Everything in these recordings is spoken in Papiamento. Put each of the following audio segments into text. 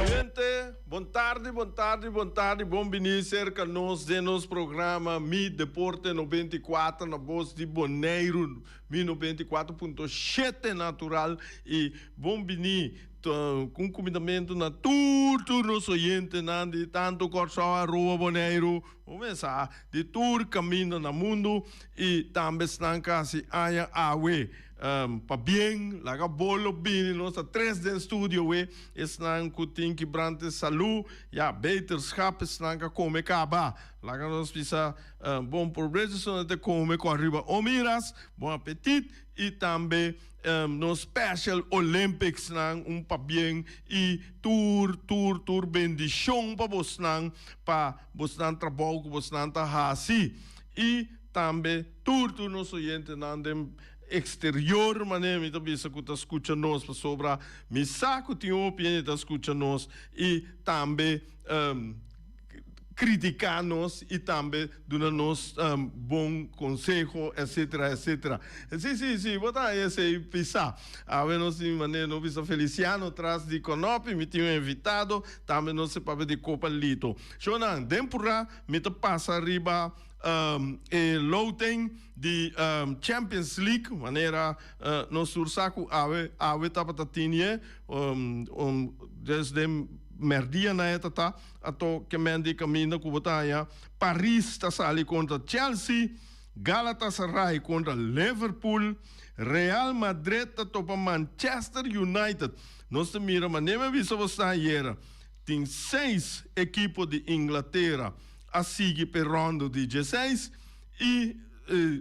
Oyente, bon tardi, bon tardi, bon tardi, bon bini cerca nos den nos programa Mi Deporte 94 na bos di Boneiru, Mi 94.7 natural y bon bini cu un cumindamento na tur tur nos oyentenan di tanto Corsou, Aruba, Boneiru, bo mesa di tur caminda na mundo y tambe esnan casi aña awe. Pabien, laga bolo bini, nos ta tres den studio we, esnan cu tin kibrante salu, ya beterschap, esnan ca come caba. Laga nos bisa bon probecho esnan ta come cu ariba o miras, bon apetit y tambe nos Special Olympics nan un pabien y tur tur tur bendicion pa bosnan pa bosnan trabou cu bosnan ta haci y Tambe tur tur nos oyentenan den exterior manera mi ta bisa cu ta scucha nos pasobra mi sa cu tin hopi hende ta scucha nos y tambe critica nos y tambe duna nos bon conseho etcetera etcetera. Si si si bo ta haña esey pisa. Awe nos tin manera nos bisa Feliciano tras di konopi mi tin un invitado tambe nos ta papia di Copa Lito. Shownan den pura mi ta pasa riba E loting di Champions League manera nos tur sa cu awe awe tabata tin des den merdia nan e ta ta ato kemen di caminda cu bo ta haya Paris ta sali contra Chelsea, Galatasaray contra Liverpool, Real Madrid ta topa Manchester United. Nos ta mira manera mi a bisa bo sta ayera tin seis ekipo di Inglatera. a sigui p'e rondo di dieseis i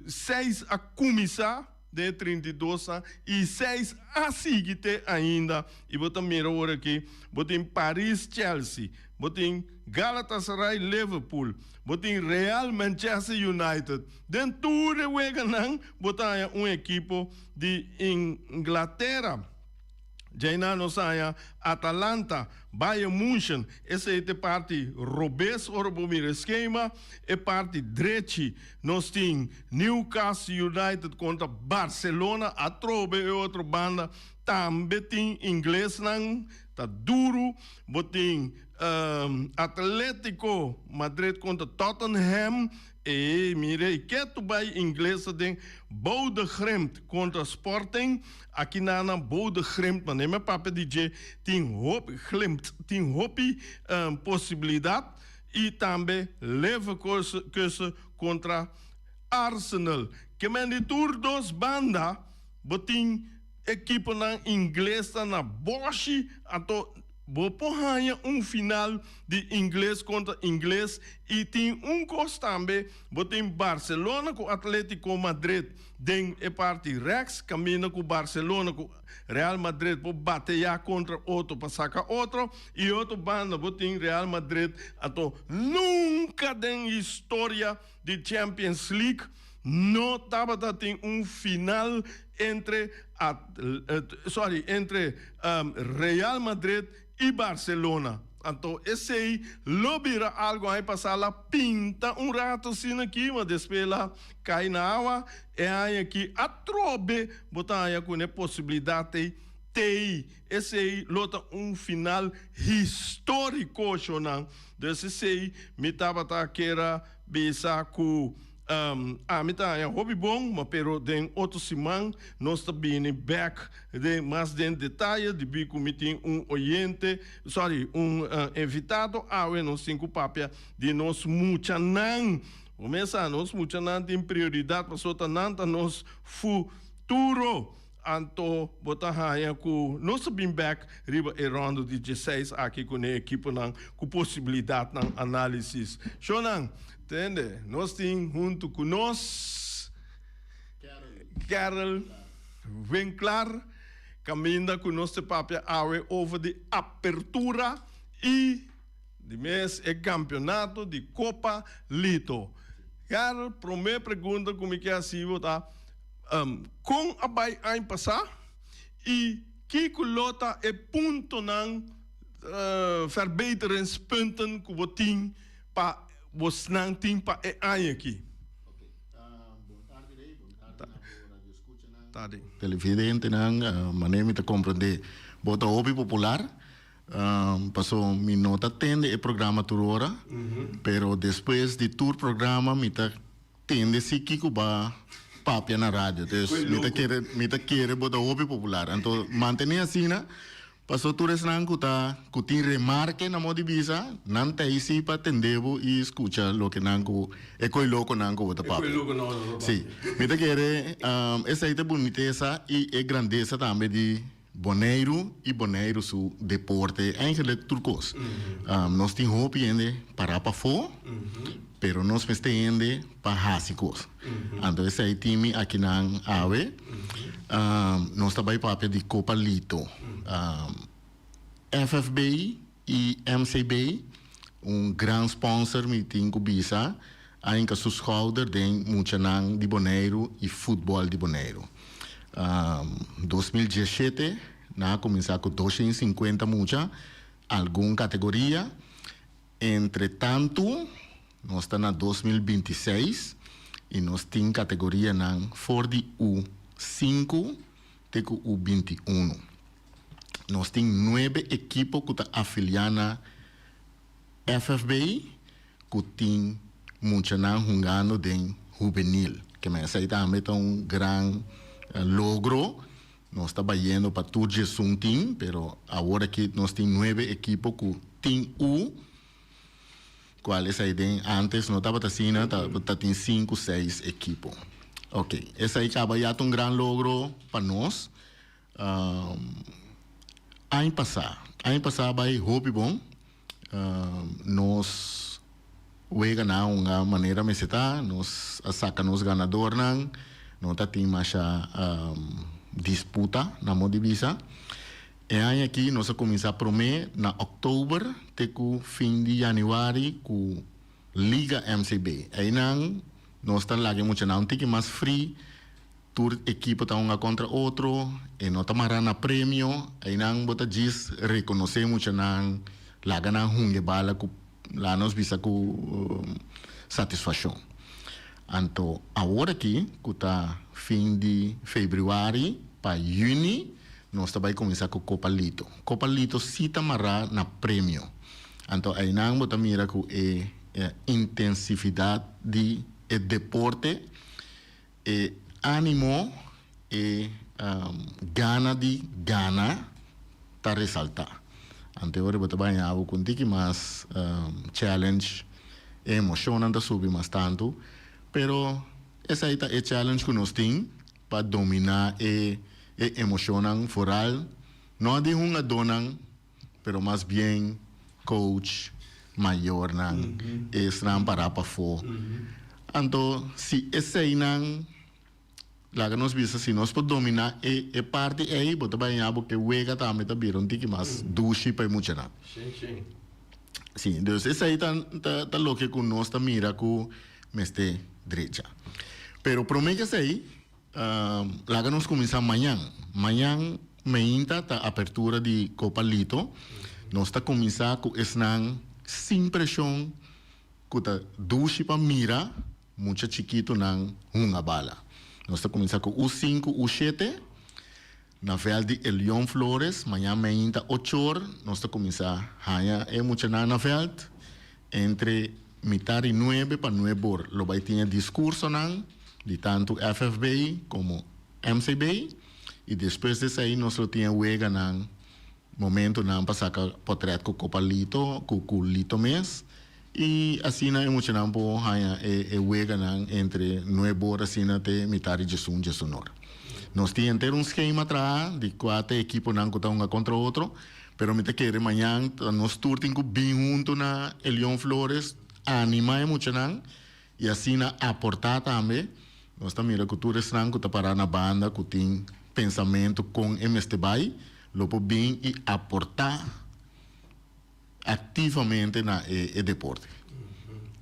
seis a kuminsá den e 32 nan i seis a sigui te ainda i bo ta mira ora aki bo tin Paris Chelsea, bo tin Galatasaray Liverpool, bo tin Real Manchester United. Den tur e weganan bo ta haña un ekipo di Inglatera. Djainan nos haña Atalanta, Bayern Munchen, esei ta e parti robes ora bo mira e skema. E parti drechi nos tin Newcastle United kontra Barcelona, atrobe e otro banda Tambe tin inglesnan ta duru. Bo tin Atletico Madrid kontra Tottenham. E mira e ketu bai ingles ta den Bodø Glimt kontra Sporting. Aki nan Bodø Glimt manera mi a papia di dje tin hopi Glimt tin hopi posibilidat i tambe Leverkusen kontra Arsenal. Ke men di tur dos banda bo tin ekiponan ingles ta na boshi anto bo por haña un final di ingles kontra ingles i tin un kos tambe bo tin Barcelona ku Atletico Madrid den e parti rèks kaminda ku Barcelona ku Real Madrid por bateya kontra otro pa saka otro i otro banda bo tin Real Madrid anto nunka den historia di Champions League no tabata tin un final entre sorry entre Real Madrid y Barcelona. Anto esey lo bira algo aña pasa la pinta un rato asina aki ma despues la cay na awa. E aña aki atrobe bo ta haña cu e posibilidad ey tey. Esey lo ta un final historico shonan. Dus esey mi tabata kera bisa cu ami ta haña hopi bon, ma pero den otro siman nos ta bini bek den mas den detaye debí cu mi tin un oyente, sorry, un invitado awe nos tin cu papia di nos muchanan. Bo mes sa nos muchanan tin prioridad pasobra ta nan ta nos futuro. Anto bo ta haña ku nos ta bin bèk riba e ròndu di dieseis aki ku ne ekiponan ku posibilidatnan análisis. Shownan, tende, nos tin huntu ku nos Carol Winklaar, kaminda ku nos ta papia awe over di apertura i di mes e kampionato di Kopa Lito. Carol, promé pregunta ku mi ke hasi bo ta. Kon a bai aña pasá i kiko lo ta e puntonan, verbeteringspunten, ku bo tin pa bosnan tin pa e aña aki? Bon tardi Rey, bon tardi na bo radioescuchanan, televidentenan. Manera mi ta comprende bo ta hopi popular, paso mi no ta tende e programa tur ora, pero despues di tur programa mi ta Tende si kiko ba papia na radio. Dus mi ta kere mi ta kere bo ta hopi popular. Anto mantene asina paso tur esnan ku ta ku tin remarke na modo di bisa nan ta ei si pa tende bo i skucha loke nan ku e koi lokonan ku bo ta papia. Si mi ta kere esei ta e bunitesa i e grandesa tambe di Boneiru i Boneiru su deporte, eigenlijk tur kos. Nos tin hopi hende pará pafó, pero nos mester hende pa hasi kos. Anto esei tin mi akinan awe. Nos ta bai papia di Kopa Lito. FFB i MCB, un gran sponsor mi tin ku bisa, a hinka su schouder den muchanan di Boneiru i futbòl di Boneiru. 2017 nan a kuminsá ku 250 mucha, algun kategoria. Entre tantu nos ta na 2026 i nos tin kategorianan for di U5 te ku U21. Nos tin nuebe ekipo ku ta afiliá na FFB ku tin muchanan hungando den hubenil. Ke men esei tambe ta un gran logro. Nos ta bayendo pa tur djesun tin, pero awor aki nos tin nuebe ekipo ku tin U, kual esei den antes no tabata asina, ta tin sinku, seis ekipo. Oke, esei kaba ya ta un gran logro pa nos. Aña pasá, aña pasá bai hopi bon. Nos wega na un manera mester ta, nos a saka nos ganadornan, no ta tin masha disputa na modo di bisa. E aña aki nos a kuminsá promé na òktober te ku fin di yanüari ku Liga MCB. Einan nos ta laga e muchanan un tiki mas fri. Tur ekipo ta hunga kontra otro, e no ta mará na premio, einan bo ta djis rekonosé muchanan, laga nan hunga e bala ku laga nos bisa ku satisfashon. Anto awor aki ku ta fin di febrüari pa yüni. Nos ta bai kuminsá ku Kopa Lito. Kopa Lito sí ta mará na premio. Anto einan bo ta mira ku e intensifidat di e deporte, e ánimo, e gana di gana ta resaltá. Anto e ora bo ta bai haña bo ku un tiki mas challenge, e emoshonnan ta subi mas tantu, pero esei ta e challenge ku nos tin pa dominá e e emoshonnan foral, no di hungadónan, pero mas bien coach, mayornan, esnan pará pafó. Anto si eseinan, laga nos bisa, si nos por dominá e e parti ei, bo ta bai haña bo ku e wega tambe ta bira un tiki mas dushi pa e muchanan. Sí, dus esei ta ta loke ku nos ta mira ku mester drecha. Pero promé ku esei, laga nos kuminsá mañan. Mañan meinta ta apertura di Kopa Lito. Nos ta kuminsá ku esnan sin preshon ku ta dushi pa mira mucha chikitunan hunga bala. Nos ta kuminsá ku U sinku, U shete. Na vèlt di Elion Flores, mañan meinta ochor nos ta kuminsá haña e muchanan na vèlt. Entre mitar di nuebe pa nuebor lo bai tin e diskursonan di tantu FFB komo MCB i despues di esei nos lo tin e weganan, momentunan pa saka potrèt ku Kopa Lito, ku ku Lito mes i asina e muchanan por haña e e weganan entre nuebor asina te mitar di diesun, diesunor. Nos tin henter un skema traha di kua ta e ekiponan ku ta hunga kontra otro. Pero mi ta kere mañan ta nos tur tin ku bin huntu na Elion Flores anima e muchanan y asina aporta tambe. Nos ta mira ku tur esnan ku ta para na banda ku tin pensamentu kon e mester bai lo por bin y aporta activamente na e deporte.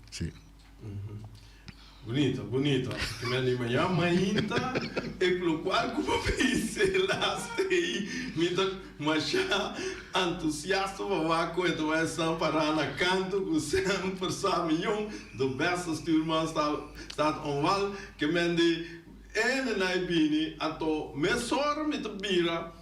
Si. Bunito, bunito. Ki mi anima ya mainta e locual cu bo bisa e laatste ei. Mi ta masha entusiasta pa wak cu e ta bai esnan para na canto cu semper sa miyon. De beste stuurman staat on wal. Ke men di ene na e bini anto mesora mi ta bira.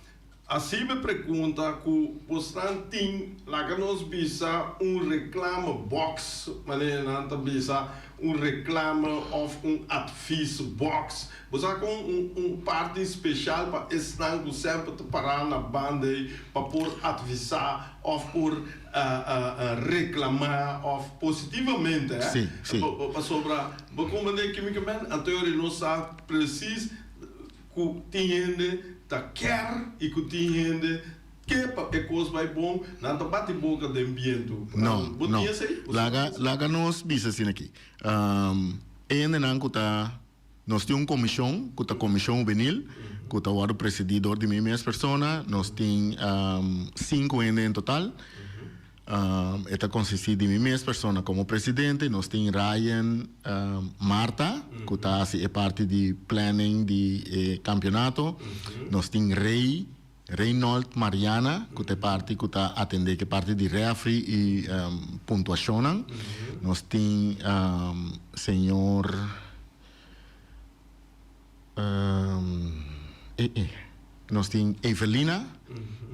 Así mi pregunta ku bosnan tin, laga nos bisa un reclame box, manera nan ta bisa, un reclame of un advies box. Bo sa kon un un parti special pa esnan ku semper ta pará na banda ei pa por advisá of por reclamá of positivamente, eh? Sí, sí. Pasobra bo comprende kimikamente, anto yori nos sa precies Ku tin hende ta ker i ku tin hende ke pa e kos bai bon, nan ta bati boka den bientu. No, Bo no. tin esei? Bo Laga, sinti esei? laga nos bisa asina aki. E hendenan ku ta, nos tin un komishon ku ta Komishon Hubenil, ku ta wòrdu presidí dor di mi mes persona. Nos tin sinku hende en total. E ta konsistí di mi mes persona komo presidente, nos tin Ryan Marta ku ta hasi e parti di planning di e kampionato, nos tin Rey Reynold Mariana ku ta e parti ku ta atendé ku e parti di refri i puntuashonnan, nos tin señor Nos tin Evelina,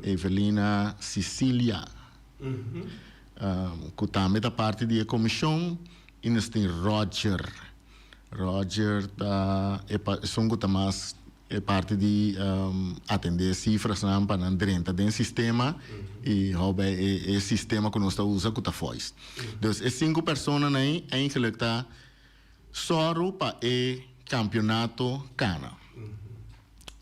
Evelina Cicilia, ku tambe ta parti di e komishon, i nos tin Roger. Roger ta e esun ku ta mas e parti di atendé sifrasnan pa nan drenta den sistema i hou bei e sistema ku nos ta usa ku ta Voice. Dus e sinku personanan ei eigenlijk ta Sòru pa e kampionato kana.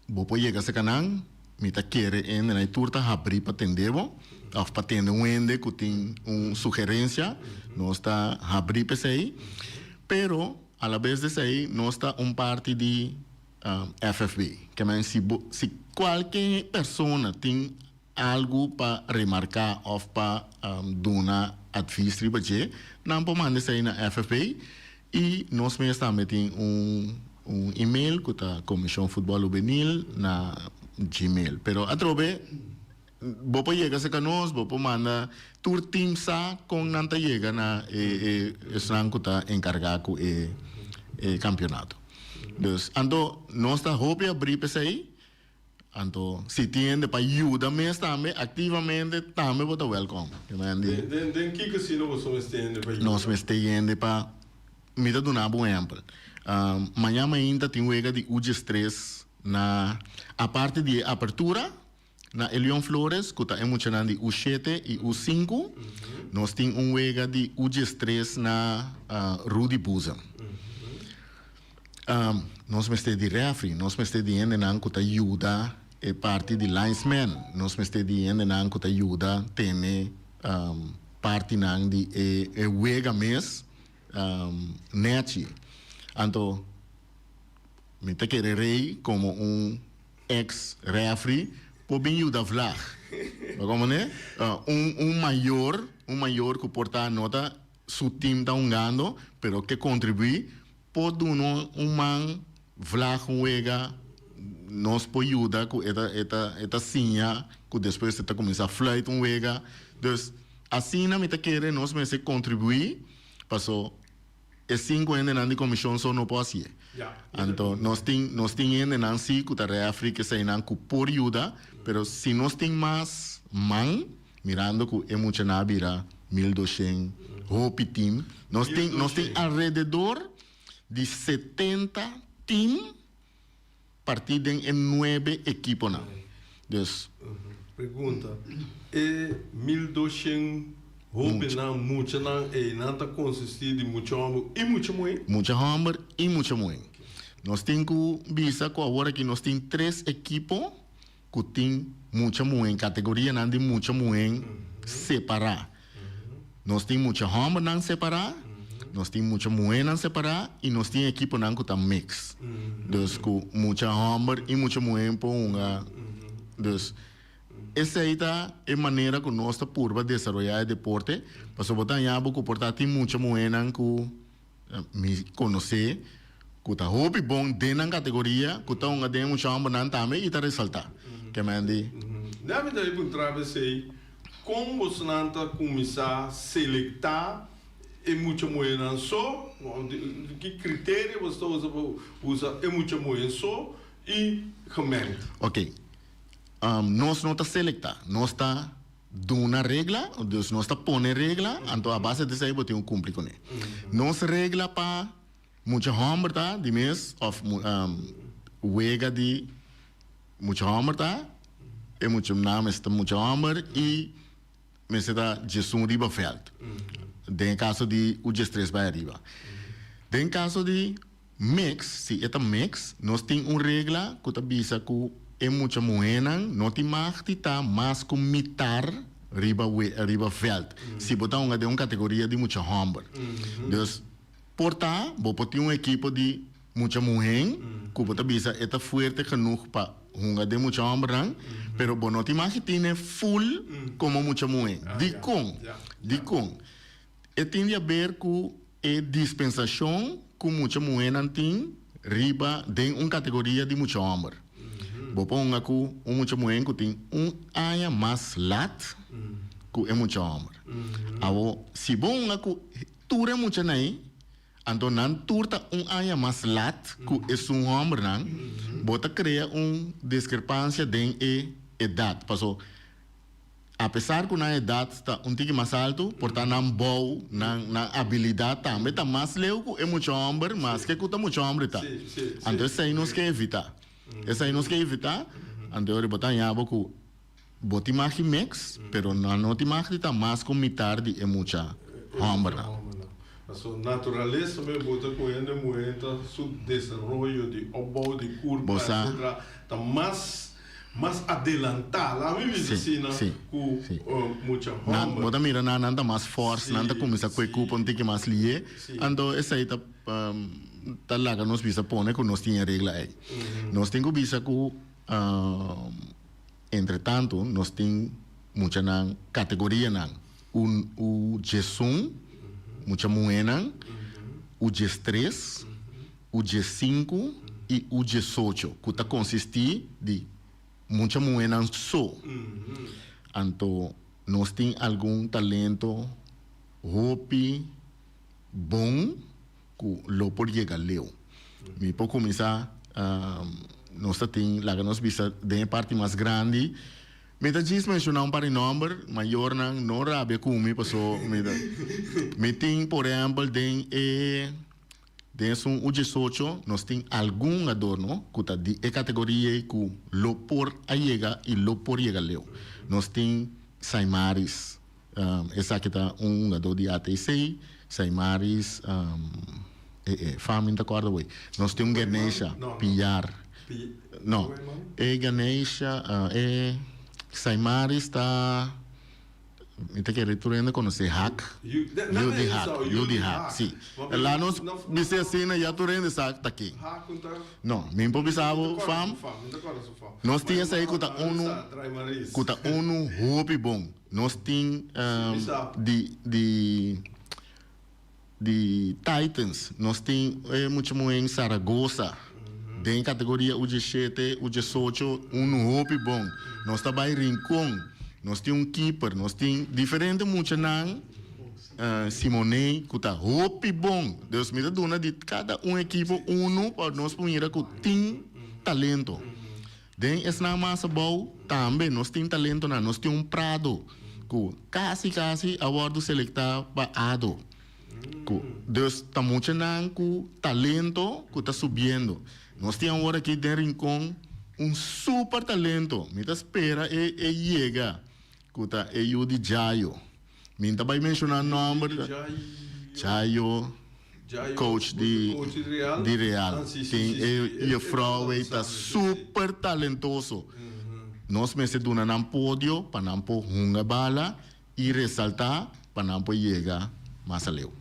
Bo por yega serka nan, mi ta kere hende nan e tur ta habrí pa tende bo òf pa tende un hende ku tin un sugerensia, nos ta habrí pa esei. Pero alabes di esei nos ta un parti di FFB. Ke men si bo si kualke persona tin algu pa remarká òf pa duna advis riba dje, nan por manda esei na FFB i nos mes tambe tin un un email ku ta Komishon Futbòl Hubenil na gmail. Pero atrobe bo por yega serka nos, bo por manda tur tim sa kon nan ta yega na e e esnan ku ta enkargá ku e e kampionato. Dus anto nos ta hopi abrí p'esei. Anto si tin hende pa yuda mes tambe activamente tambe bo ta welcome. Den den kiko asina boso mester hende pa yuda? Nos mester hende pa, mi ta duna bo un ehempel. Mañan mainta tin wega di U13 na aparte di e apertura na Elion Flores ku ta e muchanan di U shete i U sinku, nos tin un wega di U13 na Rudy Boezem. Nos mester di refri, nos mester di hendenan ku ta yuda e parti di linesman, nos mester di hendenan ku ta yuda tene partinan di e wega mes nechi. Anto mi ta kere Rey komo un ex refri por bin yuda vlag. Bo komprende? Un mayor, un mayor ku por ta no ta su team ta hungando pero ke kontribuí Por duna un man vlag un wega, nos por yuda ku e ta e ta e ta siña ku despues e ta kuminsá fluit un wega. Dus asina mi ta kere nos mester kontribuí paso e sinku hendenan di komishon so no por hasié. Anto nos tin nos tin hendenan si ku ta refri keseinan ku por yuda, pero si nos tin mas man Mirando cu e muchanan a bira 1200 hopi team, nos tin nos tin alrededor di 70 team parti den e nuebe ekiponan. Dus. Pregunta, E 1200 hobennan, muchanan ey, nan ta consisti di mucha homber y mucha muhe? Mucha homber y mucha muhe. Nos tin cu bisa cu awor aki nos tin tres ekipo. Ku tin mucha muhé, kategorianan di mucha muhé separá. Nos tin mucha hòmbernan separá, nos tin mucha muhénan separá i nos tin ekiponan ku ta mix. Dus ku mucha hòmber i mucha muhé por hunga. Dus esei ta e manera ku nos ta purba desaroyá e deporte, pasobra bo ta haña bo ku por ta tin mucha muhénan ku. Mi konosé ku ta hopi bon den nan kategoria, ku ta hunga den mucha hòmbernan tambe i ta resaltá. Ke men di. Nea mi ta e puntra p'esei, kon bosnan ta kuminsá selektá e mucha muhénan so? Ki kriterio boso ta usa pa usa e mucha muhé so i gemengd? Oké, nos no ta selektá, nos ta. Duna regla, dus nos ta pone regla, anto a base di esei bo tin ku kumpli kuné. Nos regla pa mucha hòmber ta di mes òf wega di mucha hòmber ta e mucha nan mester ta mucha hòmber i mester ta 11 riba vèlt, den e kaso di u 13 bai ariba. Den kaso di Mix, si e ta mix, nos tin un regla ku ta bisa ku e mucha muhénan no tin mag di ta mas ku mitar riba riba vèlt, si bo ta hunga den un kategoria di mucha hòmber. Dus, por ta bo por tin un ekipo di mucha muhén ku bo ta bisa e ta fuerte genoeg pa hunga den mucha hòmbernan, pero bo no tin mag di tine ful komo mucha muhé. Dikon? Dikon? E tin di haber ku e dispensashon ku mucha muhénan tin riba den un kategoria di mucha hòmber. Bo por hunga ku un mucha muhé ku tin un aña mas lat ku e mucha hòmber. Awor, si bo hunga ku tur e muchanan ei, anto nan tur ta un aña mas lat ku esun hòmbernan, bo ta krea un diskrepansia den e edat. Paso. Apesar ku nan edat ta un tiki mas altu, por ta nan bou, nan nan abilidat tambe ta mas leu ku e mucha hòmber, maske ku ta mucha hòmber ta. Anto esei nos ke evitá. Esei nos ke evitá, anto e ora bo ta haña bo ku bo tin mag di mix, pero nan no tin mag di ta mas ku mitar di e mucha hòmbernan. Paso naturalesa me bo ta ku hende muhé ta su desaroyo di opbou di kurpa etcetera ta mas Mas adelantá, laat mi bisa asina, ku mucha hòmber. Bo ta mira nan, nan ta mas fòrs, nan ta kuminsá kue kupa un tiki mas lié. Anto esei ta ta laga nos bisa pone ku nos tin e regla ei. Nos tin ku bisa ku entretantu nos tin muchanan, kategorianan, un u 11, mucha muhénan, u 13, U 15 i U 18 ku ta konsistí di mucha muhénan so. Anto nos tin algun talento hopi bon ku lo por yega leu. Mi por kuminsá Nos ta tin, laga nos bisa den e parti mas grandi. Mi ta djis menshoná un par di nòmber, mayornan no rabia ku mi paso mi ta mi tin por ehèmpel den e den esun U diesocho nos tin algun adorno ku ta di e kategoria ei ku lo por a yega i lo por yega leu. Nos tin Saimaris, esaki ta un hungadó di ATC, Saimaris e e fam mi no ta kòrda awor. Nos tin un Ganesha Piar. No, e Ganesha, e Saimaris ta, mi ta kere tur hende konosé Hak, yu di Hak, yu di Hak, si. La nos bis'é asina ya tur hende sa ta ken. No, mi por bisa bo fam, nos tin esei ku ta unu, ku ta unu hopi bon. Nos tin di, di. Di Titans nos tin e mucha muhé Saragoza den kategoria U diesshete, U diesocho, unu hopi bon. Nos ta bai Rincon, nos tin un keeper, nos tin diferente muchanan, Simoney ku ta hopi bon. Dus mi ta duna di kada un ekipo unu pa nos por mira ku tin talento. Den esnan mas abou tambe nos tin talentonan. Nos tin un Prado ku kasi kasi a wòrdu selektá pa ado. Ku dus ta muchanan ku talento ku ta subiendo. Nos tin awor aki den Rincon un super talento. Mi ta spera e e yega ku ta e yu di Jayo. Mi no ta bai menshoná nòmber. Jayo. Coach di di Real. Tin e juffrouw ei ta super talentoso. Nos mester duna nan podio pa nan por hunga bala y resalta pa nan por yega mas aleu.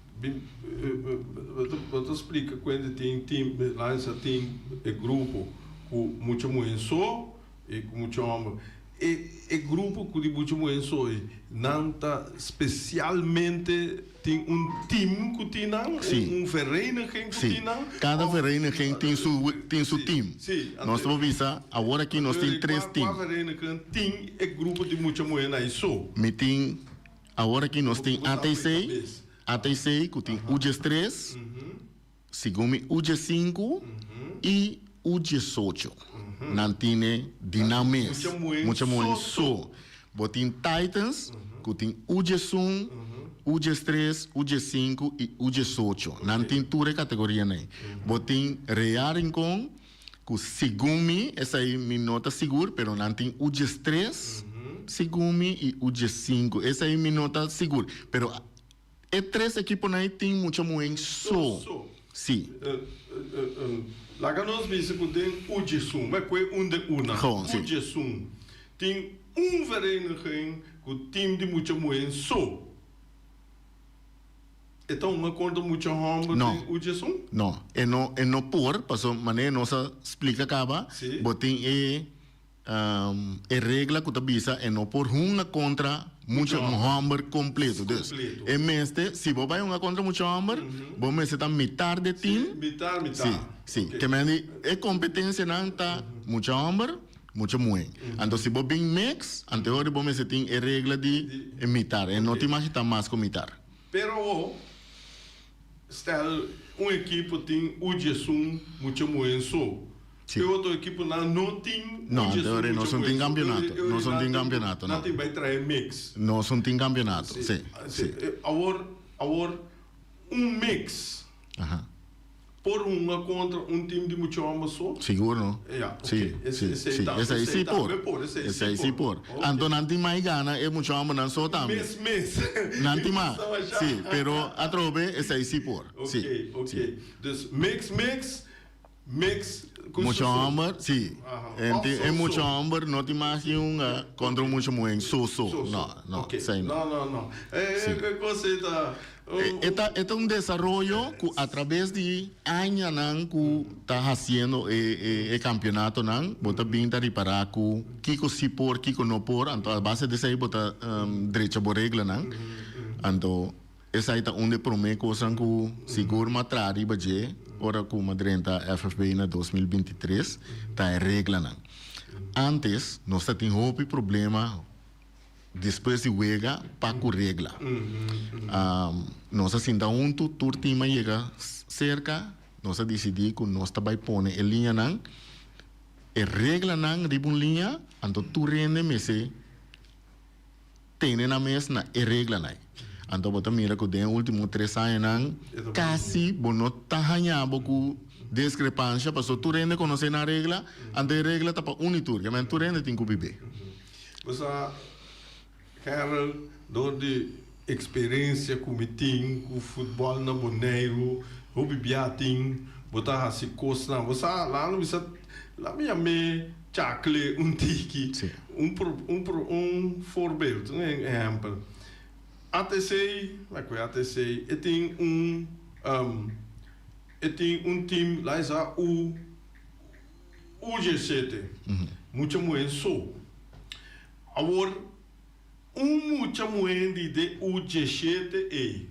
Bo ta splica cuende tin team, Lions a tin e grupo cu mucha muher so y cu mucha homber. E e grupo cu di mucha muher so ei nan ta specialmente Tin un team ku tin nan, un vereniging ku tin nan. Sí, kada vereniging tin su tin su team. Nos ta por bisa awor aki nos tin tres team. Kua vereniging tin e grupo di mucha muhé nan so? Mi tin, awor aki nos tin ATC, ATC ku tin U diestres, Segun mi U diesinku i U diesocho nan tine di nan mes, mucha muhé so. Bo tin Titans ku tin U diesun, U diestres, U diesinku i U diesocho. Nan tin tur e kategorianan ei. Bo tin Real Rincon ku segun mi, esei mi no ta sigur, pero nan tin U diestres segun mi i U diesinku. Esei mi no ta sigur, pero. E tres ekiponan ei tin mucha muhé so. Sí. Laga nos bisa ku den Ujesun, mei kue un den una, Ujesun, tin un vereniging ku tim di mucha muhé so. E ta hunga kontra mucha hòmber den Ujesun? No, e no, e no por, pasobra manera nos a splika kaba, bo tin e. E regla ku ta bisa e no por hunga kontra mucha hòmber kompleto. Dus, e mester, si bo bai hunga kontra mucha hòmber, bo mester ta mitar de tim. Si, si. Ke men di e kompetensianan ta mucha hòmber, mucha muhé. Anto si bo bin mix, anto e ora bo mester tin e regla di e mitar. E no tin mas ta mas ku mitar. Pero awor, stel un ekipo tin ujesun mucha muhé so. Sí. E otro ekiponan no tin No, mucha de ora nos no tin campeonato. Nos no tin campeonato, no. Nan tin bai trae mix. Nos no tin campeonato, sí, sí. Awor, awor un mix Aha. por hunga contra un team di mucha homber so? Sigur no. Ja, oké. Sí, sí, sí. Esei sí por. Esei sí por. Anto nan tin mai gana e mucha hombernan so tambe. Mes, mes. Nan tin mas. Sí, pero atrobe esei sí por. Sí, Oké, oké. Dus mix, mix. Mix ku Mucha su so. homber, si. Aha. Of En so e mucha so. homber no tin mas di un kontra un mucha muhé so so. So so. No, no, Ok. esei no. No, no, no. E Si. e kos ei ta E e ta e ta un desaroyo ku atraves di añanan ku ta hasiendo e e e kampionatonan bo ta bin ta ripará ku kiko si por, kiko no por, anto a base di esei bo ta drecha bo reglanan. Anto Esai ta un di e promé kosnan ku sigur m'a traha riba dje ora ku m'a drenta FFB na 2023, ta e reglanan. Ántes nos ta tin hopi problema despues di wega pa ku regla. Nos a sinta huntu, tur tim a yega serka, nos a disidí ku nos ta bai pone e liñanan. E reglanan riba un liña, anto tur hende mester tene nan mes na e reglanan. Anto bo ta mira ku den e ultimo tres añanan kasi bo no ta haña bo ku diskrepansha pasobra tur hende konosé nan regla, anto e regla ta pa un i tur, kiamen tur hende tin ku bib'é. Bo sa Harold, dor di eksperensia ku mi tin ku futbòl na Boneiru, hopi bia tin bo ta hasi kosnan. Bo sa, laga no bisa, laga mi yam'é chakle un tiki. Un un un voorbeeld, un ehèmpel. ATC, laga ku ATC, e tin un e tin un tim, laga sa U U17, mucha muhé so. Awor, un mucha muhé di de U dieshete ei,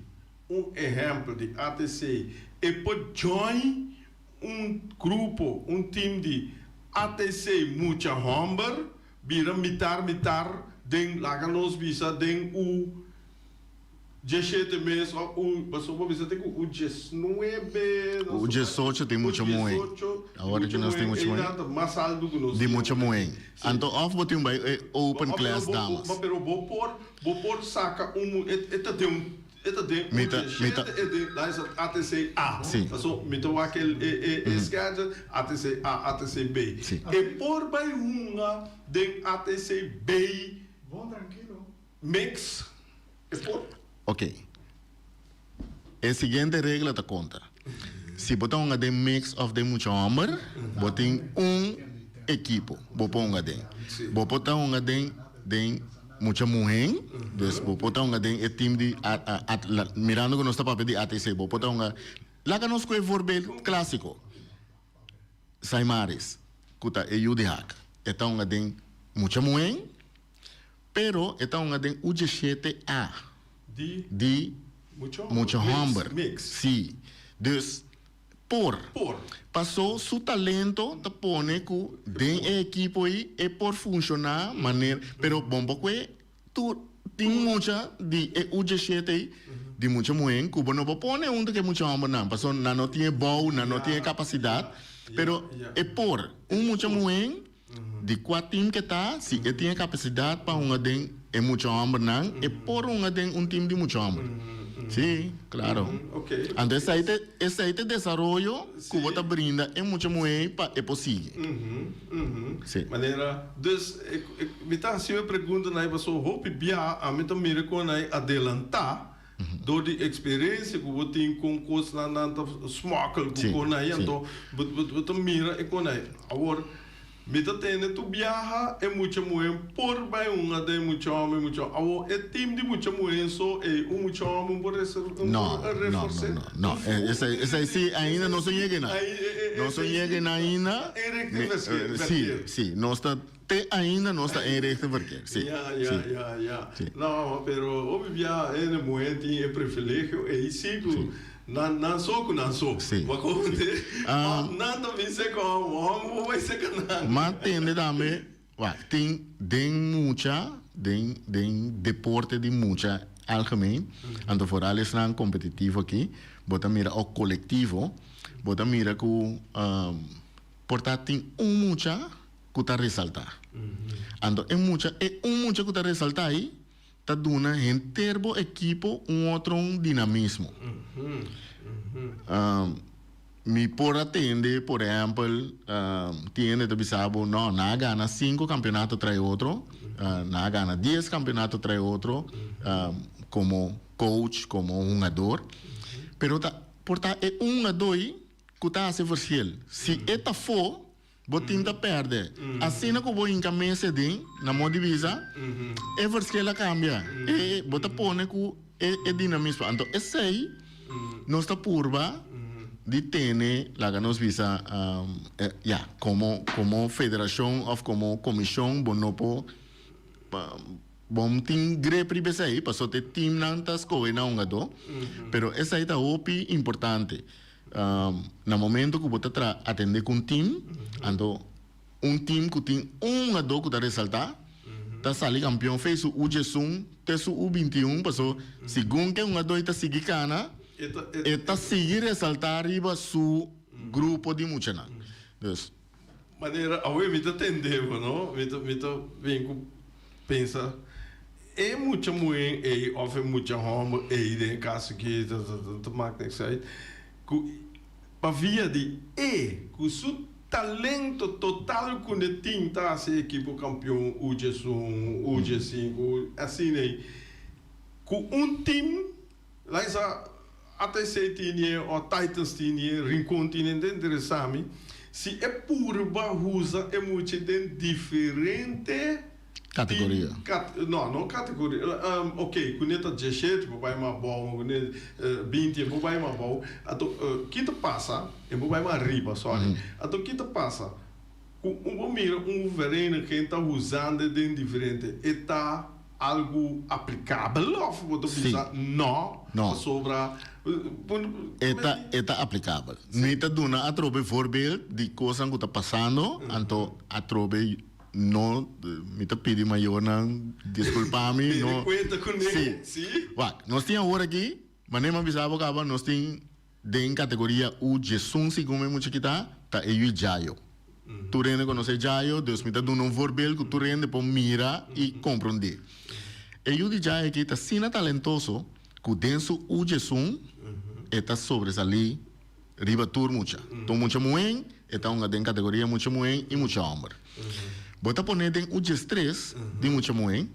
un ehèmpel di ATC, e por join un grupo, un team di ATC mucha hòmber, bira mitar mitar den, laga nos bisa den U. Diesshete mes of u pasobra bo bisa te ku u diesnuebe U diesocho tin mucha muhé. Awor ki nos tin mucha muhé. Einan ta mas altu ku nos Di mucha muhé. Anto of bo tin bai e open class damas. Pero bo por bo por saka un mu e ta den un e ta den un diesshete e den luister ATC A. Paso mi ta wak e e schedule ATC A ATC B. E por bai hunga den ATC B. Mix e por. Ok. E siguiente regla ta konta. Si bo ta hunga den mix of den mucha homber, bo tin un ekipo bo por hunga den. Bo por ta hunga den den mucha muhen, dus bo por ta hunga den e team di mirando ku nos ta papia di ATC, bo por ta hunga, laga nos ku e voorbeeld klasiko. Saimaris, ku ta e yu di Hak, e ta hunga den mucha muhen. Pero e ta hunga den U dieshete A di mucha homber. Si. Dus por. Paso su talento ta pone ku den e ekipo ei e por funshoná manera. Pero bon bo kue tur tin mucha di e U dieshete ei di mucha muhé ku bo no por pone huntu ku e mucha hombernan paso nan no tin e bou, nan no tin e kapasidat. Pero e por. Un mucha muhé. Di kua tim ke ta, si e tin e kapasidat pa hunga den e mucha hòmbernan, e por hunga den un tim di mucha hòmber. Sí, klaro. Anto esei ta esei ta e desaroyo ku bo ta brinda e mucha muhé pa e por sigui. Sí. Manera, dus mi ta hasi e pregunta na e pasobra hopi bia ami ta mira kon nan adelantá Dor di experiencia cu bo tin con cosnan nan ta smokkel cu con ai anto bo ta mira e con ai. Awor mi ta tende tur biaha e mucha muhe por bay un a den mucha homber y mucha awor e team di mucha muhe so ey un mucha homber un por No, no, no, no, no. Esey si ainda nos no yega einan. Nos no yega einan ainda. Si, si. Nos ta. Te ainda nos ta inrichting verkeer, si. Ya, ya, ya, ya. No, pero hopi bia hende muhé tin e privilegio ei si ku nan nan so ku nan so. Si. Bo a konte? Nan ta bin seka hòmber, hòmber por bai seka nan. M'a tende tambe, wak, tin den mucha, den den deporte di mucha algemeen, anto foral esnan kompetitivo aki, bo ta mira, o kolektivo, bo ta mira ku por ta tin un mucha ku ta resaltá. Anto e mucha, e un mucha ku ta resaltá ei ta duna henter bo ekipo un otro un dinamismo. Mi por a tende, por ehèmpel, tin hende ta bisa bo, no, nan a gana sinku kampeonato tras otro, nan a gana dies kampeonato tras otro, komo coach, komo hungador. Pero ta por ta e un hungadó ei ku ta hasi verschil. Si e ta afó, Bo tin ta perde. Asina ku bo hinka mes edin, na modo di bisa, e verschil a kambia. E bo ta pone ku e e dinamismo. Anto esei nos ta purba di tene, laga nos bisa, ya, komo komo federashon òf komo komishon bo no por bo tin grip riba esei pasobra e timnan ta skohe nan hungadó. Pero esei ta hopi importante. Na momento ku bo ta tra atendé ku un tim, anto un tim ku tin un hungadó ku ta resaltá, ta sali kampion fe su U diesun te su U bintiun, paso segun ke hungadó ei ta sigui kana, e ta sigui resaltá riba su grupo di muchanan. Dus. Manera awe mi ta tende bo no, mi ta mi ta bin ku pensa e mucha muhé ei òf e mucha hòmber ei den e kaso aki ta ta mak niks uit ku pa via di e ku su talento total ku ne tin ta hasi e ekipo kampion U diesun, U diesinku asina ei ku un tim. Laisa, ATC tini o Titans tini, Rincon tini, ta interesa mi si e purba usa e mucha den diferente Categoria. No, no categoria. Ok, cu ne ta diesshete por bay mas abou, cu ne binti e por bay mas abou. Anto, ki ta pasa? E por bay mas ariba, sorry. Anto, ki ta pasa? Cu un bo mira un vereniging ta usando den diferente, e ta algu aplicabel of bo ta bisa no pasobra. E ta e ta aplicabel. Mi ta duna atrobe voorbeeld di cosnan cu ta pasando, anto atrobe no mi ta pidi mayornan disculpa mi no. Tene cuenta cu ne, si. Wak, nos tin awor aki, manera mi a bisa bo caba, nos tin Den kategoria U djesun segun mi mucha kita ta e yu Jayo. Tur hende konosé Jayo, dus mi ta duna un voorbeeld ku tur hende por mira i komprondé. E yu di Jayo aki ta asina talentoso ku den su U djesun e ta sobresalí riba tur mucha. Ta un mucha muhén, e ta hunga den kategoria mucha muhén i mucha hòmber. Bo ta pon'é den U djestres di mucha muhén,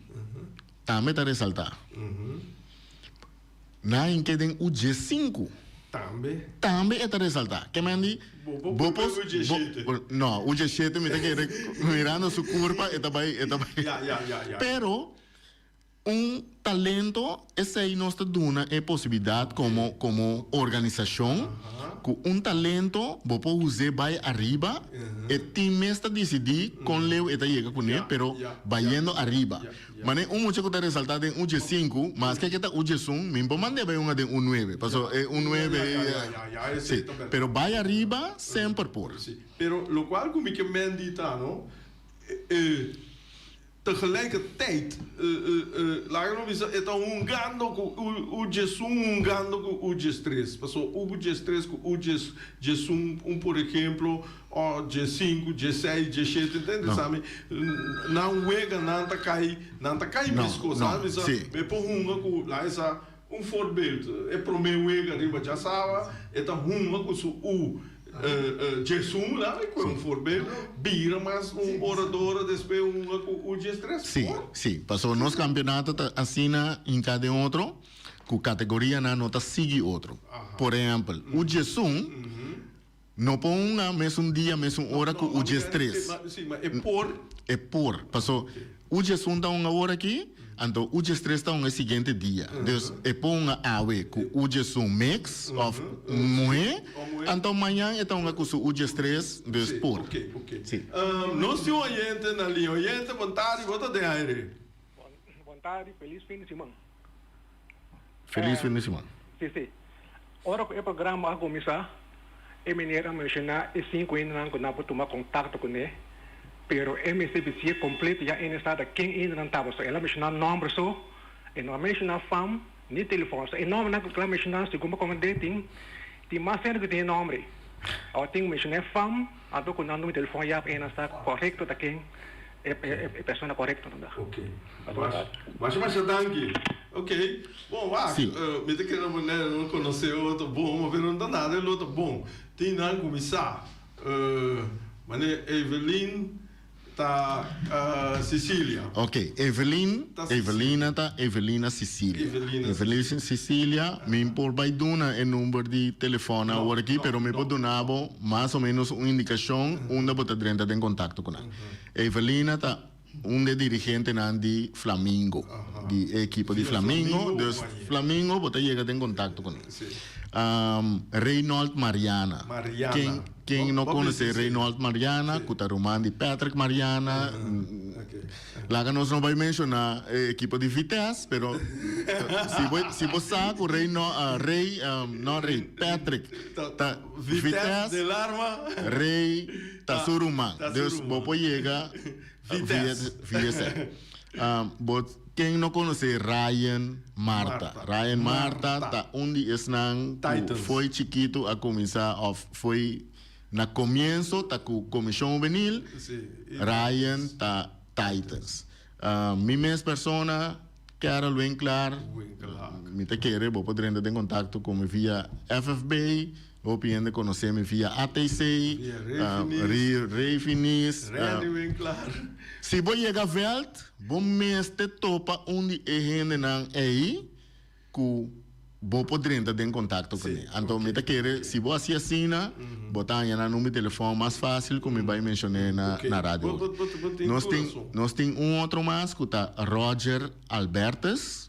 tambe ta resaltá. Nan hinke den u diesinku. Tambe. Tambe e ta resaltá. Ke men di, Bo por pone u diesshete. No, u diesshete mi ta kere mirando su kurpa e ta bai, e ta bai. Ya, ya, ya, ya. Pero un talento esei nos ta duna e posibilidat komo komo organisashon ku un talento bo por us'é bai ariba, e tim mes ta disidí kon leu e ta yega kuné, pero bayendo ariba. Mane un mucha ku ta resaltá den un diesinku, maske ke ta un diesun, mi por mand'é bai hunga den un nuebe, paso e un nuebe si, pero bai ariba semper por. Si, pero lokual ku mi ke mendi ta no, tegelijkertijd laga nos bisa e ta hungando ku u diesun hungando ku u diestres, paso u diestres ku u diesun un por ehemplo O diesinku, dieseis, diesshete, ntende? Sabi, nan wega nan ta kai, nan ta kai meskos, sabi? Sa, mi por hunga ku, laga sa, un voorbeeld, e promé wega riba djasawa, e ta hunga ku su U diesun, laga ku un voorbeeld, bira mas un oradora despues hunga ku U diestres, Sí, sí, pasobra nos kampeonato ta asina hinká den otro, ku kategorianan no ta sigui otro. Por ehèmpel, U diesun. No por hunga mesun dia, mesun ora ku U diestres. Sí, ma e por. E por. Paso U diesun ta hunga ora aki, anto U diestres ta hunga e siguiente dia. Dus e por hunga awe ku U diesun mix òf muhé, anto mañan e ta hunga ku su U diestres, dus por. Sí, oke, oke. Nos tin un oyente na liña. Oyente, bon tardi, bo ta den aire. Bon tardi, felis fin di siman. Felis fin di siman. Sí, sí. Ora ku e programa a kuminsá, e meneer a menshoná e sinku hendenan ku nan por tuma kontakto kuné, pero e mester bisié kompleto ya e no sa ta ken e hendenan tabata. So el a menshoná nòmber so, e no a menshoná fam ni telefòn. So e nòmbernan ku el a menshoná segun bo komprendé tin tin mas hende ku tin e nòmber ei. Awor tin ku menshoná e fam anto ku nan numero di telefòn ya pa e hendenan sa korekto ta ken e e persona korekto nan ta. Ok. Masha masha danki. Ok. Bon wak, mi ta kere manera no konosé otro bon, pero no ta nada el otro bon. Tin nan kuminsá. Manera Evelyn ta Cecilia. Ok, Evelyn, Evelina ta Evelina Cecilia. Evelina Cecilia, mi por bai duna e number di telefòn awor aki, pero mi por duna bo mas o menos un indikashon unda bo ta drenta den kontakto ku nan. Evelina ta Un de dirigentenan di Flamingo, di e ekipo di Flamingo, dus Flamingo bo ta yega den kontakto ku nan. Reynold Mariana, ken ken no konosé Reynold Mariana ku ta ruman di Patrick Mariana, laga nos no bai menshoná e ekipo di Vitesse, pero si bo si bo sa ku Reyno Rey no Rey Patrick ta Vitesse, Rey ta su ruman, dus bo por yega. Vitesse. Vitesse. Bo ken no konosé Ryan Marta? Ryan Marta ta un di esnan ku fo'i chikitu a kuminsá òf fo'i Na komienso ta ku Komishon Hubenil, Ryan ta Titans. Mi mes persona, Carol Winklaar, mi ta kere bo por drenta den kontakto ku mi via FFB, hopi hende konosé mi via ATC, Refinis. Si bo yega vèlt, bo mester topa un di e hendenan ei ku bo por drenta den kontakto kuné. Anto mi ta kere si bo hasi asina, bo ta haña nan number di telefòn mas fásil ku mi bai menshoné na na radio. Nos tin nos tin un otro mas ku ta Roger Albertus.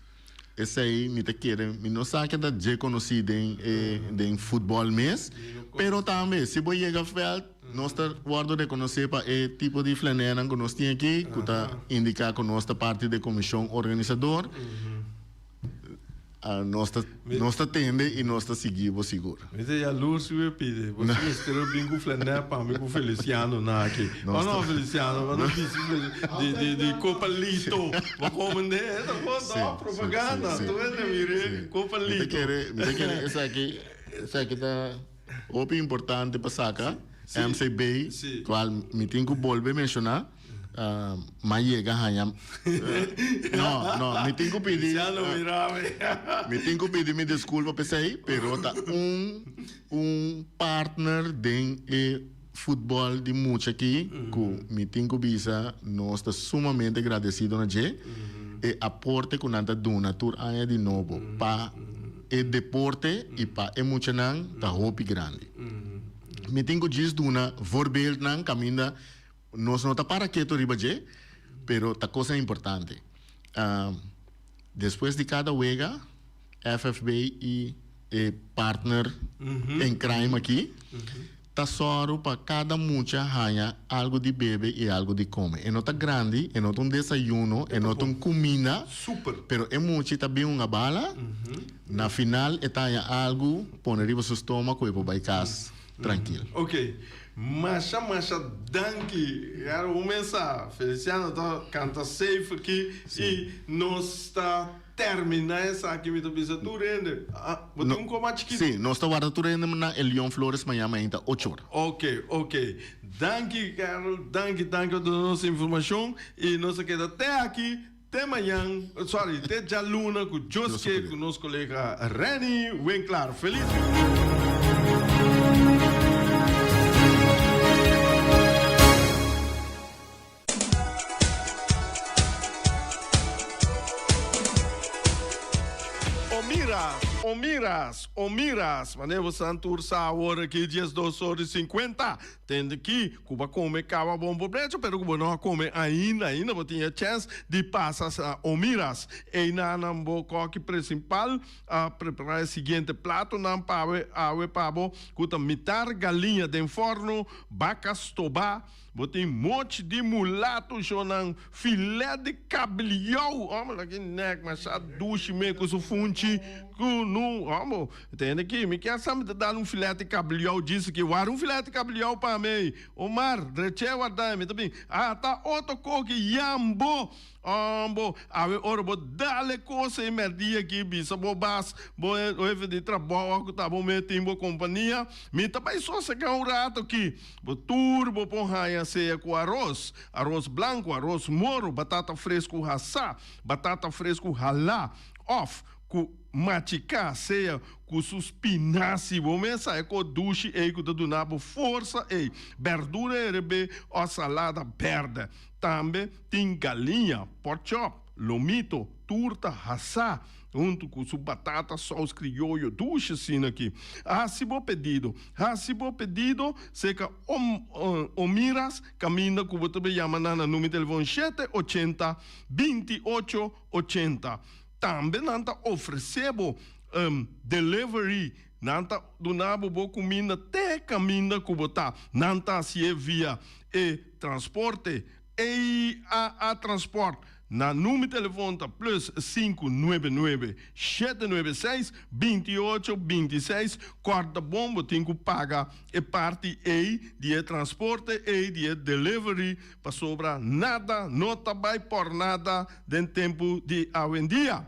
Esei mi ta kere mi no sa ke ta dje konosí den e den futbòl mes, pero tambe si bo yega vèlt nos ta wòrdu rekonosé pa e tipo di flanènan ku nos tin aki ku ta indiká ku nos ta parti di e komishon organisador. Nos ta nos ta tende y nos ta sigui bo sigur. Mi ta yalurs si bo pidi. Bo si mester a bin cu flanè pa mi cu Feliciano na aki. Oh no Feliciano, bo no bisti di di di Copalito. Bo come de e ta bon to propaganda. Tu hende mire Copalito. Mi ta kere mi ta kere esaki esaki ta hopi importante pa saca MCB cual mi tin cu bolbe menciona. M'a yega haña No, no, mi tin ku pidi Mi tin ku pidi mi diskulpa p'esei, pero ta un un partner den e futbòl di mucha aki ku mi tin ku bisa nos ta sumamente gradesido na dje, e aporte ku nan ta duna tur aña di nobo pa e deporte i pa e muchanan ta hopi grandi. Mi tin ku djis duna voorbeeldnan kaminda Nos no ta para keto riba dje, pero ta cosa importante. Despues di cada wega, FFB y e partner en crime aki ta sòru pa cada mucha haña algo di bebe y algo di come. E no ta grandi, e no ta un desayuno, e no ta un cuminda, pero e mucha ta bin hunga bala, na final e ta haña algo pone riba su stomaco y por bay cas trankil. Ok, masha masha danki. Yara un mesa Feliciano ta kanta safe aki i nos ta termina esaki mi ta bisa tur hende. Bo tin un koma chikitu? Si, nos ta warda tur hende na El Leon Flores mañana mainta ocho ora. Ok, ok. Danki Carol, danki danki pa duna nos informashon i nos ta keda te aki te mañan, sorry, te djaluna ku Joske ku nos kolega Renny Winklaar. Felis. Omiras, omiras, omiras, manera bo san tur sa awor aki 12 or y 50. Tende ki ku bo a kome kaba bon pobrecho, pero ku bo no a kome ainda, ainda bo tin e chèns di pasa sa Omiras. Einanan bo kòki presimpal a prepará e siguiente platonan pa awe, awe pa bo, ku ta mitar galiña den fòrnu, baka stobá, bo tin mochi di mulato, shonnan, filè di kabeljou, hòmber la ki nèk masha dushi me ku su funchi ku nu, hòmber. Tende ki, mi kier sa mi ta dal un filete kabeljou djis aki. Wara un filete kabeljou pa mi. Omar, dreche warda mi ta bin. Ata otro koki yambo. Ombo, awe ora bo dal e kos ei merdia aki, bisa bo bas, bo hefe di trabou aku ta bo me tin bo kompania, mi ta bai sosega un rato aki. Bo tur bo por haña sea ku aros, aros blanku, aros moro, batata fresku hasá, batata fresku halá, òf ku machiká sea ku su spinasi bo mes sa e ko dushi ei ku ta duna bo forsa ei, berdura herebé o salada bèrdè. Tambe tin galiña, pork chop, lomito, tur ta hasá huntu ku su batata sous krioyo dushi asina aki. Hasi bo pedido, hasi bo pedido seka Omiras kaminda ku bo ta yama nan na numero telefon shete ochenta 28 80. Tambe nan ta ofresé bo delivery, nan ta duna bo bo kuminda te kaminda ku bo ta. Nan ta hasié via e transporte AAA Transport. Nan number telefon ta plus 599 796 28 26. Kòrda bon bo tin ku paga e parti ei di e transporte ei di e delivery pasobra nada no ta bai por nada. Den tempu di awendia.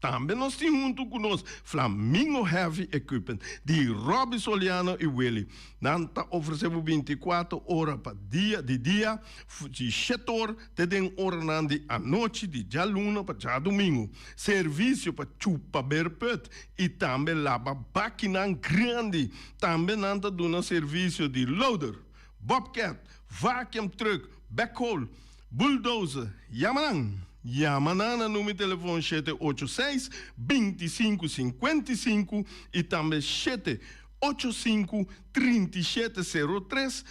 Tambe nos tin huntu ku nos Flamingo Heavy Equipment di Robby Soliano i Willy. Nan ta ofresé bo bintikuater ora pa dia di dia, di shete or te den oranan di anochi di djaluna pa djadumingu. Servisio pa chupa berput i tambe laba bakinan grandi. Tambe nan ta duna servisio di loader, bobcat, vacuum truck, backhoe, Bulldozer, yama nan! Yama nan na numero telefon shete ocho seis, 25 55 i tambe 785 37 03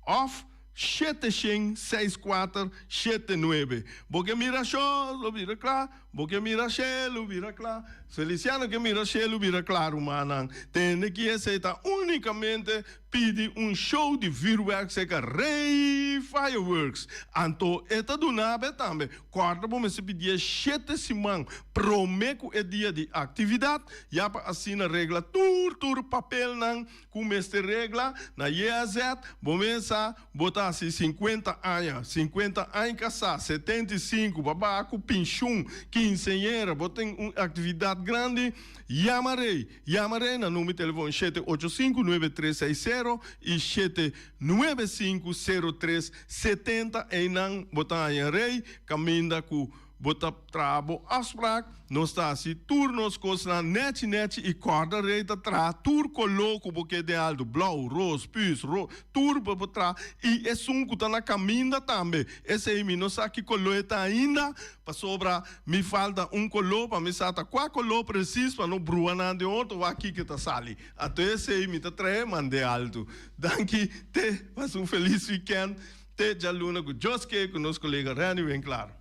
òf 700 64 79. Bo ke mira sho, lo bira kla. Bo ke mira shelu, bira kla. Feliciano ke mira shelu, bira kla, rumannan. Tende ki esei ta únikamente Pidi un show di vuurwerk serka Rey Fireworks. Anto e ta duna be tambe. Kòrda bo mester pidié shete siman promé ku e dia di aktividat, ya pa asina regla tur tur papelnan ku mester regla na JAZ. Bo mes sa bo ta hasi sinkuenta aña, sinkuenta aña kasá, 75, bo a baha ku penshun, kinseñera, bo tin un aktividat grandi, yama Rey. Yama Rey na number telefon 785 9360 y 795 03 70 eynan bo ta haña Rey caminda cu bo ta traha bo afspraak. Nos ta haci tur nos cosnan nechi nechi y corda Rey ta traha tur color cu bo ke den alto, blauw, roos, pus, ro, tur bo por traha y esun cu ta na caminda tambe. Esey mi no sa ki color e ta ainda pasobra Mi falta un koló pa mi sa ta kua koló presis pa no brua nan den otro wak kiko ta sali. Ato esei mi ta trae mand'é altu. Danki te pasa un felis weekend te djaluna ku Dios ke ku nos kolega Renny Winklaar.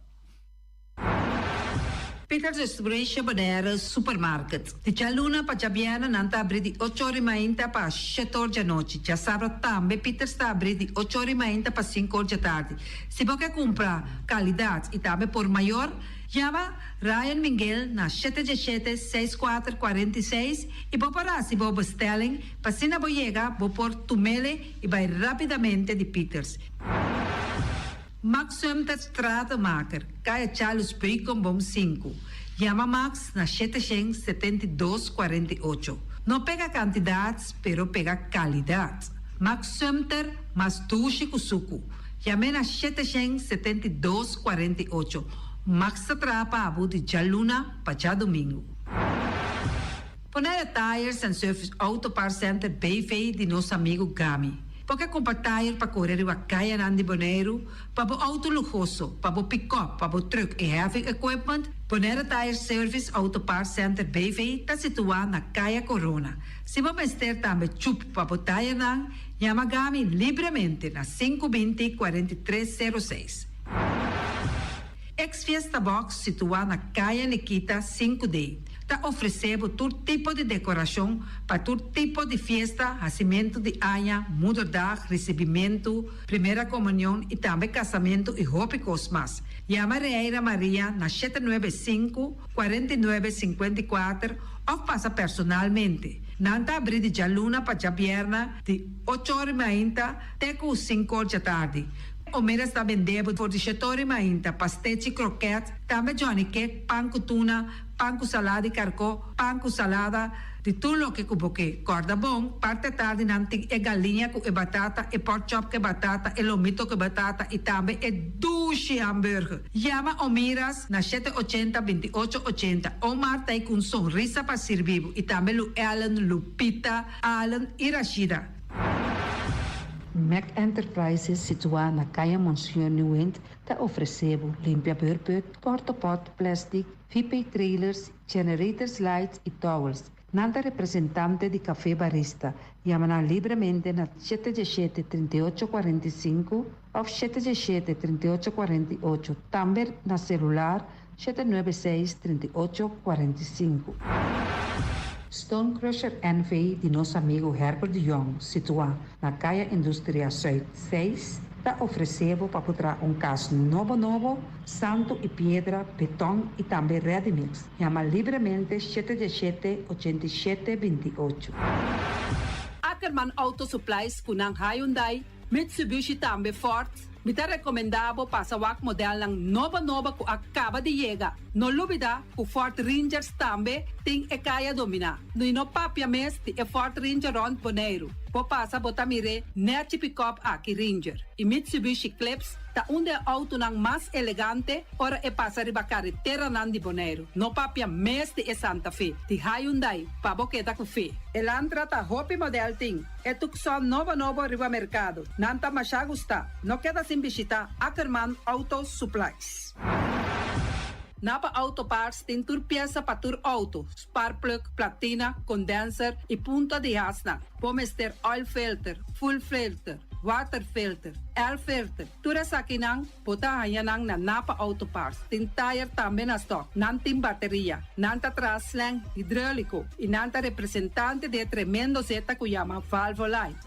Peter Distribution Bonaire Supermarket. Di djaluna pa djabièrnè nan ta abrí di ocho or di mainta pa shete or djanochi. Djasabra tambe Peters ta abrí di ocho or di mainta pa sinku or djatardi. Si bo ke kumpra kalidat i tambe por mayor, yama Ryan Minguel na shete diesshete, seis kuater, 46 i bo por hasi bo bestelling pa asina bo yega bo por tumele i bai rapidamente di Peters. Max Sumter Stratenmaker, Kaya Charles Beukenboom sinku. Yama Max na shete shen 72 48. No pega kantidat pero pega kalidat. Max Sumter mas dushi ku suku. Yam'é na 772 48. Max ta traha pa bo di djaluna pa djadumingu. Bonaire Tires and Service Auto Parts Center BV di nos amigu Gami. Bo ke kumpra tire pa kore riba kayanan di Boneiru, pa bo outo luhoso, pa bo pikòp, pa bo trùk i heavy equipment? Bonaire Tire Service Auto Parts Center BV ta situá na Kaya Corona. Si bo mester tambe chup pa bo tayernan, yama Gami libremente na sinku 20 43 sero seis. Ex Fiesta Box situá na Kaya Nikita sinku D ta ofresé bo tur tipo di dekorashon pa tur tipo di fiesta, hasimentu di aña, moederdag, risibimentu, primera komunion i tambe kasamentu i hopi kos mas. Yama Reira Maria na 795, 49 54 òf pasa personalmente. Nan ta abrí di djaluna pa djabièrnè di ocho or i mainta te ku sinku or djatardi. Omeras ta bendé bo for di shete or i mainta, pastechi, krokèt, tambe johnny cake, pan ku tuna, pan ku salada di karkó, pan ku salada, di tur loke ku bo ke. Kòrda bon, parti atardi nan tin e galiña ku e batata, e pork chop ku e batata, e lomito ku e batata i tambe e dushi hamburger. Yama Omiras na shete 80 28 80. Omar ta ei ku un sonrisa pa sirbi bo i tambe Lu Ellen, Lupita, Allen i Rashida. Mac Enterprises situá na Kaya Monseñor Nieuwind ta ofresé bo limpia beurput, portopot, plastic, VP trailers, generators lights i towels. Nan ta representante di Café Barista. Yama nan libremente na shete 17 38 45 òf shete 17 38 48, tambe na selular 796 38 45. Stone Crusher NV di nos amigu Herbert de Jong, situá na Kaya Industria Zuid 6, ta ofresé bo pa por traha un kas nobo nobo, santu i piedra, beton i tambe ready mix. Yama libremente 717 87 28. Ackerman Auto Supplies ku nan Hyundai, Mitsubishi tambe Ford. Mi ta rekomendá bo pasa wak modelnan nobo nobo ku a kaba di yega. No lubidá ku Ford Rangers tambe tin e kaya dominá. I no papia mes di e Ford Ranger rònt Boneiru. Bo pasa bo ta mir'é nèchi pikòp aki Ranger. I Mitsubishi Eclipse ta un di e outonan mas elegante ora e pasa riba kareteranan di Boneiru. No papia mes di e Santa Fe di Hyundai pa bo keda ku fe. Elantra ta hopi modèl tin. E Tucson nobo nobo riba merkado. Nan ta masha gustá. No keda sin bishitá Ackerman Auto Supplies. Napa Auto Parts tin tur piesa pa tur outo, sparkplug, platina, condenser y punta di hasnan. Bo mester oil filter, fuel filter, water filter, air filter, tur esakinan bo ta haña nan na Napa Auto Parts. Tin tire tambe na stock. Nan tin bateria. Nan ta traha slang hidrolico y nan ta representante di e tremendo zeta cu yama Valvoline.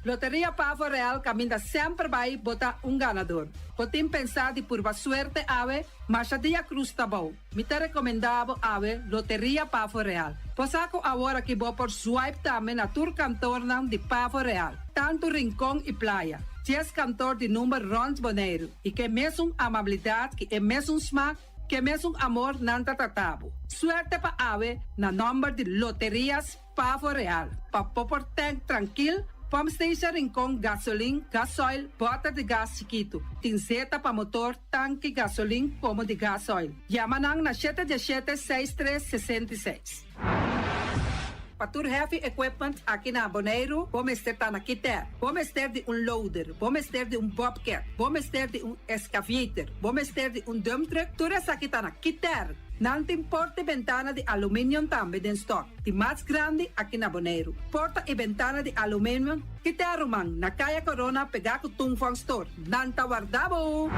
Loteria Pavo Real caminda semper bay bo ta un ganador. Bo tin pensá di purba suerte awe? Masha dia cruz ta bou. Mi ta recomendá bo awe Loteria Pavo Real. Bo sa cu awor aki bo por swipe tambe na tur kantornan di Pavo Real, tantu Rincon y Playa. Dies kantor di number rond Boneiru y ke mesun amabilidad ki e mesun smaak, ke mesun amor nan ta trata bo. Suerte pa awe na nomber di Loterias Pavo Real, pa bo por tank trankil, pump station Rincon, gasolin, gasoil, bòter di gas chikitu, tin zeta pa motor, tanki gasolin komo di gasoil. Yama nan na shete diesshete seis tres 66. Pa tur heavy equipment aki na Boneiru, bo mester ta na Kiter. Bo mester di un loader, bo mester di un bobcat, bo mester di un excavator, bo mester di un dump truck, tur esaki ta na Kiter. Nan tin porta i bentana di aluminium tambe den stock. Di mas grandi aki na Boneiru. Porta i bentana di aluminium Kiter ruman na Kaya Corona pegá ku Tung Fong Store. Nan ta warda bo!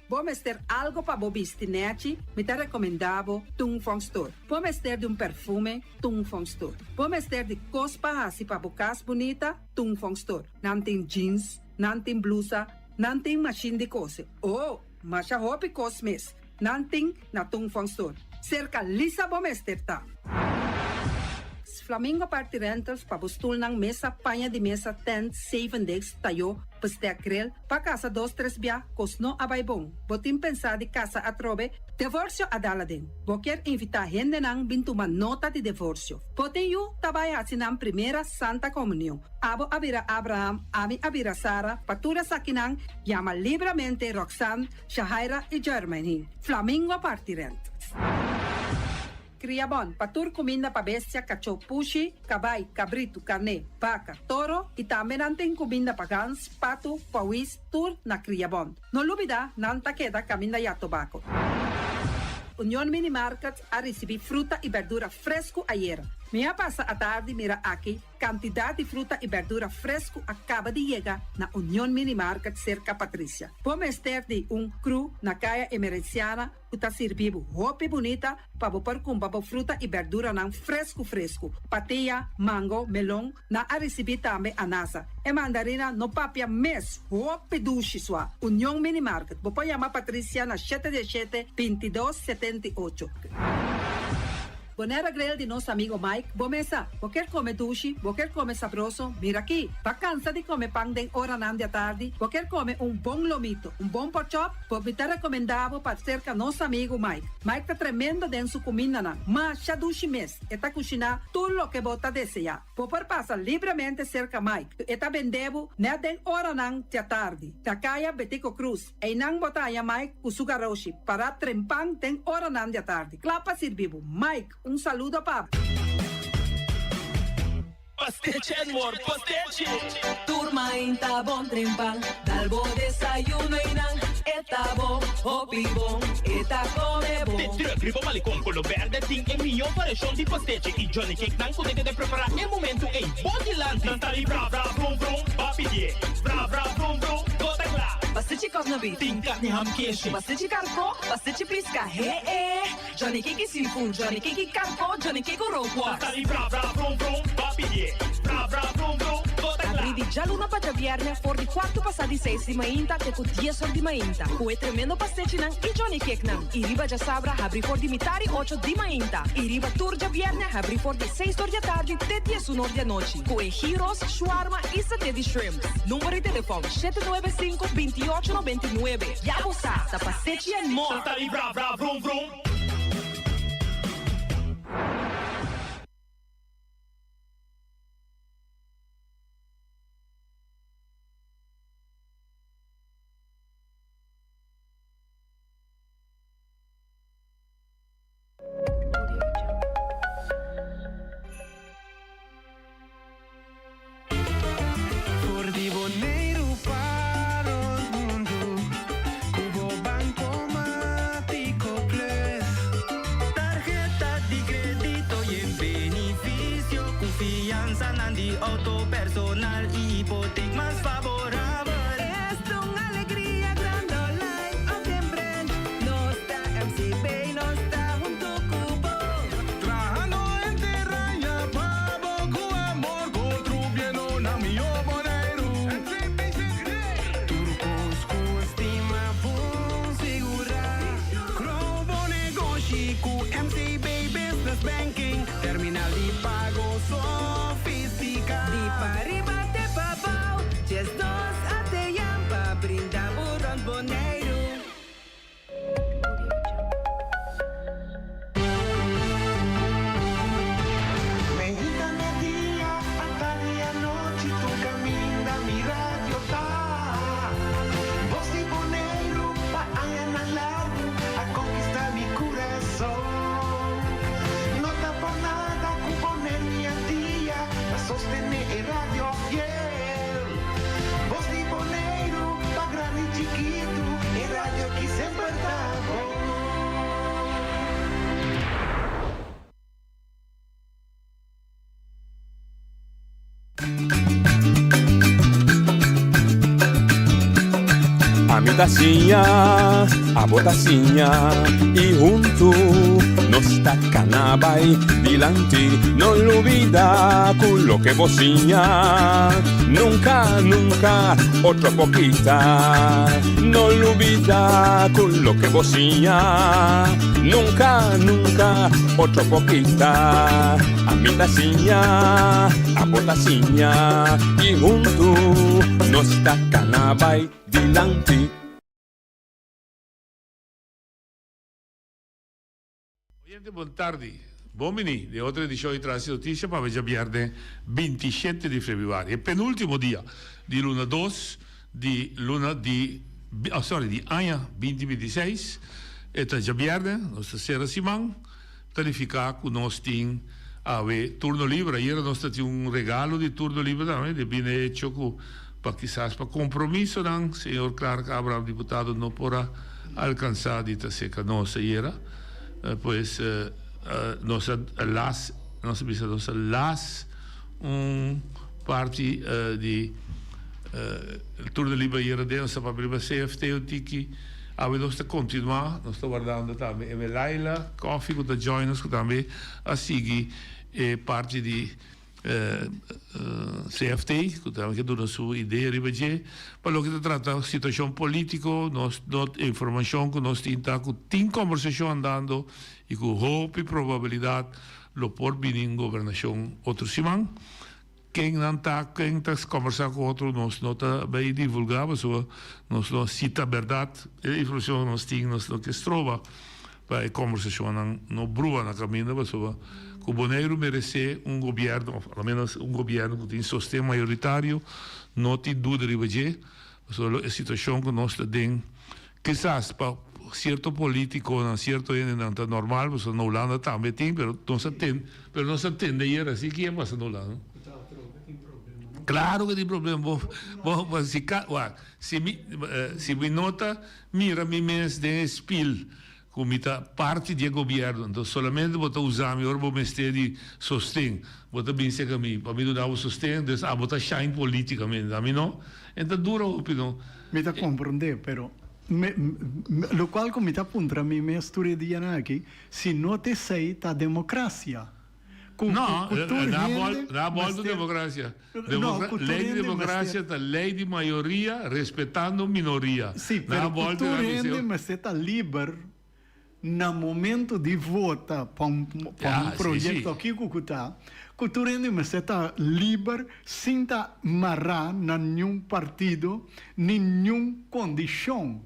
Bo mester algo pa bo bisti nèchi? Mi ta rekomendá bo Tung Fong Store. Bo mester di un perfume? Tung Fong Store. Bo mester di kos pa hasi pa bo kas bunita? Tung Fong Store. Nan tin jeans, nan tin blusa, nan tin mashin di kose. Oh! Masha hopi kos mes. Nan tin na Tung Fong Store. Serka Lisa bo mester ta. Flamingo Party Rentals pa bo stulnan, mesa, paña di mesa, tent, zeven desk, tayó, bestek, grill, pa kasa dos tres bia, kos no a bai bon. Bo tin pensá di kasa atrobe? Devorsio a dal aden. Bo kier invitá hendenan bin tuma nota di devorsio. Bo tin yu ta bai hasi nan primera Santa Komunion. Abo a bira Abraham, ami a bira Sara, pa tur esakinan yama libramente Roxanne, Shahaira i Jermaine. Flamingo parti rent. Kriabon, pa tur kuminda pa bestia, kachó, pushi, kabai, kabritu, karné, baka, toro i tambe nan tin kuminda pa gans, patu, pawis, tur na Kriabon. No lubida, nan ta keda kaminda ya tobako. Union Mini Market a risibí fruta i berdura fresku ayera. Mi a pasa atardi mira aki Kantidat di fruta i bèrdura fresku a kaba di yega na Union Mini Market serka Patricia. Bo mester di un kru na Kaya Emerenciana ku ta sirbi bo hopi bunita pa bo por kumpra bo fruta i bèrduranan fresku fresku. Patia, mango, melon, nan a risibí tambe anasa. E mandarina no papia mes, hopi dushi sua. Union Mini Market, bo por yama Patricia na shete diesshete, 22, 78. Bonaire Grill di nos amigo Mike, bo mesa. Bo kier come dushi, bo kier come sabroso, mira aki. Bo a cansa di come pan den oranan di atardi, bo kier come un bon lomito, un bon porkchop, bo mi ta recomenda bo pa cerca nos amigo Mike. Mike ta tremendo den su cumindanan, masha dushi mes, e ta cushina tur loke bo ta desea. Bo por pasa libremente cerca Mike, e ta bende bo net den oranan di atardi. Na caya Betico Cruz. Einan bo ta haña Mike ku su garoshi pará trempan den oranan di atardi, kla pa sirbi bo. Mike, un saludo pa bo. Pastechi and more pastechi! Tur mainta bon trempan, dal bo desayuno einan, e ta bon, hopi bon, e ta come bon. De truck riba Malecon Colo Berde tin e mihó variashon di pastechi y Johnny Cake nan ku ta keda prepará e momentu ei bo dilanti. Nan ta di bra bra brum brum, ba pidié bra bra brum brum, bo ta kla. Pastechi kòs na bif. Tin karni ham keshi. Pastechi karkó, pastechi piska, he e. Johnny Cake i seafood, Johnny Cake i karkó, Johnny Cake ku rookworst. Nan ta di bra bra brum brum, ba pidié bra bra brum brum, bo ta kla. Abri di. djaluna pa djabièrnè for di kuartu pasá di seis di mainta te ku dies or di mainta ku e tremendo pastechinan i Johnny Cakenan. I riba djasabra habri for di mitari ocho di mainta i riba tur djabièrnè habri for di seis or di atardi te diesun or di anochi ku e gyros, shawarma i saté di shrimps. Number di telefòn, 795 28 99. Ya bo sa, ta Pastechi and More! Santa di bra bra vrum vrum. For di Boneiru pa rond mundu ku bo Bankomatiko Plus. Tarheta di kredito yen benifisio ku fiansanan di outo personal i hipotek mas faborabel. Esta un alegria grandi online of den branch. Nos ta MCB, nos ta huntu ku bo. Trahando henter aña pa bo ku amor contribuyendo na mihó Boneiru. Tur kos ku stima bon sigurá. Grow bo negoshi ku MCB Business Banking, terminal di pago sofistiká. Di pariba te pabou, 12 ATM pa brinda bo rònt Boneiru. Meinta media, atardi anochi tur caminda mi radio ta. Voz di Boneiru pa añanan largu a conquista mi curason. No ta por nada cu Boneiru y Antia ta sostene e radio fiel. Voz di Boneiru pa grandi y chikitu e radio ki semper ta bon. Ami ta siña, abo ta siña y huntu nos ta cana bay dilanti. No lubida cu loke bo siña nunca, nunca otro por kita. No lubida cu loke bo siña nunca, nunca otro por kita. Ami ta siña, abo ta siña y huntu nos ta cana bay dilanti. Oyente bon tardi. Bon bini den otro edicion di Trans Noticia pa djabierne 27 di februari, e penultimo dia di luna dos di luna di oh sorry di aña 2026. E ta djabierne, nos ta cera siman, ta nifica cu nos tin awe turno liber. Ayera nos ta tin un regalo di turno liber tambe, debi na e hecho cu pa kisas pa compromisonan señor Clark Abraham diputado no por a alcansa di ta seca nos ayera. Pues nos a las, nos a bisa nos a las un parti di Tour de Liba ayera den, nos a papia riba CFT un tiki, awe nos ta continua, nos ta wardando tambe Emelaila Coffie cu ta join nos cu tambe a sigui e parti di CFT, ku tambe ke duna su idea riba dje. Pa loke ta trata situashon polítiko, nos no e informashon ku nos tin ta ku tin kombersashon andando i ku hopi probabilidat lo por bini un gobernashon otro siman. Ken nan ta, ken ta kombersá ku otro nos no ta bai divulgá pasobra nos no si ta bèrdat e informashon ku nos tin nos no ke stroba. Pa e kombersashonnan no brua na kaminda pasobra ku Boneiru meresé un gobièrnu òf alomenos un gobièrnu ku tin sosten mayoritario no tin duda riba dje pasobra lo e situashon ku nos ta den kisas pa sierto politikonan sierto hendenan ta normal pasobra na Hulanda tambe tin pero nos a tende pero nos a tende ayer asi ke a pasa na Hulanda klaro ku tin problema bo bo si ka wak si mi si mi no ta Mira mi mes den e spil cu mi ta parti di e gobierno, anto solamente bo ta usa mi ora bo mester di sosten, bo ta bin cerca mi pa mi duna bo sosten, dus abo ta shine politicamente, ami no, en ta dura hopi no. Mi ta comprende, pero locual cu mi ta puntra mi mes tur e dianan aki, si no ta esey ta democracia. Ku No, ku tur na bol, hende na bolto mester democracia. No, Democra ku tur ley di hende democracia mester ta ley di mayoria respetando minoria. Sí, Na pero ku bolto tur na hende biseo. mester ta liber na momento di vota pa un pa Ja, un sí, proyecto sí. kiko ku ta, ku tur hende mester ta liber sin ta mará na niun partido ni niun kondishon.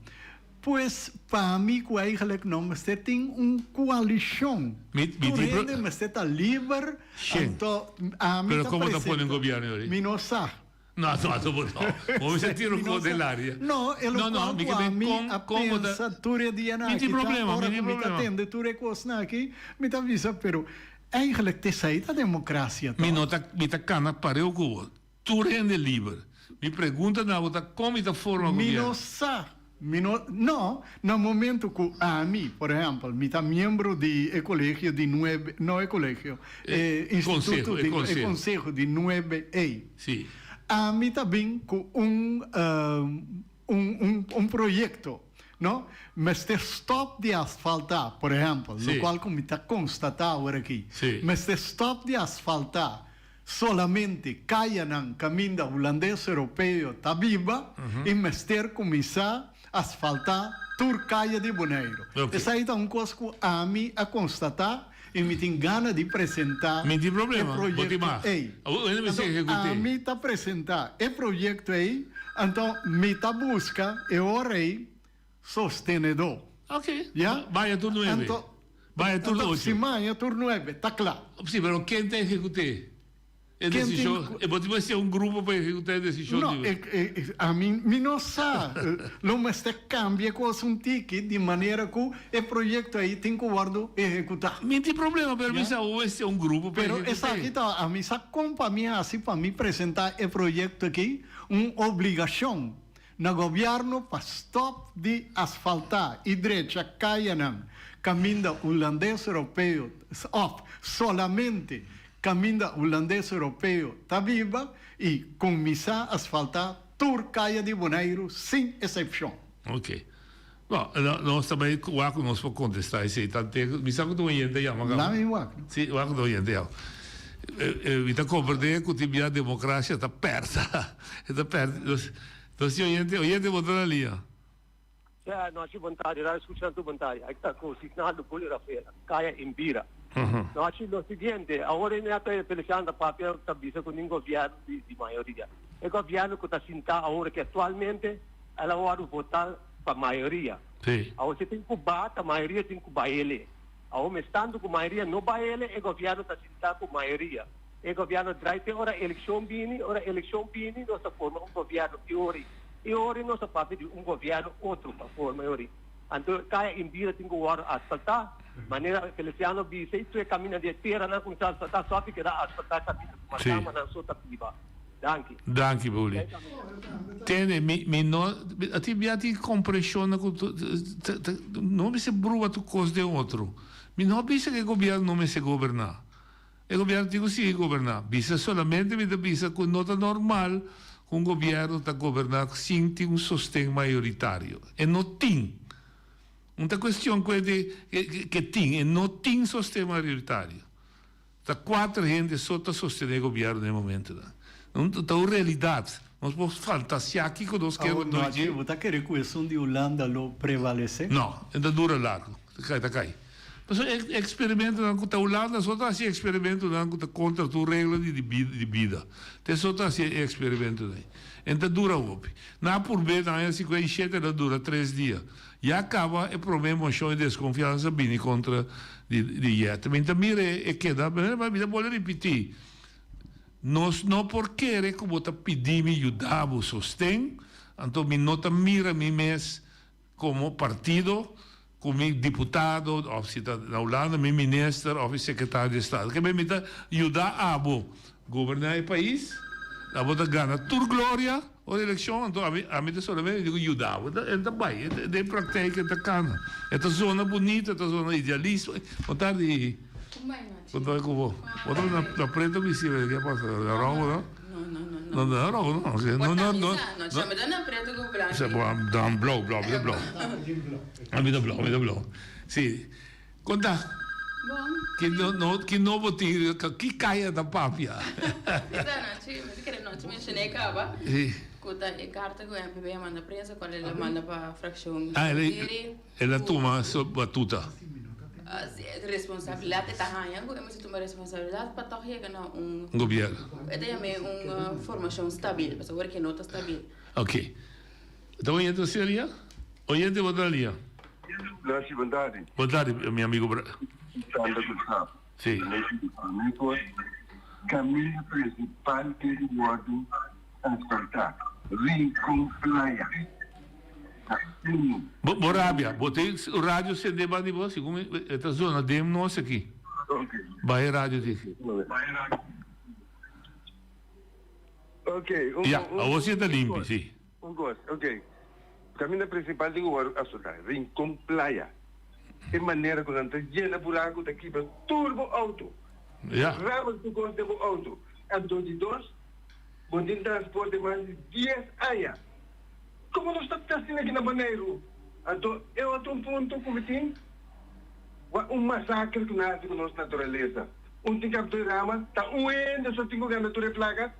Pues pa mi ku eigenlijk no mester tin un koalishon. Mi, mi Tur tin pro- hende mester ta liber, Shen. anto ami Pero ta como ta pone un presenta. gobierno yori? Mi no sa. No, no, no, no. Bo mester tira Mi un no kos sa. den laria. No, e No, no, lokual mi ku ke men ami kon, a kon bo ta. pensa tur e dianan Mi aki tin ta problema, ora mi tin ku mi ta problema. tende tur e kosnan aki, mi ta bisa pero eigenlijk t'esei ta demokrasia Mi tòg? no ta, mi ta kana pareu ku bo. Tur hende liber. Mi pregunta na bo ta kon mi ta forma Mi no gobierno? sa. Mi no, no, na momento ku ami, por ehèmpel, mi ta miembro di e kolegio di nuebe, no e kolegio, e E instituto konseho, e di, e konseho. konseho di nuebe ei. Sí. Ami ta bin ku un, un, un, un proyekto, no? Mester stòp di asfaltá, por ehèmpel, Sí. lokual ku mi ta konstatá awor aki. Sí. Mester stòp di asfaltá Solamente kayanan kaminda hulandes europeo ta biba i mester kuminsá asfaltá tur kaya di Boneiru. Esei ta un kos ku ami a konstatá i mi tin gana di presentá Mi tin e problema, bo tin proyekto mas. ei. Abo hende mester Anto ehekut'é. ami ta presentá e proyekto ei, anto mi ta buska e ora ei sostenedó. Ok. Ya? Baya tur nuebe. Anto, Baya tur anto ocho. si maña tur nuebe, ta kla. Si, pero ken ta ehekut'é e Ken tin desishon? ku. E bo tin mester un grupo pa ehekutá e desishon No, di. e, e, e, ami, mi no sa. Lo mester kambia e kos un tiki di manera ku e proyekto ei tin ku wòrdu ehekutá. Mi tin problema, pero mi Ya? sa bo mester un grupo pa Pero ehekut'é. esaki ta, ami sa kon pa mi hasi pa mi presentá e proyekto aki un obligashon. Na gobièrnu pa stòp di asfaltá i drecha kayanan kaminda hulandes europeo òf solamente kaminda hulandes europeo ta biba i kuminsá asfaltá tur kaya di Boneiru sin esepshon. Ok. Bon, nos ta bai wak ku nos por kontestá esei tante. Mi sa ku ta un oyente yama kaba. Lami wak. Si, wak ku ta un oyente yama. Mi ta komprendé ku tin bia demokrasia ta pèrta. E ta pèrta. Nos, nos tin oyente, oyente bo ta na liña. Ya, nochi bon tardi, radio escucha tur bon tardi. Aki ta ku Signaldo Julio Rafael, Kaya Imbira. Nochi lo siguiente, awor e neta e Feliciano ta papia ta bisa ku nin gobierno di di mayoria. E gobierno ku ta sinta awor ki actualmente el a wòrdu votá pa mayoria. Sí. Awor si tin ku ba ta mayoria tin ku baele. Awor mestando ku mayoria no baele e gobierno ta sinta ku mayoria. E gobierno drai te ora eleccion bini, ora eleccion bini nos ta forma un gobierno y ori y ori nos ta papia di un gobierno otro pa forma y ori. Anto caya Indira tin cu wordo asfalta, manera Feliciano bisa y tur e camina di e teranan cuminsa asfalta sopi keda asfalta camina cu Sí. matamanan so ta biba. Danki. Danki Buli. Tende mi mi no a tin bia tin compresion cu no mester bruba tur cos den otro. Mi no a bisa cu e gobierno no mester goberna. E gobierno tin cu sigui goberna. Bisa solamente mi ta bisa cu no ta normal cu un gobierno ta goberna sin tin un sosten mayoritario. E no tin. Un ta cuestion cu e ke tin. E no tin sosten mayoritario. Ta cuater hende so ta sostene e gobierno den e momentonan. Ta un realidad. Nos por fantasia kico nos kier Awor, no Nochi, bo ta kere cu esun di Hulanda lo prevalece? No, e ta dura largo. Ta cay, ta cay. Pasobra e experimentonan cu ta Hulanda so ta haci experimentonan cu ta contra tur regla di di bida. Te so ta haci e experimentonan ey. En ta dura hopi. Na purbe na aña 57 el a dura tres dia. Ya caba e prome mocion di desconfiansa bini contra di di Jette. Mi ta mira e keda, mi ta bolbe ripiti. Nos no por kere ku bo ta pidi mi yuda bo sosten, anto mi no ta mira mi mes komo partido ku mi diputado òf si ta na Hulanda mi minister òf mi sekretario di estado. Kebe mi ta yuda abo goberná e pais, abo ta gana tur gloria ora elekshon, anto ami ami ta solamente di ku yuda bo. E ta bai, den praktijk e ta kana. E ta zona bunito, e ta zona idealismo. Bo tardi. Bo ta ku bo. Bo ta na na preto bisti pero ke pasa? Na robo no? No no no no. No na robo no. Bo No no ta no. misa, no chama ta na preto ku blanco. Sa bo dan blou blou mi ta blou. A mi ta blou mi ta blou. Si. Konta. Bon. Ki no no ki nobo tin ki kaya ta papia? Bisa anochi, mi ta kere nochi menshoné kaba. Si. Ku ta e karta ku MPB a manda prensa kual el a manda pa frakshon Ah, el Diri. el a tuma su batuta. Si, responsabilidat e ta haña ku e mester tuma responsabilidat pa tòg yega na un. Gobièrnu. E ta yam'é un formashon stabil, pasobra awor ke no ta stabil. Oké. Ta oyente asina lia? Oyente bo ta lia? Gracias, bon tardi. Bon tardi, mi amigo. Santa ku sap. Sí. Kaminda prinsipal tin ku wòrdu asfaltá, Rincon Playa. Ta unu. Bo, bo rabia. Bo tin radio sende banda di bo? Segun mi, e ta zona den nos aki. Ok. Baha e radio tiki. Ok. Un, Ya, un, awor si e ta un limpi, kos. si. Un kos, ok. Kaminda prinsipal tin ku wòrdu asfaltá, Rincon Playa. E manera ku nan ta yena buraku ta kibra tur bo outo. Ya. Rama tur kos den bo outo. Anto di dos, bo tin transporte mas di dies aña. Komo nos ta asina aki na Boneiru? Anto e otro un punto ku mi tin, wak un masakre ku nan hasi ku nos naturalesa. Un tin kap tur e rama, ta un hende so tin ku gana tur e plaka.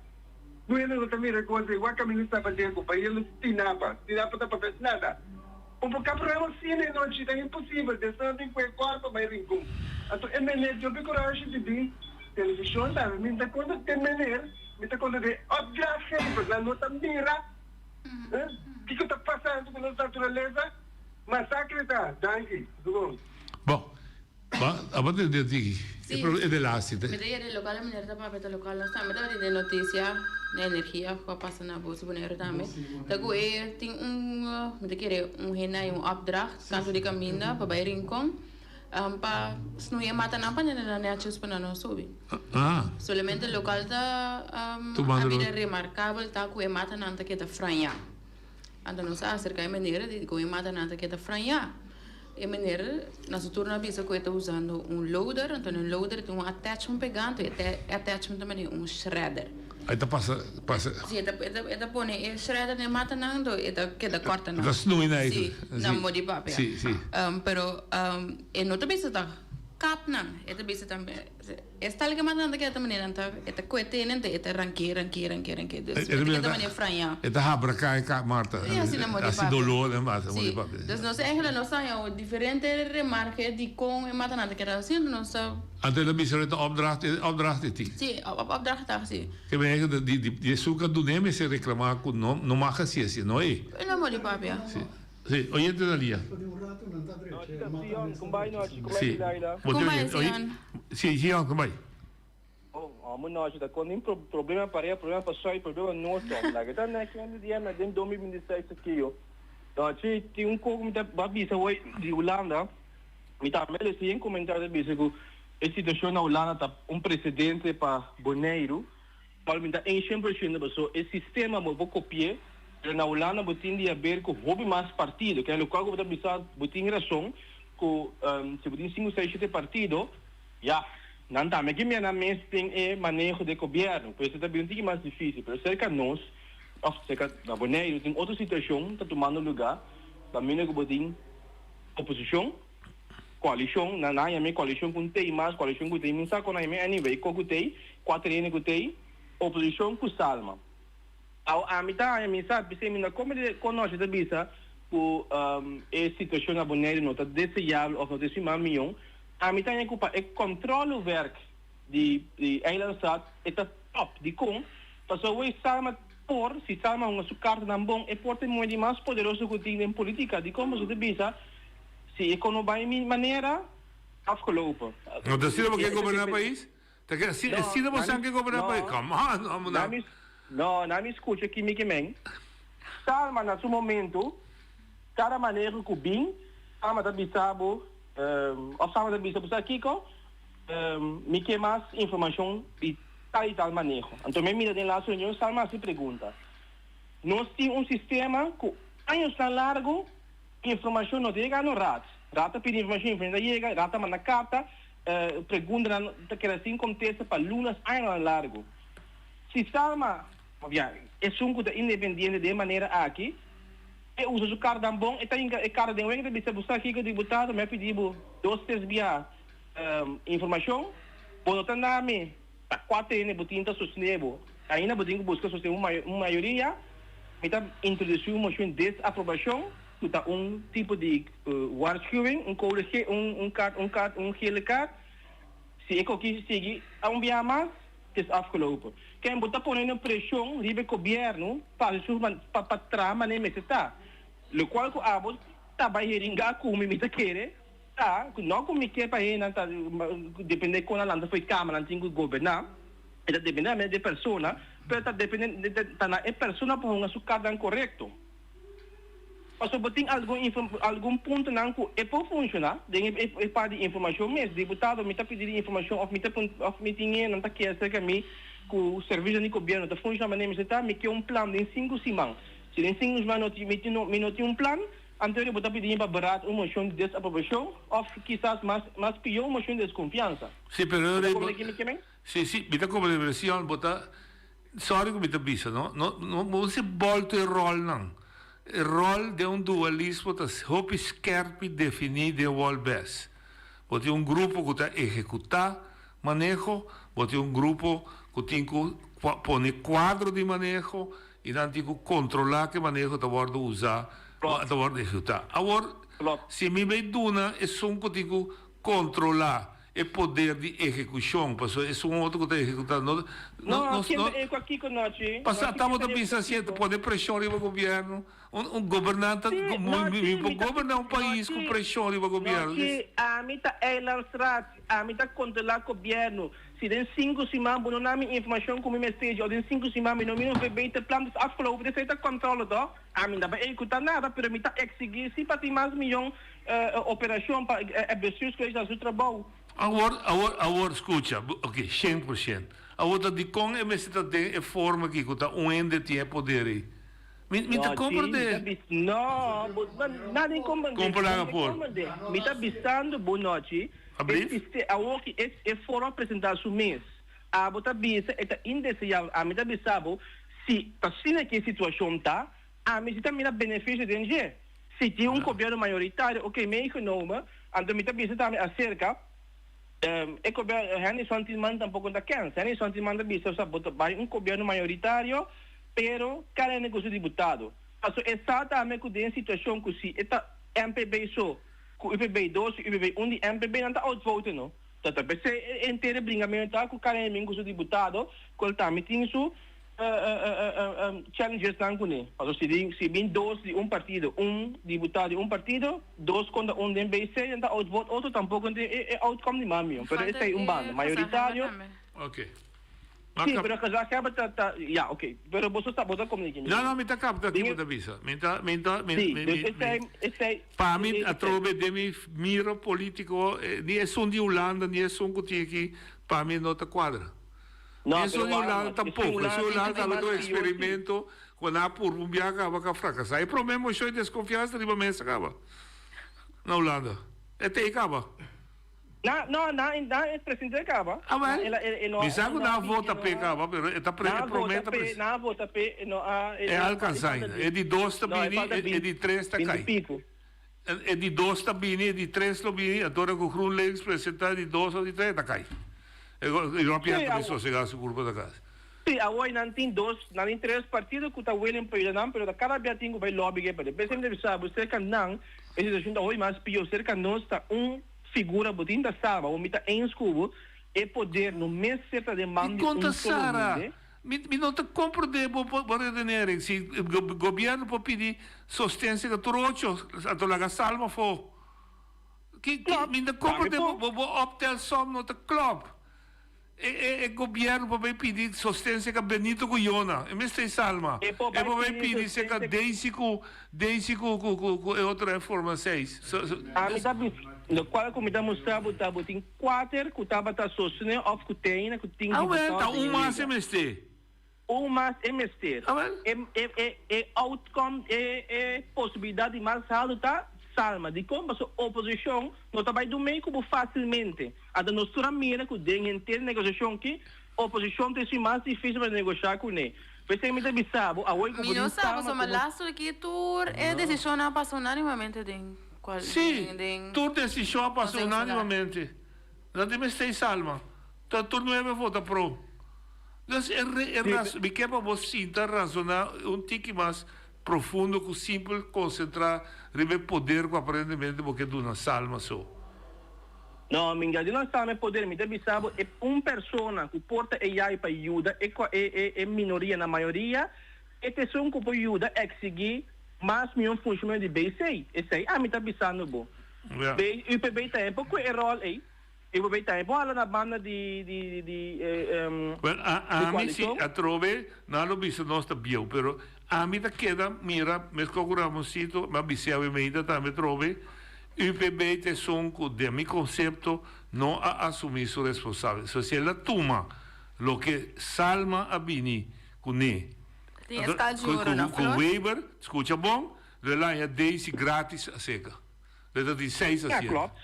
Un hende no ta mira kos ei, wak kaminda sta padeku, bayendo Tinapa. Tinapa ta papia nada. Un por kap rama asina e nochi ta imposibel, despues nan tin ku e kòrpa bai Rincon. Anto e meneer di hopi kurashi di bin televishon tambe, mi ta konta di e meneer, mi ta konta di e opdrachtgever, nan no ta mira kiko ta pasando ku nos naturalesa, masakre ta. Danki. Bon. Bon, Ba aba tende di Sí. e de laatste. Mi ta yere local e meneer ta papia ta local nos tambe tabata tin den noticia na energia cu a pasa na Bosi Boneiru tambe ta cu e tin un mi ta kere un hende hay un opdracht canto di caminda pa bay Rincon pa snoei e matanan pa nene nan netjes pa nan no subi. Ah. Solamente local ta a bira remarcabel ta cu e matanan ta keda fraña. Anto nos a aserka e meneer di kon e matanan ta keda frañá. E meneer na su turno a bisa ku e ta usando un loader, anto den loader tin un attachment pegá, anto e attachment ta manera un shredder. E ta pasa, pasa. Si, e ta, e ta pone e shredder den e matanan, anto e ta keda kòrta nan. E ta snoei nan eigenlijk. Si, na modi papia. Si, si. Pero e no ta bisa ta kap nan, e ta bisa tambe. E stal ke mata nan ta keda ta manera nan ta e ta kue tene ente e ta ranke ranke ranke ranke dus e ta keda manera fraña. E ta habraká e ka Marta. Sí asina modi Hasi papia. dolor e mata modi Sí papia. dus nos eigenlijk nos ta haña diferente remarke di kon e mata nan ta keda hasi enton nos ta. Anto el a bisa e ta opdracht e opdracht e tin. Sí op opdracht ta hasi. Ke men eigenlijk di di di esun ka dun'é mester reklamá ku no no mag hasi asi no e. E no modi papia. Sí. Sí, oyente na lia. Sí, bo tin oyente. Oye, sí, Sion, kon bai? Bon, amo nochi ta kon tin problema pareha, problema pa soi, problema noord om. Laga ta na kende dia na den 2026 aki yo. Nochi tin un koko mi ta ba bisa hoy di Hulanda. Mi tambe a lesa yen komentario ta bisa ku e situashon na Hulanda ta un presedente pa Boneiru. Cual mi ta een shen por shento paso e sistema bo por copi'e pero na Hulanda bo tin di haber cu hopi mas partido kende locual cu bo ta bisa bo tin razon cu si bo tin cinco seis shete partido ya nan tambe ke mira nan mes den e maneho de gobierno pues e ta bira un tiki mas dificil pero cerca nos of cerca na Boneiru tin otro situacion ta tumando lugar caminda cu bo tin oposicion. Koalishon, nan a yam'é koalishon ku n'tei mas, koalishon ku tei, mi sa kon a yam'é, anyway, ko ku tei, kuater hende ku tei, oposishon ku Salma. Awo ami ta haña, mi sa, p'esei mi no kome di konoshe ta bisa ku e situashon na Boneiru no ta deseabel òf no ta esun mas mion, ami ta haña ku pa e kòntròlewerk di di Eilandstraat e ta tòp. Dikon? Pasobra wei Salma por, si Salma hunga su kartanan bon, e por ta e muhé di mas poderoso ku tin den politika. Dikon? Pasobra ta bisa. Si e kono bai mi manera, afgelopen. No ta asina bo ke goberná pais? Ta ke asina, asina bo san ke goberná pais? Come on, homo nan. No, na mi skucha ki mi ke men. Salma na su momento, kada maneho ku bin, Salma ta bisa bo, of Salma ta bisa bo sa kiko, mi ke mas informashon di tal i tal maneho. Anto mi a mira den laatste reunion, Salma hasi pregunta. Nos tin un sistema ku añosnan largu Informacion no ta yega no Raad. Raad ta pidi informacion, informacion ta yega, Raad ta manda carta, preguntanan ta keda sin contesta pa lunas, añanan largo. Si Salma, ya, esun cu ta independiente den e manera aki, e usa su cartanan bon, e ta hinca e carta den wega, e ta bisa, bo sa kico diputado, mi a pidi bo dos, tres biaha. Informashon, Bo no ta na mi, ta kua tene bo tin ta sostené bo. Ainda bo tin ku buska sostené un mayoria. Mi ta introdusí un moshon desaprobashon ku ta un tipo di waarschuwing, un kode ge, un kaart, un kaart, un gele kaart. Si e koki sigui un biaha mas, het is afgelopen. Ken bo ta pone preshon riba e gobièrnu pa hasi su pa pa traha manera mester ta. Lokual ku abo ta bai heringa ku mi, mi ta kere. Ta ku no ku mi ke pa hendenan ta depende kon nan lanta for e kama nan tin ku goberná, e ta depende tambe di e persona, pero ta depende ta na e persona pa hunga su kartanan korekto. Pasobra bo tin algun algun puntonan ku e por funshoná den e parti di informashon mes. Diputado mi ta pidi di informashon òf mi ta òf mi tin hendenan ta kere serka mi ku servisio di gobièrnu ta funshoná manera mester ta, mi ke un plan den sinku siman. Si den sinku siman mi no tin un plan, Antonio, bo ta pidi mi pa beraad un mocion di desaprobacion of kisas mas mas pio un mocion di desconfiansa. Si, pero Bo ta comprende ki mi ke men? Si, si, mi ta comprende, pero Sion, bo ta, sorry cu mi ta bisa, no, no, no, bo no si bolto e rolnan. E rol den un dualismo ta hopi skerpi defini den Wolbes. Bo tin un grupo cu ta ehecuta maneho, bo tin un grupo cu tin cu pone cuadro di maneho, I nan tin ku kontrolá ku e maneho ta wòrdu usá o ta wòrdu ehekutá. Awor, si mi bai duna esun ku tin ku kontrolá e poder di ehekushon, pasobra esun otro ku ta ehekutá no, no, nos no, Pasobra tabata ta bisa si e ta pone preshon riba gobièrnu. Un un gobernante mi por goberná un pais ku preshon riba gobièrnu. Nochi, ami ta eilandsraad, ami ta kontrolá gobièrnu. Si den sinku siman bo no na mi informashon ku mi mester dje òf den sinku siman mi no mira un verbeterplan, dus afgelopen esei ta kòntròle tòg? Ami no ta bai ehekutá nada, pero mi ta eksigí si pa tin mas miyon operashon pa e bestuurscollege hasi su trabou. Awor, awor, awor, skucha, oke, 100%. Awor ta dikon e mester ta den e forma aki ku ta un hende tin e poder ei? Mi, mi ta No, chi, mi comprende. ta bis, no, bo, no, nada in comprende, Compra bo laga no por. comprende. Mi ta bisando bo nochi, e Ablief? siste, awor ki e, e forma presenta su mes, abo ta bisa e ta indeseabel, ami ta bisa bo, si ta asina ki e situacion ta, ami si ta mira beneficio den dje. Si tin un gobierno mayoritario, ok, meegenomen, anto mi ta bisa tambe acerca, e gobierno, Henry Sontiman tampoco no ta kens, Henry Sontiman ta bisa, sa, bo ta bay un gobierno mayoritario, Pero kada hende ku su diputado. Paso e sa tambe ku den situashon ku si e ta MPB so ku UPB dos i UPB un di MPB nan ta outvote no. Ta ta p'esei e henter e bringamento ta ku kada hende bin ku su diputado ku el tambe tin su challenges nan kuné. Paso si di si bin dos di un partido un diputado di un partido dos kontra un den BC nan ta outvote otro tampoko tin e outcome di mas mion. Pero Falta esei un e banda gezaghebber mayoritario. tambe. Oké. Sí, pero gezaghebber ta, ta, ja, oké. Pero boso sa, bo ta komprendé ki mi. No, no, mi ta kapta ki bo ta bisa. Mi ta, mi ta, mi, Sí, mi, dus mi, esei, esei, Pa mi, esei. atrobe den mi miro polítiko, ni esun di Hulanda, ni esun ku tin aki, pa mi no ta kuadra. No, Ni esun pero di wak, Hulanda esun tampoko. Hulanda Esun tin Hulanda mas tabata un pió, sí. eksperimento ku nan a purba un biaha kaba ku a frakasá. E promé moshon di deskonfiansa riba mesa kaba na Hulanda. E te ei kaba. Na, no, na, na e presidente caba. Ah, wel. Na, el a, el, el no, Mi sa el cu no nan a a vota no p'e a, caba, pero e ta pre, nan e a prome vota ta p'e, pres. nan a vota p'e, e no a, e, E e, e alcansa falta ainda. di, E di dos ta no, e bini, falta e, e bin, di tres ta binti cay. pico. E, e di dos ta bini, e di tres lo bini, anto ora cu GroenLinks presenta e di dos of di tres, e ta cay. E, e no a Sí, pierde mi awo, sosega su curpa ta cas. sí, awo nan tin dos, nan tin tres partido cu ta willing pa yuda nan, pero ta cada bia tin cu bay lobby ke pa de. P'esei mi ta bisa bo, cerca nan, e situacion ta hopi mas pio, cerca nos ta un figura bo tin ta sa, ma bo mi ta eens ku bo, e poder no mester ta den man Mi di konta un solo Sara, hende. mi mi no ta komprendé bo bo redenering, si gobièrnu por pidi sosten serka tur ocho, anto laga Salma afó. Ki ki Klòp, mi ta tambe komprendé bo por. bo bo optelsom no ta klòp. E e e gobièrnu por bai pidi sosten serka Benito ku Yona, e mester Salma. E por E bai por bai pidi pidi serka sosten. Daisy ku Daisy ku ku ku ku e otro e forma seis. So so Ami ta bis, lokual ku mi ta mustra bo ta bo tin kuater ku tabata sostené òf ku teina ku tin Awel, diputado ta den un e mas liga. e mester. Un mas e mester. Awel. E e e e outcome, e e posibilidat di mas haltu ta Salma. Dikon? Pasobra oposishon no ta bai dumei ku bo fásilmente. Anto nos tur a mira ku den henter negosiashon ki oposishon ta esun mas difísil pa negoshá kuné. P'esei mi ta bisa bo awor ku Mi bo no tin sa, Salma pasobra komo. lastu aki tur e desishonnan a pasa unánimamente den Sí, den tur desishon a pasa Konseho Insular. unánimamente. Nan tin mester Salma. Ta tur nuebe vota pro. Dus e re e ras mi ke pa bo sinta razoná un tiki mas profundo ku simpel konsentrá riba e poder ku aparentemente bo ke duna Salma so. No, mi no duna Salma e poder, mi ta bisa bo e un persona ku por ta e yai pa yuda e e e e minoria na mayoria, e ta esun ku por yuda eksigí mas mihó funshonamentu di BC. Esei ami ta bisando bo. B UPB ta hempo ku e ròl ei. UPB ta hempo hala na banda di di di Well, a di ami si koalishon. atrobe nan lo bisa nos ta bieu, pero ami ta keda mira meskos ku Ramoncito, mi a bis'é awe meinta tambe atrobe, UPB ta esun ku den mi konsepto no a asumí su responsabilidad. So si el a tuma loke Salma a bini kuné, Tin eskal di oro na ku flor. Weber, skucha bon, lo el haña Daisy gratis aseka. Lo ta tin seis Ja, asiento. klopt.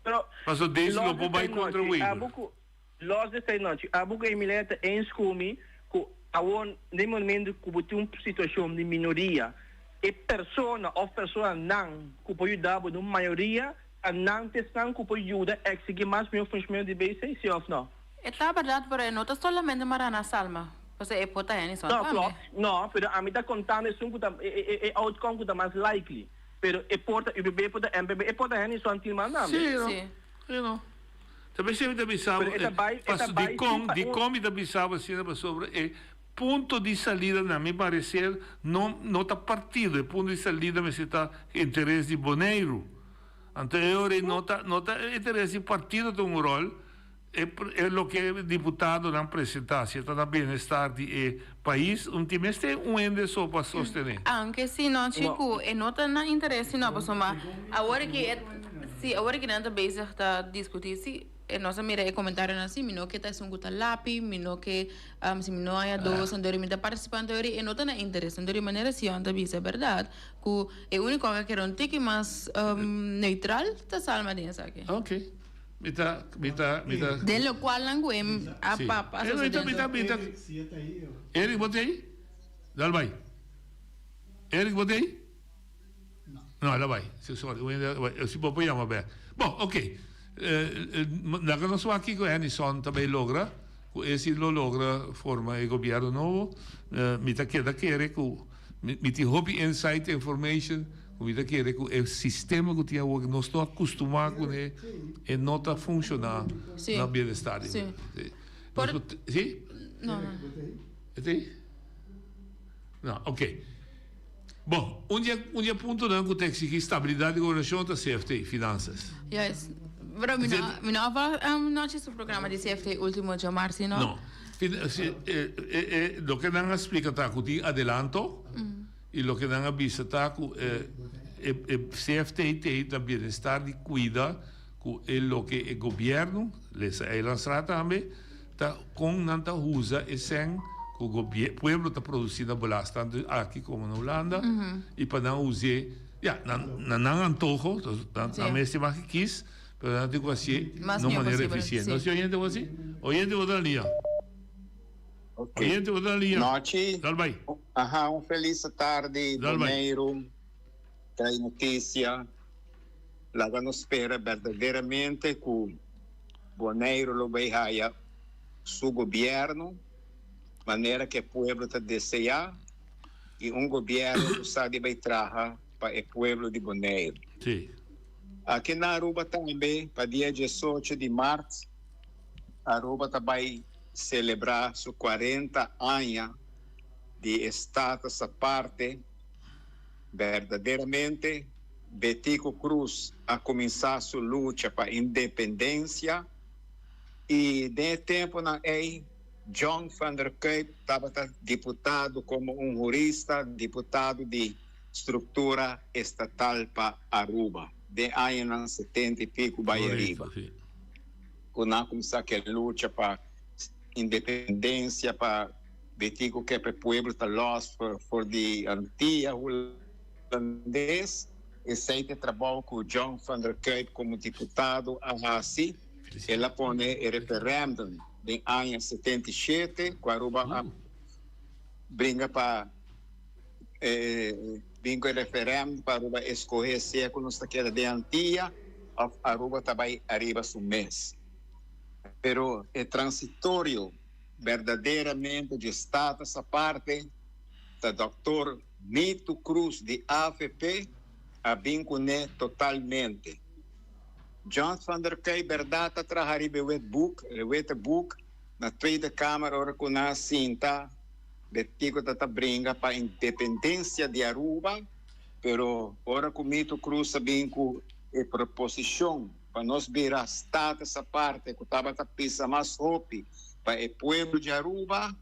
Pero Paso Daisy los lo de por bai sei kontra nochi, Weber. abo ku los de sei nochi, abo ku Emilia ta eens ku mi ku awor den momento ku bo tin un situashon di minoria, e persona of personanan ku por yuda bo den un mayoria ta nan ta esnan ku por yuda eksigi mas mihor funshonamento di BC, si of no? E ta berdad, pero e no ta solamente mará na Salma, pasobra e por ta Hennyson No, tambe. klopt. No, pero ami ta kontando esun ku ta e e e outcome ku ta mas likely. Pero e por ta UPB, e por ta MPB, e por ta Hennyson Tilman tambe. Sí, no. Sí. Sí, no. Ta pesey mi ta bisa bo, Pero e ta bai, e ta paso bai sí dikon, pa un. dikon mi ta bisa bo asina pasobra e punto di salida na mi parecer no no ta partido, e punto di salida mester ta interes di Boneiru. Anto e ora ei no ta no ta interes di partido ta un rol, E e loke e diputadonan presentá si e ta na bienestar di e pais, un tin mester un hende so pa sostené. Aunke si no chi ku e no ta na interes si no pasobra awor ki e si awor ki nan ta bezig ta diskutí si e nos a mira e komentarionan si mi no ke ta esun ku ta lapi mi no ke si mi no haña dos anto mi ta partisipá anto e no ta na interes anto di manera si yon ta bisa bèrdat ku e úniko ku a keda un tiki mas neutral ta Salma den esaki. Oke. Mi ta, mi ta, mi ta. Den locual nan cu e a Sí. papa Eh, mi ta, mi ta, mi ta. Eric, bo ta ei? Dal bai. Eric, bo ta ei? No, el a bai. Sí, sorry. Un hende a bai. Si bo por yama bek. Bon, ok. Laga nos wak kiko Hennyson ta bay logra. Cu e si lo logra forma e gobierno nobo. Mi ta keda kere cu mi tin hopi insight information. Ku mi ta kere ku e sistema ku tin awor nos no a kustumá kuné e no ta funshoná na bienestar di hende. Sí. Por Sí? No, no. E ta ei? No, oké. Bon, un di e un di e puntonan ku ta eksigí stabilidat di gobernashon ta CFT, finansas. Juist. Pero mi no mi no a wak nochi su programa di CFT ultimo djamars, si no? No. Si, e e loke nan a splika ta ku tin adelanto. I loke nan a bisa ta ku e e CFT tei ta bienestar di kuida ku e loke e gobièrnu, lesa Eilandsraad tambe, ta kon nan ta usa e sèn ku pueblo ta produsí na belas tantu aki komo na Hulanda i pa nan us'é ya nan na nan antoho nan mester mas ke kis pero nan tin ku hasié na un manera efisiente. No si oyente bo hasi? Oyente bo ta na liña. Ok. Oyente bo ta na liña. Nochi. Dal bai. Aha, un felis tardi, Dal bai. Boneiru. Trae notisia. Laga nos spera berdaderamente ku Boneiru lo bai haya su gobièrnu manera ku e pueblo ta deseá i un gobièrnu ku sa di bai traha pa e pueblo di Boneiru. Sí. Aki na Aruba tambe pa dia diesocho di mart Aruba ta bai selebrá su kuarenta aña di e status aparte, berdaderamente Betico Croes a kuminsá su lucha pa independensia i den e tempunan ei John van der Kuyp tabata diputado komo un hurista, diputado di struktura estatal pa Aruba den añanan setenta i piku bai ariba. Ku nan a kuminsá ku e lucha pa independensia pa Betico ke pa e pueblo ta lòs for di Antia Hulandes. Esei ta e trabou ku John van der Kuyp komo diputado a hasi. El a pone e referèndum den aña 77 ku Aruba a bringa pa bin ku e referèndum pa Aruba eskohé sea ku nos ta keda den Antia. òf Aruba ta bai ariba su mes. Pero e transitorio berdaderamente dje Status Aparte ta Dòktor Mito Cruz di avp a bin kuné totalmente. John van der Kuyp bèrdat ta traha riba e wetboek, e wetboek na Tweede Kamer ora ku nan a sinta Betico ta ta bringa pa independencia di Aruba, pero ora cu Mito Cruz a bin cu e proposicion pa nos bira status aparte cu tabata pisa mas hopi pa e pueblo di Aruba,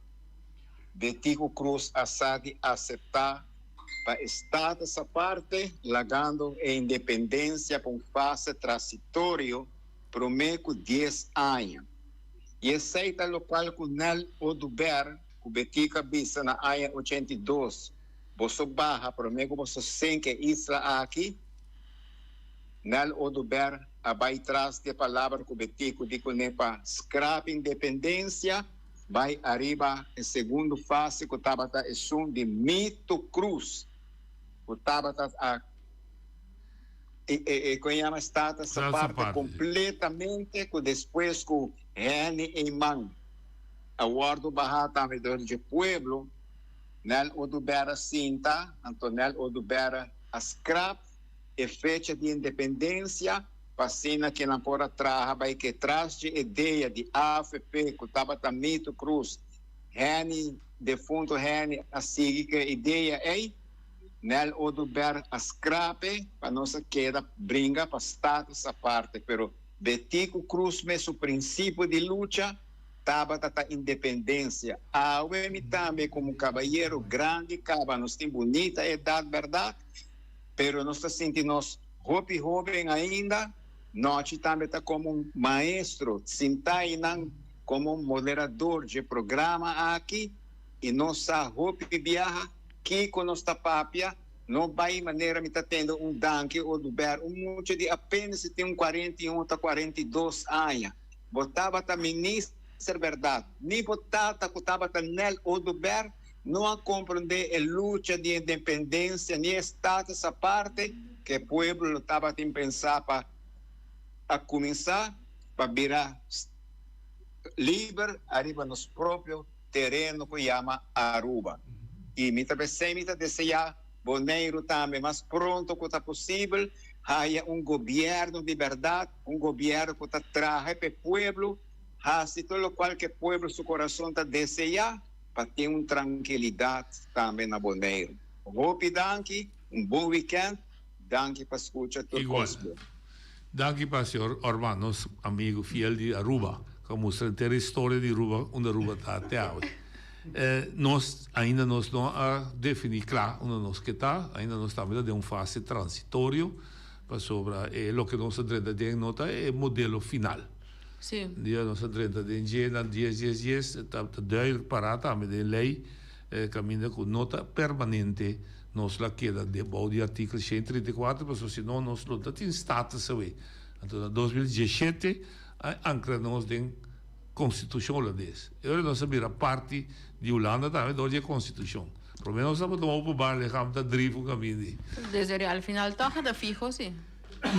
Betico Cruz a sa di acepta pa e status aparte lagando e independencia pa un fase transitorio prome cu dies aña. I esei ta lokual ku Nel Oduber ku Betika bisa na aña 82, Boso baha promé ku boso senk e isla aki. Nel Oduber a bai tras di e palabra ku Betico di kuné pa skrap independensia bai ariba e segundo fase ku tabata esun di Mito Cruz ku tabata a E e kon yama status aparte completamente cu despues cu Henny Eman a wordo baha tambe door dje pueblo, Nel Oduber a sinta, anto Nel Oduber a scrap e fecha di independencia pa asina ke nan por a traha bay ke tras dje idea di avp cu tabata Mito Cruz, Henny, defunto Henny a sigui cu e idea ey. Nel Oduber a scrape pa nos a keda bringa pa status aparte, pero Betico Croes mes su principio di lucha tabata ta independencia. Awe mi tambe como cabayero grandi caba nos tin bunita edad berdad, pero nos ta sinti nos hopi hoben ainda, Nochi tambe ta como un maestro sinta einan como moderador dje programa aki y nos sa hopi biaha Kiko nos ta papia? No bai manera mi ta tende un danki Oduber, un mucha di apenas si tin un 41 ta 42 aña. Bo tabata minister berdad. Ni bo tata ku tabata Nel Oduber no a comprende e lucha di independencia ni e status aparte ku e pueblo lo tabatin pensa pa a cuminsa pa bira liber ariba nos propio tereno ku yama Aruba. I mi ta p'esei mi ta deseá Boneiru tambe mas pronto ku ta posibel haya un gobièrnu di bèrdat, un gobièrnu ku ta traha p'e pueblo, hasi tur lokual ku e pueblo su kurason ta deseá pa tin un trankilidat tambe na Boneiru. Hopi danki, un bon wikènt, danki pa skucha tur kos bon. Danki pa señor Orman, nos amigo fiel di Aruba, cu a mustra henter e historia di Aruba, unda Aruba ta te awe. Nos, ainda nos no a defini cla unda nos ke ta, ainda nos tambe ta den un fase transitorio, pasobra e loke nos a drenta den no ta e modelo final. Sí. Dia nos a drenta den dje na dies dies dies, ta duidelijk para tambe den ley, caminda cu no ta permanente. Nos lo a keda den bou di artikel 134 pasobra si no nos lo ta tin status awe. Anto na 2017 a ancra nos den Constitucion Holandes. E ora nos a bira parti di Hulanda tambe door di e Constitucion. Prome nos tabata un openbaar lichaam ta drief un caminda. Dus eri al final toch a ta fiho si?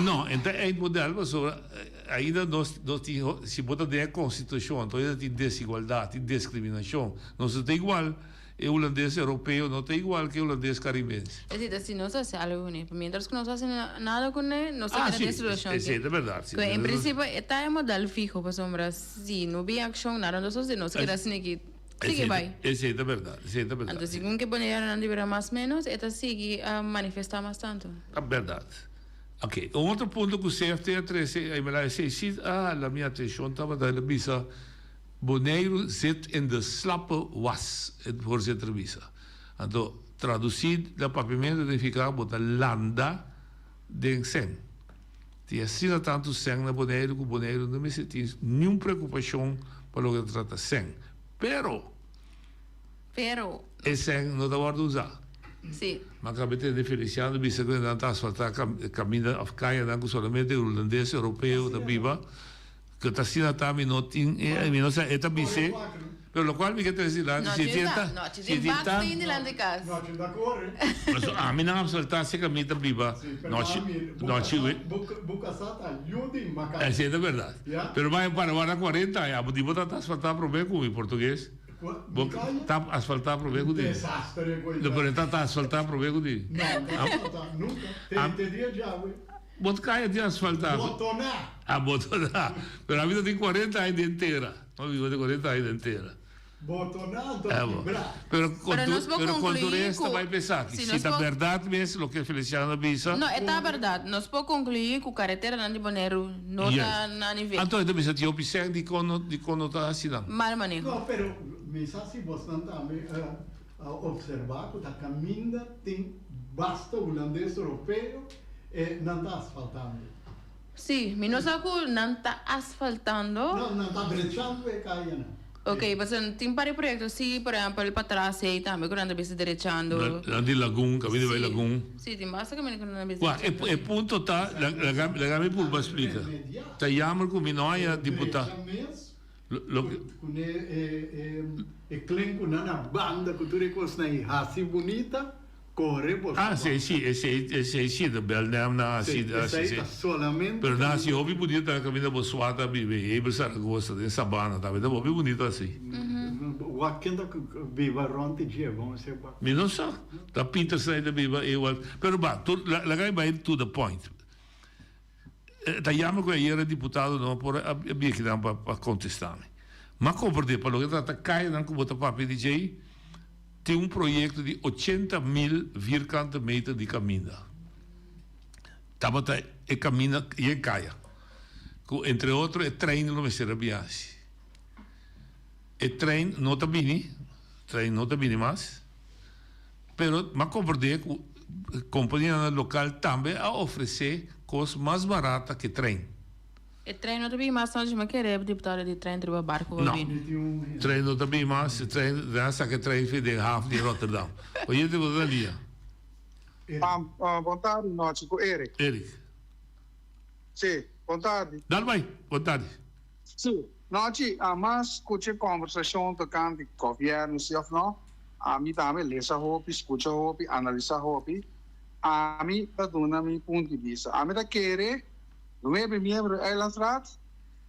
No, en ta eindmodel pasobra ainda nos nos tin si bo ta den e Constitucion anto ainda tin desigualdad, tin discriminacion. Nos no ta igual. E hulandes europeo no ta igual ku e hulandes karibense. Es decir, si nos hasi algo kuné, pero mientras ku nos no hasi nada kuné, nos ta keda den e situashon aki. Esei ta bèrdat, si. Ku en prinsipio e ta e modèl fiho, pasobra si no bin akshon, nada nos hasi, nos ta keda asina aki, sigui bai. Esei ta bèrdat, esei ta bèrdat. Anto segun ku e bonerianonan ta bira mas ménos, e ta sigui a manifestá mas tantu. Ta bèrdat. Oke, un otro punto ku CFT a trese, i mi la esei si a hala mi atenshon tabata el a bisa, Boneiru zit in de slappe was, e voorzitter bisa. Anto, traducí na papiamentu ta nifica bo ta landa den sèn. Tin asina tantu sèn na Boneiru ku Boneiru no mester tin niun preokupashon pa loke ta trata sèn. Pero, Pero. e sèn no ta wòrdu usá. Sí. M'a kaba tende Feliciano bisa ku nan ta asfaltá kaminda òf kayanan ku solamente hulandes europeo ta biba. Ku ta asina ta mi no tin e mi no sa e ta bis'é. Pero locual mi ke trece dilanti, No, si tin ta, ta, no, si tin tin bak ta. tin dilanti cas. No, tin ta core. Paso ami nan absalta si ka mi ta biba Sí, pero nochi, ami, bu nochi casa, we. bu, bu casa ta yu di Makamba. Esey ta berdad. Ya. Pero bay para wara 40 aña, abo di bo ta asfalta prome cu mi portugues. Cu, Bo mi caya? ta asfalta prome cu di. Desastre cu No, pero e ta ta asfalta prome cu di. No, ta asfalta nunca. Te, te dia djawe. Bo ta caya di asfalta. Botoná. Ah, botoná. Pero ami ta tin 40 aña den tera. Mi biba tin 40 aña den tera. Botoná anto kibrá. Pero Pero nos por pero concluí Conturés ta cu bai pensa aki. si Si nos ta por berdad mes loke Feliciano a bisa. No, e ta berdad. Nos por concluí cu careteranan di Boneiru no Yes. ta na nivel. Anto e ta bisa tin hopi sèn dikon no dikon no ta hasi nan. Mal maneho. No, pero mi sa si bosnan tambe a observa cu ta caminda tin basta Hulandes Europeo e nan ta asfaltando. Sí, mi no sa cu nan ta asfaltando. No, nan ta drechando e cayanan. Ok, pasobra tin par di proyecto sí, por ehempel patras ei tambe cu nan ta bisa drechando. Nan di Lagun, caminda bay Lagun. Sí, tin basta caminda cu nan ta bisa Wak, drechando. e punto ta, laga mi purba splica. Ta jammer cu mi no haya diputa. Loke. Cu e klen cu nan a banda cu tur e cosnan ei haci bunita. Kore bo Ah, si, si, esei, esei si, de Belnem nan hasi, Sí, hasi, esei si. ta solamente Pero nan hasi kaminda. hopi bunita na kaminda bo Swat a biba, e Abel Saragoza, den Sabana tambe ta hopi bunita asi. Wak ken ta biba rond di dje, bon esei wak. Mi no sa, ta pinta esei ta biba igual, pero ba, tur, laga mi bai to the point. Ta yama cu ayer e diputado no por a bia kinan pa pa contesta mi. M'a comprende pa loke ta trata cayanan cu bo ta papia di djey tin un proyecto di 80.000 vierkante meter di caminda. Tabata e caminda yen caya cu entre otro e trein lo mester a bia haci. E trein no ta bini, trein no ta bini mas. Pero m'a comprende cu companianan local tambe a ofrece cos mas barata ke trein. E trein no ta bin mas nochi, mi kere diputado di trein ta riba barco pa No, bin. trein no ta bin mas, e trein, nan a saca e trein fi den haaf di Rotterdam. Oyente bo ta na lia. Bon tardi nochi cu Eric. Eric. Si, bon tardi. Dal bai, bon tardi. Si, Nochi, a mas scucha e conversacion tocante gobierno si of no, ami tambe lesa hopi, scucha hopi, analisa hopi. Ami ta duna mi punto di bista. Ami ta kere nuebe miembro di Eilandsraad,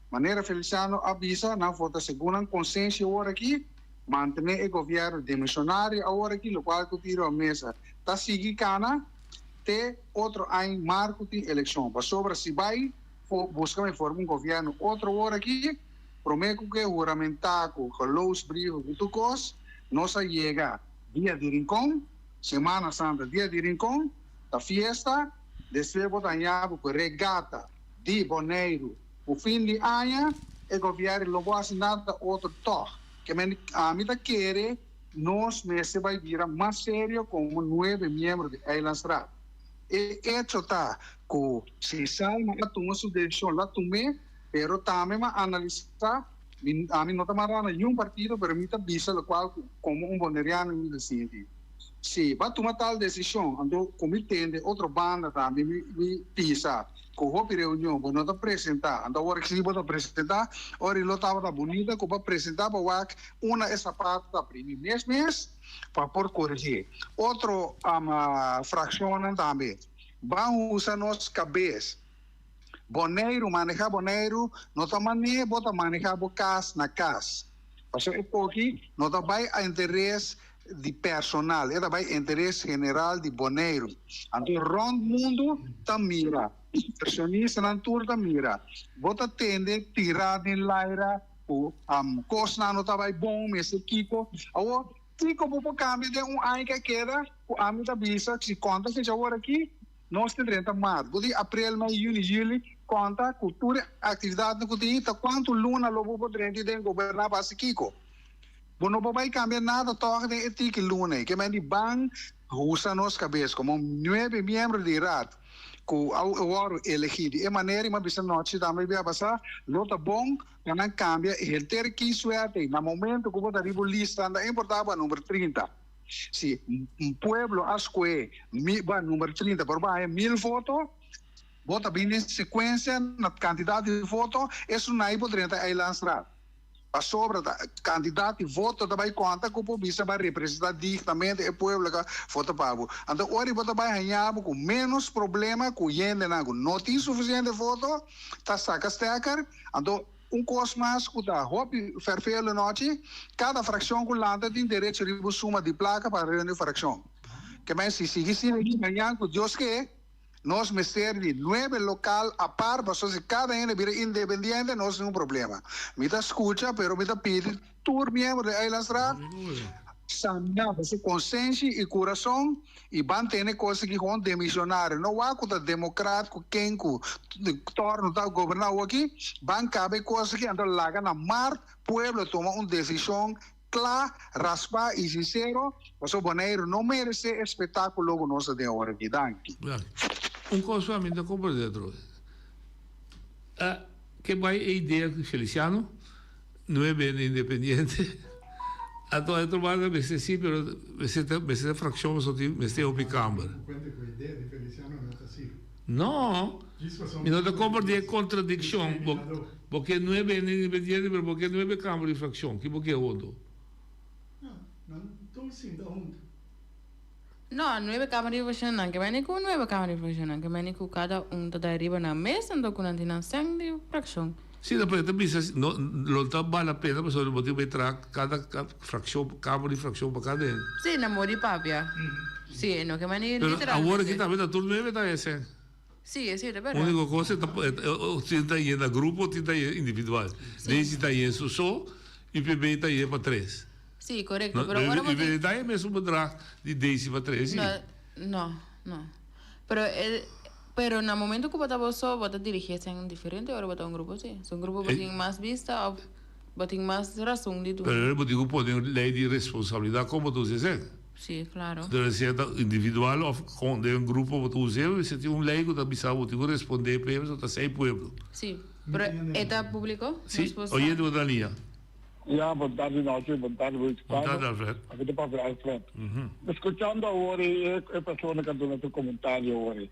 manera Feliciano a bisa, nan vota segun nan consenshi awor aki, mantene e gobierno demisionario awor aki, locual cu tiro a mesa ta sigui cana te otro aña mar cu tin eleccion. Pasobra si bay For busca mi forma un gobierno otro ora aki, prome cu ke huramenta cu geloofsbrieven cu tur cos, nos a yega dia di Rincon, Semana Santa dia di Rincon, ta fiesta, despues bo ta haña bo cu regata di Boneiru cu fin di aña e gobierno lo bo haci nada otro tog. Ke men ami ta kere nos mester bay bira mas serio como nuebe miembro di Eilandsraad. E echo ta ku si Salma a tuma su desishon la tum'é, pero tambe m'a analisá, mi ami no ta mará na niun partido pero mi ta bisa lokual ku komo un boneriano mi ta sinti. Si b'a tuma tal desishon anto ku mi tende otro banda tambe mi mi pisa ku hopi reunion bo no ta presentá, anto awor si bo ta presentá ora i lo tabata bunita ku bo a presentá pa wak una e sapato ta primi mes mes. pa por corigi. Otro fraccionnan tambe. Ban usa nos cabes. Boneiru, maneha Boneiru no ta mane bo ta maneha bo cas na cas. Pasobra e poki no ta bay a interes di personal, e ta bay interes general di Boneiru. Anto rond mundo ta mira, inversionistanan tur ta mira. Bo ta tende tira den laira. Ku kosnan no ta bai bon, mester kiko. Awor, kiko bo por kambia den un aña ku a keda? Ku ami ta bisa, si konta fecha awor aki, nos tin 30 mart. Bo di aprel, mei, yüni, yüli, konta ku tur e aktividatnan ku tin, ta kuantu luna lo bo por drenta den goberná pa hasi kiko? Bo no por bai kambia nada tòg den e tiki luna ei. Ke men di ban usa nos kabes komo nuebe miembro di Raad ku a wòrdu elegí di e manera i mi a bisa nochi tambe bia pasá lo ta bon pa nan kambia e henter kieswet ei na momento ku bo ta riba un lista no ta importá bo a number 30 si un pueblo a skohe mi bo a number 30 pero bo a haña mil voto bo ta bini den sekuensia na kantidat di voto esun nai bo drenta Eilandsraad. Pasobra ta kantidat di voto ta bai konta ku por bisa bai representá dignamente e pueblo ku a vota pa bo. Anto ora bo ta bai haña bo ku ménos problema ku hendenan ku no tin sufisiente voto ta saka stèker. Anto un kos mas ku ta hopi fèrfelu nochi, kada frakshon ku lanta tin derecho riba un suma di plaka pa reuní frakshon. Ke men si sigui asina aki mañan ku Dios ke. Nos mester di nuebe lokal apart pasobra si kada hende bira independiente nos tin un problema. Mi ta skucha pero mi ta pidi tur miembro di Eilandsraad samina boso konsenshi i kurason i ban tene kos aki gewoon demisionario. No wak ku ta demokrat ku ken ku torno ta goberna awoki ban kaba e kos aki anto laga na mart pueblo tuma un desishon Kla, raspá i sinsero, pasobra Boneiru no meresé e spetákulo ku nos ta den ora aki. Danki. Danki. Un kos ku ami ta komprendé atrobe. A ke bai e idea ku Feliciano no e bende independiente. Anto e otro banda mester si, pero mester ta mester ta frakshon pasobra tin mester hopi kamber. No, mi no ta komprendé e kontradikshon. Bo ke nuebe hende independiente pero bo ke nuebe kamber di frakshon. Ki bo ke huntu? Nan tur sinta huntu. No, nuebe kamber di frakshon nan ke meni ku nuebe kamber di frakshon nan ke meni ku kada un ta dai riba nan mes anto ku nan tin nan sèn di frakshon. Si, no, pero e ta bisa no lo ta bal la pena pasobra bo tin ku bai traha kada frakshon kamber di frakshon pa kada hende. Si, nan mor di papia. Si, e no ke meni Pero literalmente. awor aki tambe ta tur nuebe ta esèn. Sí, esei ta berdad. Úniko kos e ta tin ta yena grupo tin ta yena individual. Daisy ta yen su so, UPB ta yen pa tres. Sí, korekto, pero ora bo tin. UPB ta e mesun bedrag di Daisy pa tres, sí. No, no, no. Pero e, pero na momento ku bo ta bo so, bo ta dirigí esei diferente ora bo ta un grupo, sí. Si un grupo bo tin mas bista òf bo tin mas rason di duna. Pero bo tin ku pone un lei di responsabilidat kon bo ta usa esei. Sí, claro. Entonces si ta individual of con den un grupo bo ta us'é, mester tin un ley cu ta bisa bo tin cu respondé p'e pasobra ta sei pueblo. Sí, pero e ta publico? Sí, oyente bo ta lia. Ya, bon tardi Nochi, bon tardi Luis Bon tardi Alfred. Aki ta papia Alfred. Escuchando awor e persona cu a duna su comentario awor,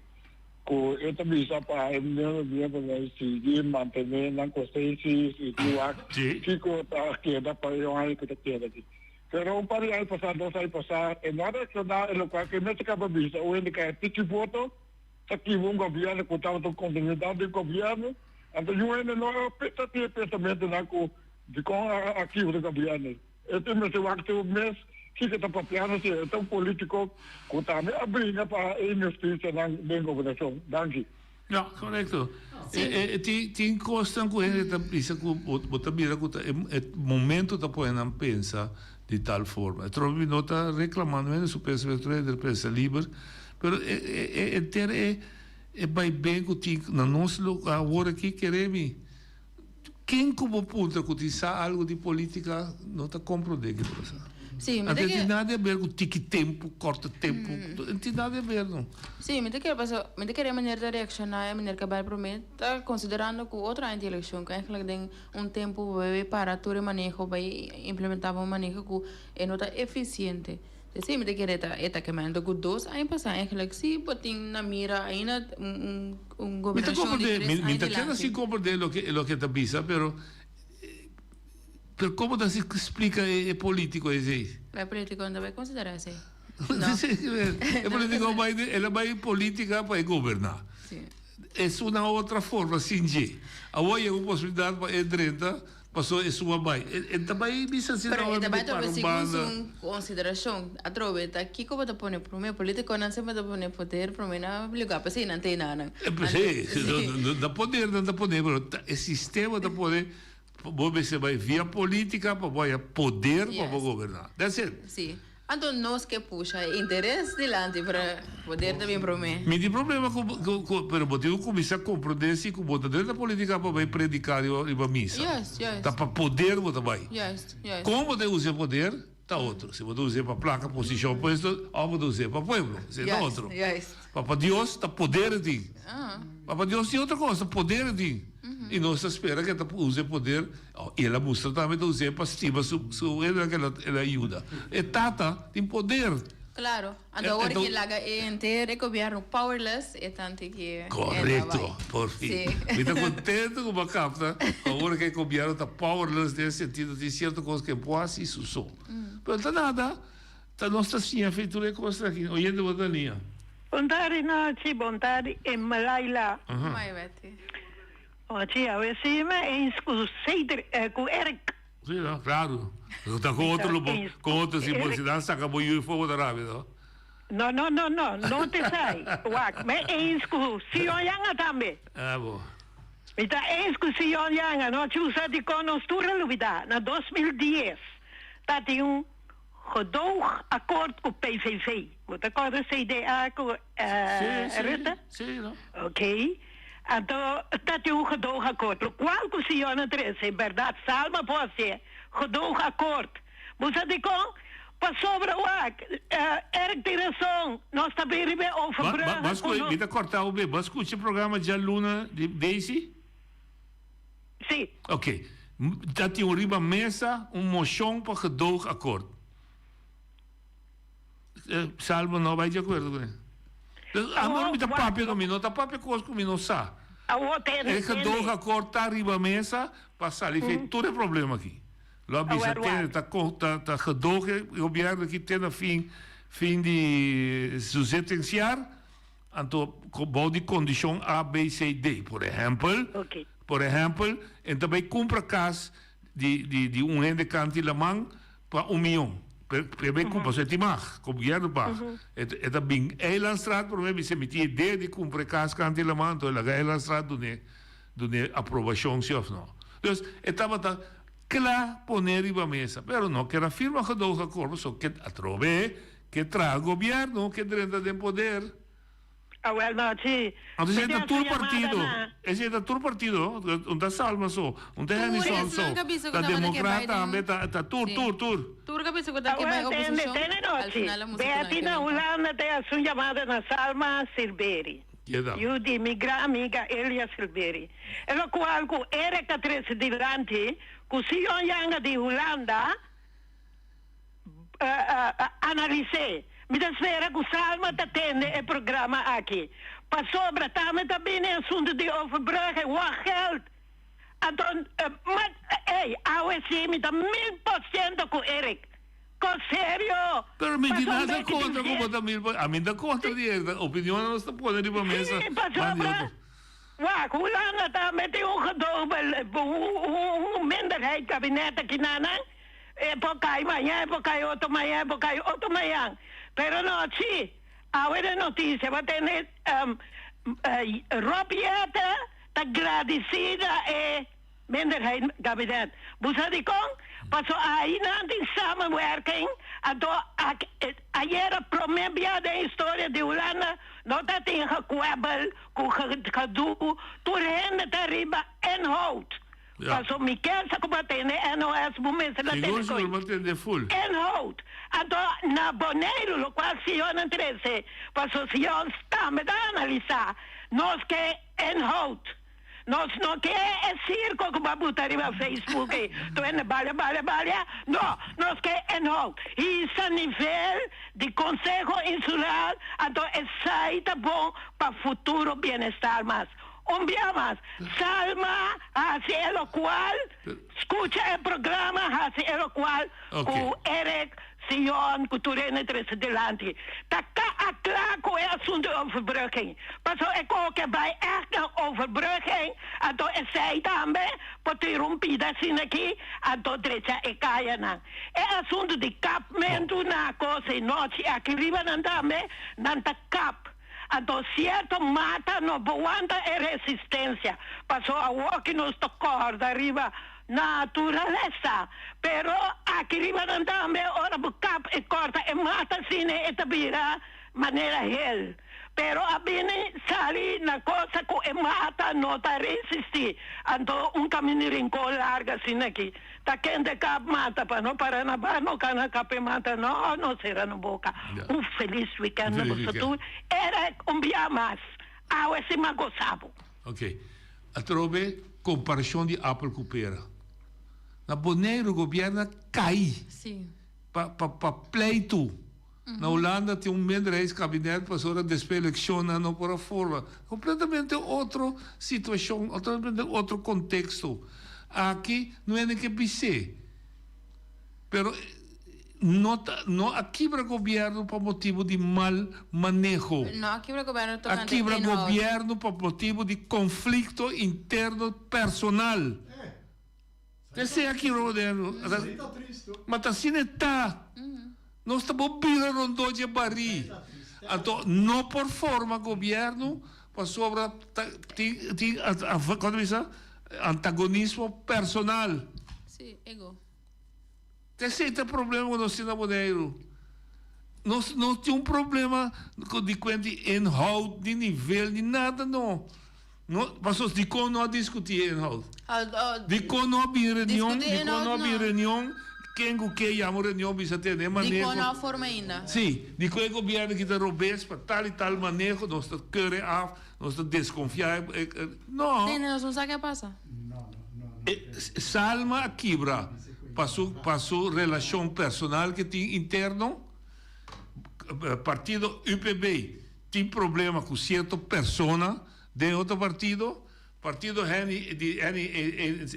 cu e ta bisa pa e miembronan sigui mantene nan consenshi, sigui wak kico ta keda pa e aña cu ta keda aki. Pero un par di aña pasá, dos aña pasá, e no a reaccioná e locual cu e mester caba bisa. Un hende ca e tiki voto ta kiba un gobierno cu tabata un continuidad di gobierno. Anto niun hende no a ta tin e pensamentonan cu dicon a kibra e gobierno. E tin mester wak su mes kico ta papiando si e ta un politico cu tambe a bringa pa e inhusticianan den gobernacion. Danki. Ja, korekto. Tin tin kosnan ku hende ta bisa ku bo ta mira ku ta e momento ta pone nan pensa di tal forma. E trobe mi no ta reklamando hende su pensamentu, hende ta pensa liber, pero e e henter e e baiben ku tin na nos lugar awor aki kere mi Ken ku bo puntra ku tin sa algu di politica no ta komprondé ke ta pasa. Sí, mi Anto ta e tin ke. nada di aber ku tiki tempu, korto tempu, e tin nada di aber no. Sí, mi ta kere paso, mi ta kere e manera ta reakshoná e manera Cabal promé ta konsiderando ku otro aña di elekshon ku eigenlijk den un tempu bo bai para tur e maneho bai implementá bo maneho ku e no ta efisiente. Sí, mi ta kere ta e ta kemando ku dos aña pasá eigenlijk sí bo tin na mira ainda un un Mi ta gobernashon di komprendé, tres mi aña ta keda dilanti. sin komprendé loke loke ta bisa, pero pero komo ta splika e e politiko esei? E politiko no ta bai konsiderá esei. No. E politiko bai el a bai politika pa e goberná. Sí. Es una otra forma sin dje. Awor yega un posibilidat pa e drenta. Paso esun a bai. E ta bai bisa asina Pero e ora ta mi bai ta trobe para un segun banda. su consideracion. Atrobe ta kico bo ta pone prome. Politiconan semper ta pone poder prome na lugar p'esey nan ta enanan. E p'esey, na poder nan ta pone pero ta e sistema ta pone bo mester bai via politica pa bo haya poder pa bo goberna. That's it. Si. Anto nos ke pusha e interes dilanti pero poder ta bin prome. Mi tin problema cu cu pero bo tin cu cuminsa comprende si cu bo ta drenta politica pa bay predica riba riba misa. Juist, juist. Ta pa poder bo ta bay. Juist, juist. Con bo ta usa e poder ta otro. Si bo ta usa pa placa, posicion, puesto of bo ta usa pa pueblo. Esey ta otro. Juist, juist. Papa Dios ta poder e tin. Ah. Papa Dios tin otro cos, ta poder e tin. Y nos ta spera cu e ta usa e poder, y el a mustra tambe ta usa pa stima su su hende cu el a yuda. E tata tin poder. Claro. Anto awor ke laga e henter e gobierno powerless e tante ke Correcto, por fin. Sí. Mi ta contento cu bo a capta cu awor ke gobierno ta powerless den e sentido tin cierto cos ke bo haci su so. Pero ta nada, ta nos ta siña fe tur e cosnan aki. Oyente bo ta liña. Bon tardi Nochi, bon tardi Emma Laila. Mai Betty. Nochi, awe si mi eens cu Cedric, cu Eric. Sí, no, claro. Ta con otro lo bo, con otro si bo si nan saca bo yu for bo ta rabia, no? No, no, no, no, no te sai. Wak, mi eens cu Sion Yanga tambe. Ah, bo. Mi ta eens cu Sion Yanga, no chusa dicon nos tur a lubida. Na 2010 ta tin un gedoogakkoord cu PVV. Bo ta corda CDA cu Sí, sí, Rutte? sí, no. Ok. Anto ta tin un gedoogakkoord, locual cu Sion a trece, berdad, Salma por hacié, gedoogakkoord. Bo sa dicon? Pasobra wak, Eric tin razon, nos ta bin riba e overbruggen cu nos. Mi ta corta bo be, bo a scucha e programa djaluna di Daisy? Sí. Ok. Ta tin un riba mesa un mocion pa gedoogakkoord. Salmo no bai di akuerdo ku ne. Amor mi ta papia ku mi no ta papia kos ku mi no sa. E gedoogakkoord ta riba mesa pa sali fe tur e problema aki. Lo a bisa tene ta ta gedoog e gobierno aki te na fin fin di su zittingsjaar anto bou di kondishon A B C D. Por ehempel por ehempel en ta bai kumpra kas di di di un hende kanti laman Pa un miyon. Pe bay cumpra so e tin mag, gobierno pag. E ta bin Eilandstraat prome bisa mi tin idea di cumpra e cas canti laman anto e laga Eilandstraat dune dune aprobacion si of no. Dus e tabata cla pone riba mesa pero no kier a firma gedoogakkoord pasobra ke atrobe ke traha gobierno ke drenta den poder. Awel no, si. Anto Mi esei ta tin tur su yamada partido, na. esei ta tur partido, un ta Salma so, un ta Tur Hennyson so, esnan ka bisa ku ta tabata ke bai Democrat tambe, den ta ta tur sí. tur tur. Tur ka bisa ku ta ke bai Awel tende, oposishon, tende al nochi. final a mustra ku nan Betty ke na benta. Hulanda te hasi un yamada na Salma Silberi, Keda. yu di mi gran amiga Elia Silberi. E lokual ku Eric a trese dilanti ku Sion Yanga di Hulanda, Analis'é. Mi ta spera ku Salma ta tende e programa aki. Pasobra tambe ta bini asuntu di overbruggen, wachtgeld. Anto, ma, ey, awe si mi ta 1000% ku Eric. Kos serio. Pero mi tin Pasobra nada mi ki kontra ku bo ta mil por, ami ta kontra di Eric, opinionnan nos ta pone riba mesa. Sí, pasobra, wak, Hulanda tambe tin un gedoog, un minderheid kabinet aki nanan. E por kai mañan, e por kai otro mañan, e por kai otro mañan. Pero no, sí, awe den noticia bo tende Rob Jeter ta gradici na e minderheid kabinet. Bo sa dikon? Paso ahi nan tin samenwerking, anto ayera prome bia den historia di Hulanda no ta tin gekwebbel ku gedoe, tur hende ta riba inhoud. Ja. Paso mi kier sa ku bo a tende NOS bo mester a Sigur tende sigur koe. bo a tende full. Inhoud. Anto na Boneiru lokual Sion a trese paso Sion tambe ta analisa nos ke inhoud. Nos no ke e sirko ku bo a buta riba Facebook ei tur hende balia balia balia no nos ke inhoud. Hisa nivel di Konseho Insular anto esai ta bon pa futuro bienestar mas. Un bia mas, Salma hasi e lokual, skucha e programa hasi e lokual ku Eric, Sion ku tur hende trese dilanti. Ta ka a kla ku e asuntu di overbrugging. Pasobra e koke bai ègt na overbrugging, anto esei tambe por tira un pida asina aki, anto drecha e kayanan. E asuntu di kapmentu na kos e nochi aki riba nan tambe, nan ta kap. Anto cierto mata no por wanta e resistencia, paso awor ki nos ta corda riba naturalesa, pero aki riba nan tambe ora bo kap e corta e mata asina e ta bira manera hel, pero a bini sali na cosa cu e mata no ta resisti, anto un camino rincon largo asina aki. Ta kende kap mata pa no para na bar no kana kap e mata no no sera no boka un felis weekend na boso tur era un bia mas awe si ma gosa bo. Ok. Atrobe comparacion di apel cu pera. Na Boneiru gobierno a cay pa pa pa pleitu. Na Hulanda tin un minderheidskabinet pasobra despues elekshonnan no por a forma. Kompletamente otro situashon, totalmente otro konteksto. Aki no hende ke bis'é. Pero no ta no a kibra gobièrnu pa motibu di mal maneho. No a kibra gobièrnu A tokante kibra inhoud. gobièrnu pa motibu di konflikto interno personal. Esei a kibra gobièrnu. Ma ta asina e ta. Nos ta por bira rondó dje barí. Anto no por forma gobièrnu pasobra ta tin tin kon ta bisa antagonismo personal. Sí, ego. Ta esei ta e problema ku nos tin na Boneiru. Nos no tin un problema di kuent di inhoud, di nivel, di nada no. No, pasobra dikon no a diskutí e inhoud? Dikon no a bin reunion? Dikon no a bin reunion? Ken ku ke yama un reunion bisa tene e maneho? Dikon no a forma ainda? Sí, dikon e gobièrnu kita robes pa tal i tal maneho, nos ta kere af, nos ta deskonfiá e, no. Tene, nos no sa ke a pasa. E Salma a kibra pa su pa su relashon personal ke tin interno. Partido UPB tin problema ku sierto persona den otro partido. Partido Henny di Henny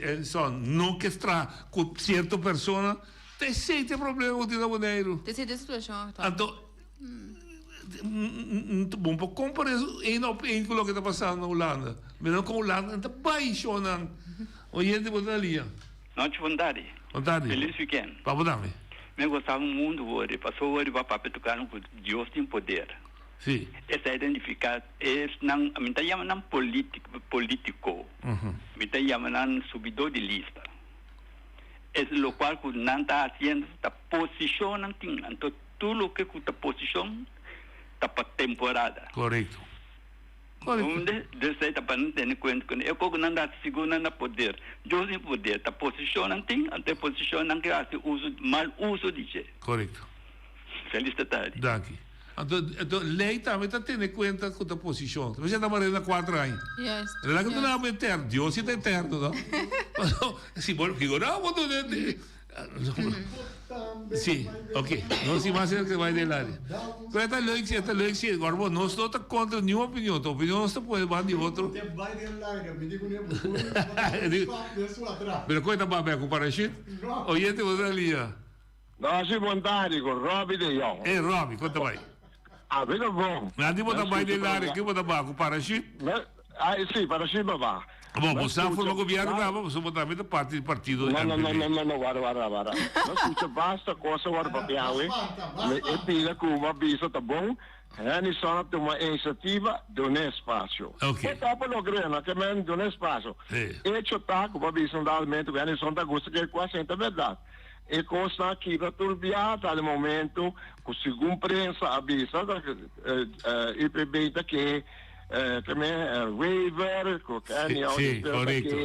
Edison no ke traha ku sierto persona. Ta esei ta e problema ku tin na Boneiru. Ta esei ta e situashon aktual. Anto Bon por compara een op een cu loke ta pasando na Hulanda. Mira con Hulanda nan ta bay shownan. Oyente bo ta na liña. Nochi bon tardi. Bon tardi. Feliz weekend. Pa bo tambe. Mi a gosta un mundu worde paso worde bo a papia tocando cu Dios tin poder. Si. E ta identifica esnan mi ta yama nan politico mi ta yama nan subido di lista. Es locual cu nan ta haciendo ta posicion nan tin anto Tur loke ku ta posishon ta pa temporada. Korekto. Donde Dios ta pa nan tene kuenta ku e kos ku nan ta hasi segun nan ta poder. Dios tin poder, ta posishonnan tin, anto e posishonnan ke hasi uso, mal uso di dje. Korekto. Felis ta tardi. Danki. Anto, anto lei tambe ta tene kuenta ku ta posishon. Ta mester ta mare na kuater aña. Juist. Rela ku ta na eterno. Dios si ta eterno, no? Si bo, figura bo duna. Sí, ok. Nos tin mas gente que bai den área. Pero e ta leuk sí, e ta leuk sí. Ora bo, nos no ta contra niun opinion. Ta opinion nos ta pone ban di otro. Pero con e ta babia cu parachute? Oyente bo ta lia. No, sí, bon tardi, cu Robbie de Jong. Hey Robbie, con ta bai? A mi ta bon. Na di bo ta bai den área, ki bo ta ba cu parachute? Ay, sí, parachute bo ba. Bo, bo sa forma gobierno caba, pasobra bo tambe ta parti di partido No, no, no, MPB. no, no, no, warda, warda, warda. No scucha basta cosa warda papia awe. Me e pida cu bo a bisa ta bon. Hennyson a tuma e iniciativa, dun'e espacio. Ok. Bo ta pa logr'e, no ke men dun'e espacio. Sí. Hecho ta cu bo a bisa un dado momento cu Hennyson ta gusta ke cu asina ta berdad. E cosnan a kibra tur bia ta di momento cu segun prensa a bisa ta UPB ta ke Ke me Wever, ku Kenny Sí, korekto.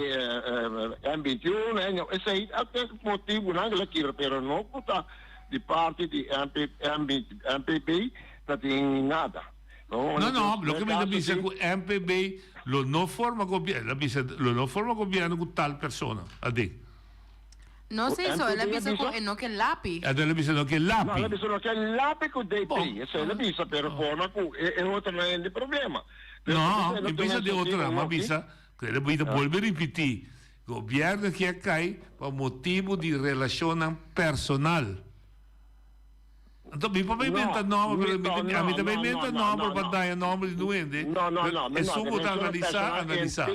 M21, esei ta e motibunan ku el a kibra, pero no ku ta di parti di MPB ta tin nada. No, no, loke mi ta bisa ku MPB lo no forma gobièrnu, el a bisa lo no forma gobièrnu ku tal persona, aden. No se hizo, el a bisa ku e no ke lapi. El a bisa no ke lapi. No, el a bisa no ke lapi ku DP. Esei el a bisa, pero forma ku e otronan hende problema. No, mi bisa di otronan, mi a bisa, ku el a bisa bolbe ripití, gobièrnu aki a kai pa motibu di relashonnan personal. Anto mi por bay menta nomber, pero mi ami ta bay menta nomber pa daña nomber di un hende. No, no, no. Esun ku ta analisá, analisá.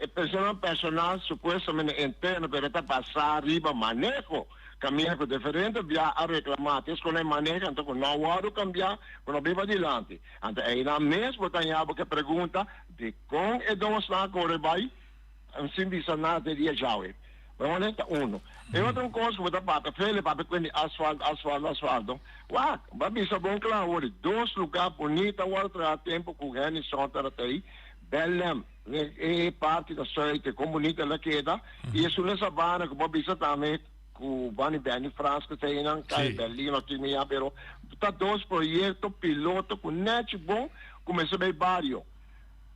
E persona personal supuestamente interno pero ta basá riba maneho kaminda ku diferente bia a reklamá tes ku no e maneho anto ku no a wòrdu kambiá ku no biba dilanti. Anto einan mes bo ta haña bo ke pregunta dikon e dosnan a kore bai sin bisa nada te dia djawe. Bo ta uno. E otro kos ku bo ta papia fele papia kuent di asfalto asfalto asfalto wak bo a bisa bon kla awor di dos lugá bunita a wòrdu traha tempu ku Henny Sònter a ta ei Bellem. E parti ta suite kon bunita el a keda i esun na sabana ku bo a bisa tambe ku Bani Benny Frans ku ta einan kai Berlin of Kimia pero ta dos proyekto piloto ku nechi bon ku mester bai bario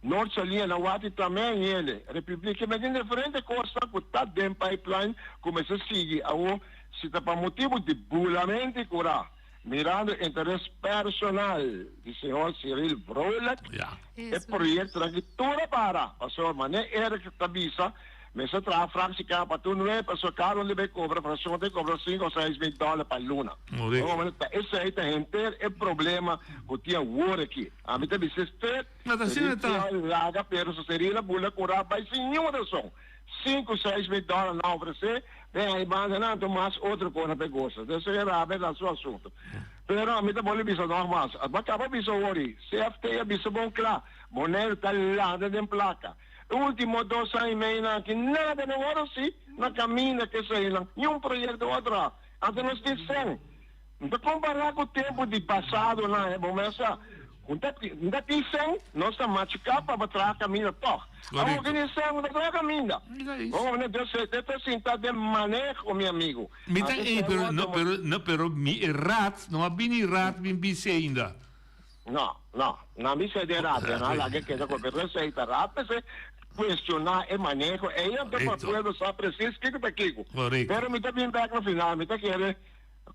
Noord Salia na wati tambe a hende Republiek men tin diferente kosnan ku ta den pipeline ku mester sigui awo si ta pa motibu di bulamenti kura. Mirando interes personal di señor Cyril Vrolijk, e proyectonan aki tur a para, pasobra manera Eric ta bisa, mester traha fractie pa tur nuebe pasobra cada un debe cobra, fraccion ta cobra cinco o seis mil dollar pa luna. Ta esey ta henter e problema cu tin awor aki. Ami ta bisa straight, Cyril laga pero su Cyril a bula cura bay sin niun razon. Sinku seis mil dòler nan ofresé, den ai banda nan anto mas otro kos pa e gosa. Entonces e rabia ta su asunto. Pero ami ta bolbe bisa nòg mas. Bo a kaba bisa hori, CFT a bisa bon kla, Boneiru ta landa den plaka. E ultimo dos aña i mei nan aki nada no wòrdu hasi na kaminda ku eseinan, niun proyekto wòrdu traha. Anto nos tin sèn. N ta kompará ku tempu di pasadonan, e bo mes sa. N ta n ta tin sèn, nos ta machiká pa bo traha kaminda tòg. Awor ku tin sèn, bo ta traha kaminda. Bo no Dios e ta sinta den maneho, mi amigu. Mi ta ei, pero no, pero no, pero mi e raad, no a bini raad bin bis'é ainda. No, no, no a bis'é den raad, nan a laga e keda ku e reseita. Raad mester kuestioná e maneho ei anto pa pueblo sa presis kiko ta kiko. Pero mi ta bin bèk na final, mi ta kere.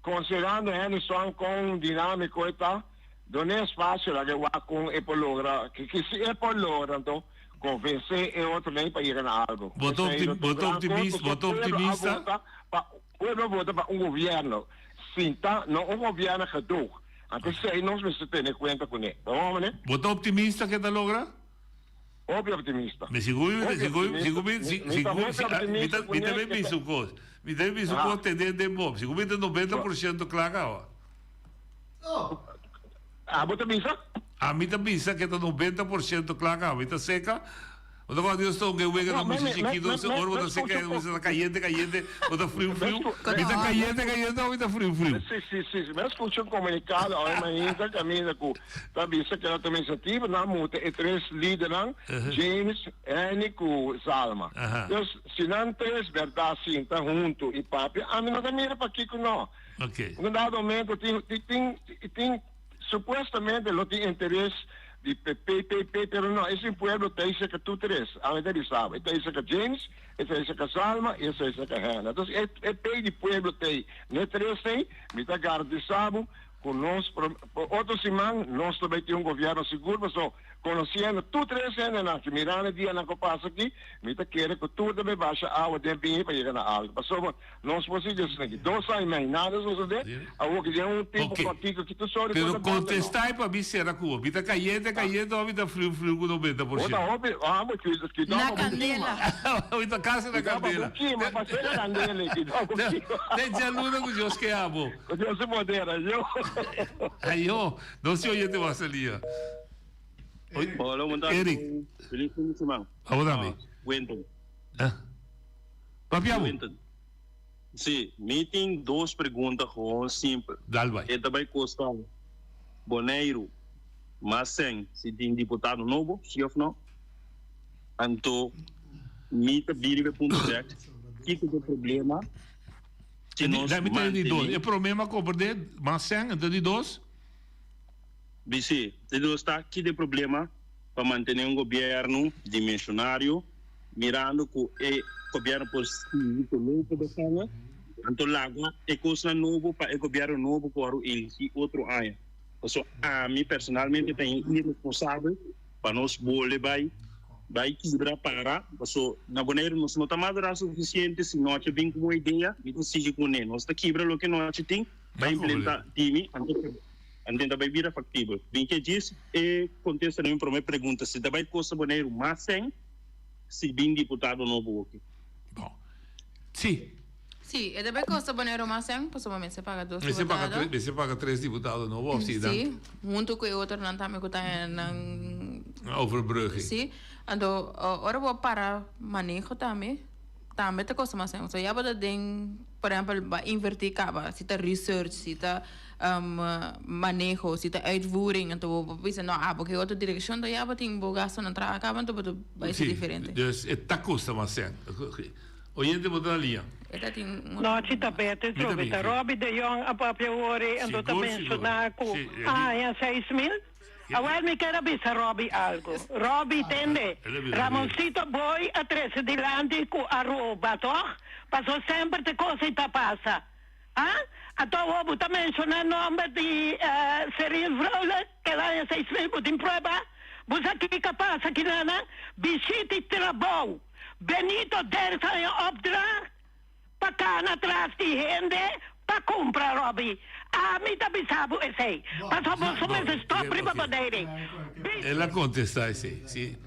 Considerando Henderson con dinamico e ta, dun'e espacio laga e wak con e por logra, ki si e por logra anto convence e otronan pa yega na algo. Bo ta Esey lo ta un bo ta gran cos optimista, pasobra bo ta pueblo a optimista? vota pa pueblo a vota pa un gobierno sinta, no un gobierno gedoog. Anto esey nos mester tene cuenta cune. Bo hombre? Bo ta optimista ke ta logra? Hopi optimista. Mi sigur Hopi sigur optimista. sigur mi Mi si mi ta sigur hopi si ah, mi optimista ta mi ta kuné bin ke bisa ta un kos. Mi ta bin bisa un Aha. kos tende den bo. Sigur mi ta 90% kla kawa. Abo ta bisa? Ami ta bisa ke ta 90% kla kawa. Mi ta seka. Bo ta kòrda Dios ta un wega No, na me mucha me me chikito me se me ora bo me ta seka skucha e un ta poko. kayente kayente bo ta friu Me friu. sku me Mi ta me kayente kayente òf mi ta friu friu? Si si si mi a skucha un komunikado awe mainta kaminda ku Ta bisa ku nan tuma inisiativa, nan muta e tres lidernan, James, Henny ku Zalma. Dus, si nan tres bèrdat sinta huntu i papia, ami no ta mira pakiko no. Un dado momento tin, tin, tin, supuestamente lo tin interes di PPP, pero no, ese pueblo ta ei serka tur tres, ami ta bisa bo, e ta ei serka James, e ta ei serka Zalma i e ta ei serka Henny. Dus e P di pueblo ta ei, n'e tres ei, mi ta garantisa bo, Cu nos otro siman nos ta bay tin un gobierno sigur paso conociendo tur tres hendenan ki mirando e dianan cu pasa aki mi ta kere cu tur ta bay basha awa den biña pa yega na algo pasobra nos por sigui asina aki dos aña y mei nada a sosode awor ki den un tempo cortico aki tur sori Pero cosa banda no. contesta y pa mi cera cu bo mi ta cayente cayente of mi ta friu friu cu noventa por Bo ta ciento? hopi amo cuidao Na pa bo kima. candela. Mi ta casi na Cuidao pa bo candela. kima pa cera candela y cuidao cu kima. Te djaluna cu Dios ke amo. Dios su poder, ayo. Ayo, no se oye te va a salir. Hola, buen tarde. Eric. Feliz fin de semana. Abo tambe. Winton. Ah. Papiamo. Winton. Sí, mi tin dos pregunta gewoon simpel. Dal bai. E ta bai kosta Boneiru mas sèn si tin diputado nobo, sí of no? Anto mi ta biri riba e punto bèk, kiko ta e problema Si nos Dami ta di dos. mantene. E prome m'a comprende mas sèn, enton di dos. BC, Di dos ta ki ta e problema pa mantene un gobierno dimensionario mirando cu e gobierno por sigui cu loke ta gana, anto laga e cosnan nobo pa e gobierno nobo cu wòrdu eligi otro aña. Pasobra ami personalmente ta irresponsabel pa nos bole bai bai kibra para paso na Boneiru nos no ta madura sufisiente si nochi bin ku un idea mi ta sigui kuné nos ta kibra loke nochi tin bai implenta dimi anto anto ta bai bira faktibel bin ke djis e kontesta na mi prome pregunta si ta bai kosta Boneiru mas sèn si bin diputado nobo oki. Bon si. Si, e ta bai kosta Boneiru mas sèn pasobra mester paga dos Mester paga diputado. tres, mester paga tres diputado nobo of si dan? Si, hunto ku e otronan tambe ku ta nan. Overbrugging. Si, anto ora bo para maneho tambe, tambe ta kosta mas sèn. So ya bo ta den, por ehèmpel, bo a invertí kaba, si ta research, si ta maneho, si ta uitvoering, anto bo bisa no abo ke otro direkshon, anto ya bo tin bo gastonan traha kaba, anto bo ta bai si diferente. Si, dus e ta kosta mas sèn. Oyente bo ta na liña. E ta tin un No, si ta bete Mi ta trobe bin, ta si. Robbie de Jong a papia awor e anto ta Sigur, sigur. menshoná ku Si, e a di. haña 6000. Awel mi ker a bisa Robbie algo. Robbie, tende, El a bisa mi. Ramoncito Boy a trese dilanti ku Aruba, tòg? Paso semper te kos ei ta pasa. Ah? Anto awor bo ta menshoná nòmber di Seril Vrolijk, kel aña 6000, bo tin prueba? Bo sa kiko a pasa kinanan? Bishita i trabou. Benito Ders haña opdracht pa kana tras di hende pa kumpra Robby. Ami ta bisa bo esei, pasobra boso mester stòp riba Bonaire. El a kontestá esei, si.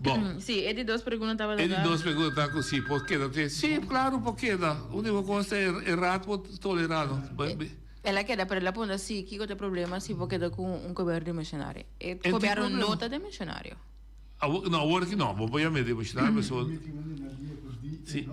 Bon. Sí, e di dos pregunta tabata E di dos pregunta ta ku si por keda te. Sí, klaru por keda. Úniko kos ta e rat por tolerá no. El a keda, pero el a puntra si kiko ta e problema si por keda ku un gobièrnu demishonario. E tin gobièrnu problema. no ta demishonario. Awor, no, awor ki no. Bo por yam'é demishonario pasobra. Sí.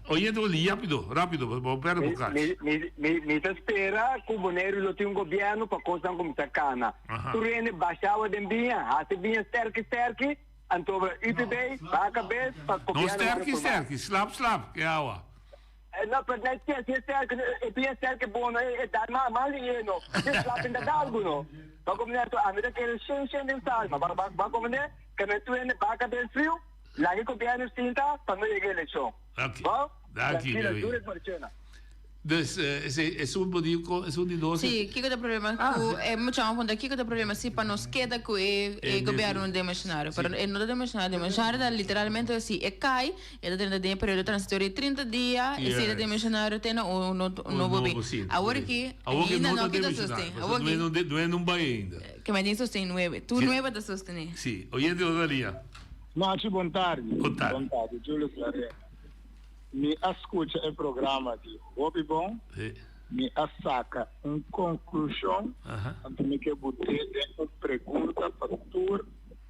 Oyente bo rápido, rápido, bo pèrdè bo kach. Mi, mi, mi, mi ta spera ku Boneiru lo tin un gobièrnu pa kosnan kuminsá kana. Tur hende basha awa den biña, hasi biña sterki sterki, anto obra UPB baha kabes pa No gobièrnu wòrdu sterki formá. sterki, slap slap ke awa. No, pero na si e sterki, e biña sterki bon no, e dal mas mas lihé no. Si slap e ta dal algu no. Bo komprendé? Anto ami ta kere shen shen den salma. Bo, bo, bo komprendé? Ke men tur hende baha kabes friu. Laga e gobièrnu sinta pa no yega elekshon. Danki. Bo? Danki, Tranquilo, David. dure fortuna. Dus, esei, esun bo di ko, esun di nos. Sí, kiko ta problema ku e muchanan puntra kiko ta problema si pa nos keda ku e e gobièrnu demishonario. Pero e no ta demishonario, demishonario ta literalmente si e kai e ta drenta den e periodo transitorio di 30 dia i si e ta demishonario te na un nobo bin. Awor ki ainda no kita sosten. Awor ki no no bai ainda. Ke men tin sosten nuebe. Tur nuebe ta sostené. Sí, oyente otro liña. Nachi bon tardi. Bon tardi. Bon tardi Julius Larena. Mi a skucha e programa di hopi bon. Mi a saka un konklushon. Anto mi ke but'é den un pregunta pa tur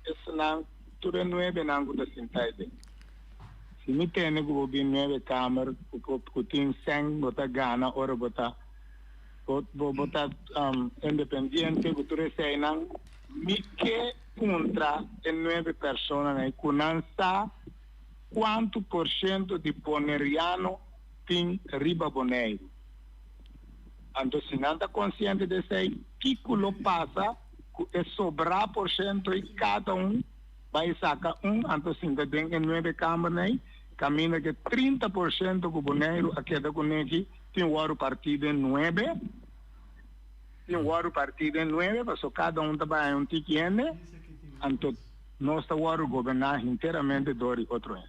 esnan, tur e nuebenan ku ta sinta ei den. Si mi tende ku bo bin nuebe kamer ku ku tin sèn bo ta gana ora bo ta bo bo ta independiente ku tur eseinan, mi ke puntra e nuebe personanan ei ku nan sa Kuantu porshento di boneriano tin riba Boneiru? Anto si nan ta konsiente di esei, kiko lo pasa ku e sobrá porshento ei? Kada un bai saka un, anto sinta den e nuebe kambernan ei, kaminda ku e 30 porshento ku Boneiru a keda kuné aki tin wòrdu partí den nuebe, tin wòrdu partí den nuebe, pasobra kada un ta bai haña un tiki hende, anto. Nos ta wòrdu goberná hinteramente dor di otro hende.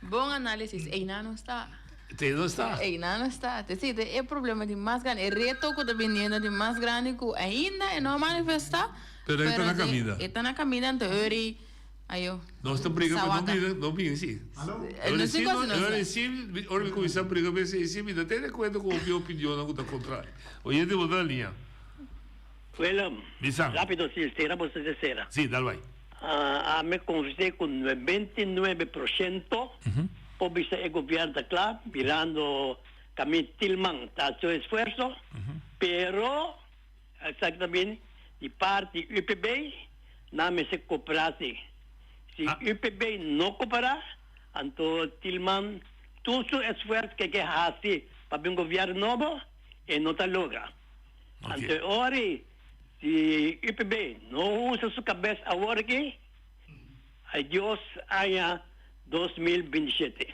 Bon análisis. Einan no sta. Te no sta. Einan no sta. Te si, e problema di mas grandi, e reto ku ta biniendo di mas grandi ku ainda e no a manifestá. Pero e ta na kaminda. E ta na kaminda, anto ori, ayo. Nos ta briga pa no bira, no bini si. No si kosi no Ori si, ora mi kuminsá briga pa esei si, mi ta tene kuenta ku hopi opinionnan ku ta kontrario. Oyente bo ta na liña. Willem, Bisa. rápido si sera bo se sera. Sí, dal bai. Ami konfes'é ku 99% por bisa e gobièrnu ta kla, mirando kamin Tilman ta hasi su esfuerso, pero esaki ta bini di parti UPB, nan mester koperá si. Si UPB no koperá, anto Tilman tur su esfuerso ke ke hasi pa bin gobièrnu nobo, e no ta logra. Anto e ora ei, si UPB no usa su kabes awor aki, adios aña 2027.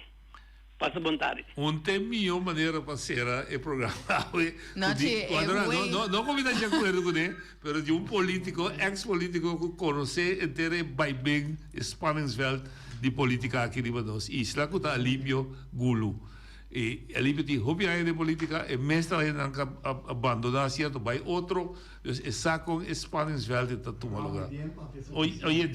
Pasa bon tardi. Un te mihó manera pa sera e programa awe No, ku di chi, e cuando no, way. no, no ku mi ta di akuerdo kuné, pero di un polítiko, ex polítiko ku konosé henter e baiben, e spanningsveld di polítika aki riba nos isla ku ta Alipio Gulu. E alivio tin hopi aña den politica, e mes ta hendenan cu a bandona cierto bay otro, dus e sa con e spanningsveld ta tuma lugar. Oye,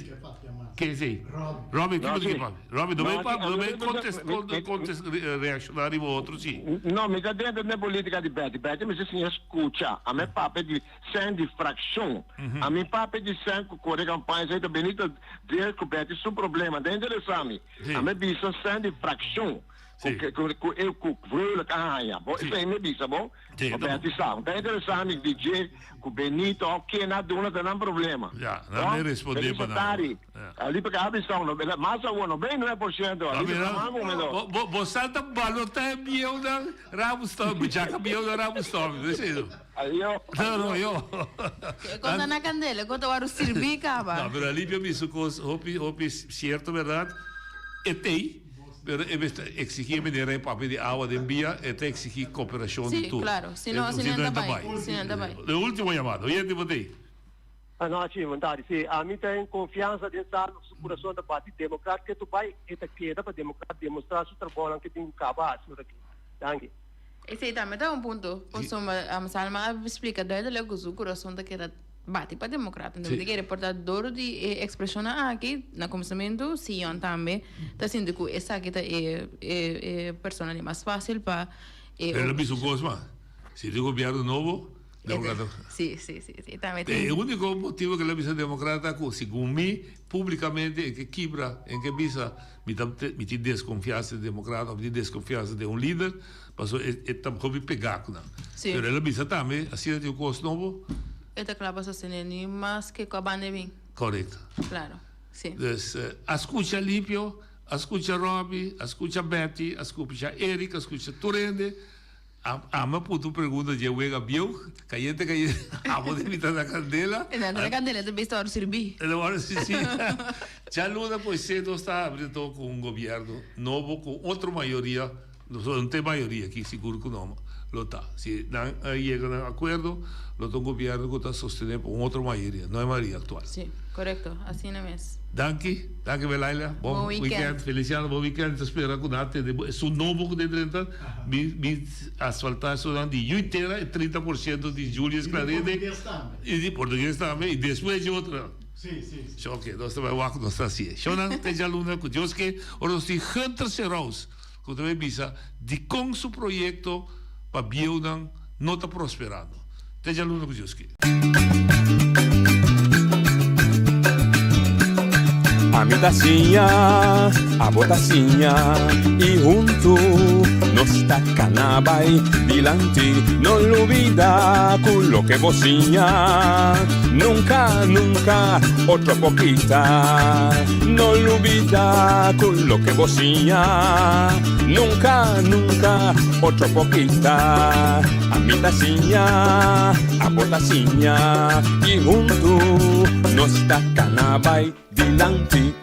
ken esey? Robin, kico ta papia? Robin, no bay no bay contest contest reacciona riba otro si. No, mi ta dentro den politica di Betty. Betty mester siña scucha. Ami papia di sèn di fraccion. Ami papia di sèn cu core campaña esey ta bini ta deal cu Betty su problema. Ta interesa mi. Ami bisa sèn di fraccion. Sí. Ku ku e ku Vrolijk a haña. Bo esei mi bisa bo. Sí, Bo ta Betty sa. Ta interesá mi di dje ku Benito òf ken a duna ta nan problema. Ja, nan Bo me respondé pa nan. Felicitari. Ja. Ali pa ka bisa no bela mas awor no bei 9% A Ali mira, ta man ku me bo bo bo sa ta balotá e bieunan Rabustorm, buchaca bieunan Rabustorm, no es eso? Ayo. No, no, yo. E kon ta na kandela, e kon ta wòrdu sirbí kaba. No, pero Alipio a bisa un kos hopi hopi sierto bèrdat. E tei. Pero e mester exigi e manera e papia di awa den bia, e ta exigi cooperacion di Sí, tur. claro. Si no, si no ta bai. Si no ta bai. E ultimo yamada. Oyente bo t'ey. Anochi, Montari. Sí, ami ta en confiansa den Salma cu su curason ta bati Democrat ke tu bai, e ta keda pa Democrat demostra su trabounan ke tin caba haci ora aki. Danki. Esei tambe ta un punto, pasobra Salma a splica duidelijk cu su curason ta keda bati pa Democrat. Enton mi ta kere por ta door di e expresionnan aki na cuminsamentu, Sion tambe ta sinti cu esaki ta e e persona di mas facil pa e Pero el a bisa un cos mas, si tin gobierno nobo, Democrata. Sí, sí, sí, sí, tambe tin. E unico motibo cu el a bisa Democrata cu segun mi publicamente en ke kibra, en ke bisa Mi ta mi tin desconfiansa den democrata of mi tin desconfiansa den un lider, paso e e ta hopi pegá cu nan. Sí. Pero el a bisa tambe, asina tin un cos nobo. E ta cla pa sostené ni maske cu a banda e bin. Correcto. Claro, sí. Dus, a scucha Lipio, a scucha Robbie, a scucha Betty, a scucha Eric, a scucha tur hende. Ami a puntra un pregunta dje wega bieu, cayente cayente, abo den mitad na candela. E na candela ta bista ora sirbi. E ta ora sirbi. Djaluna poesé nos ta habri anto cu un gobierno nobo cu otro mayoria, no ta e mayoria aki sigur cu no lo ta. Si nan a yega na acuerdo lo ta un gobierno cu ta sostene pa un otro mayoria, no e mayoria actual. Si, corecto, asina mes. Danki, danki Belaila, bon weekend, Feliciano bon weekend, ta spera cu nan a tende bo esun nobo cu den drenta, mi mi asfalta esunnan di yu entera e 30 por ciento di Julius Clarene y di Portugues tambe y despues di otro. Sho ok, nos ta bay wak nos ta hacié. Shonan te djaluna cu Dios ke ora nos tin Hunter Seraus cu ta bay bisa dicon su proyecto pa bieunan no ta prosperando. Te djaluna cu Dios ke. Ami ta siña, abo ta siña y huntu nos ta cana bay dilanti. No lubida cu loke bo siña nunca, nunca otro por kita. No lubida cu loke bo siña nunca, nunca otro por kita. Ami ta siña, abo ta siña y huntu nos ta cana bay dilanti.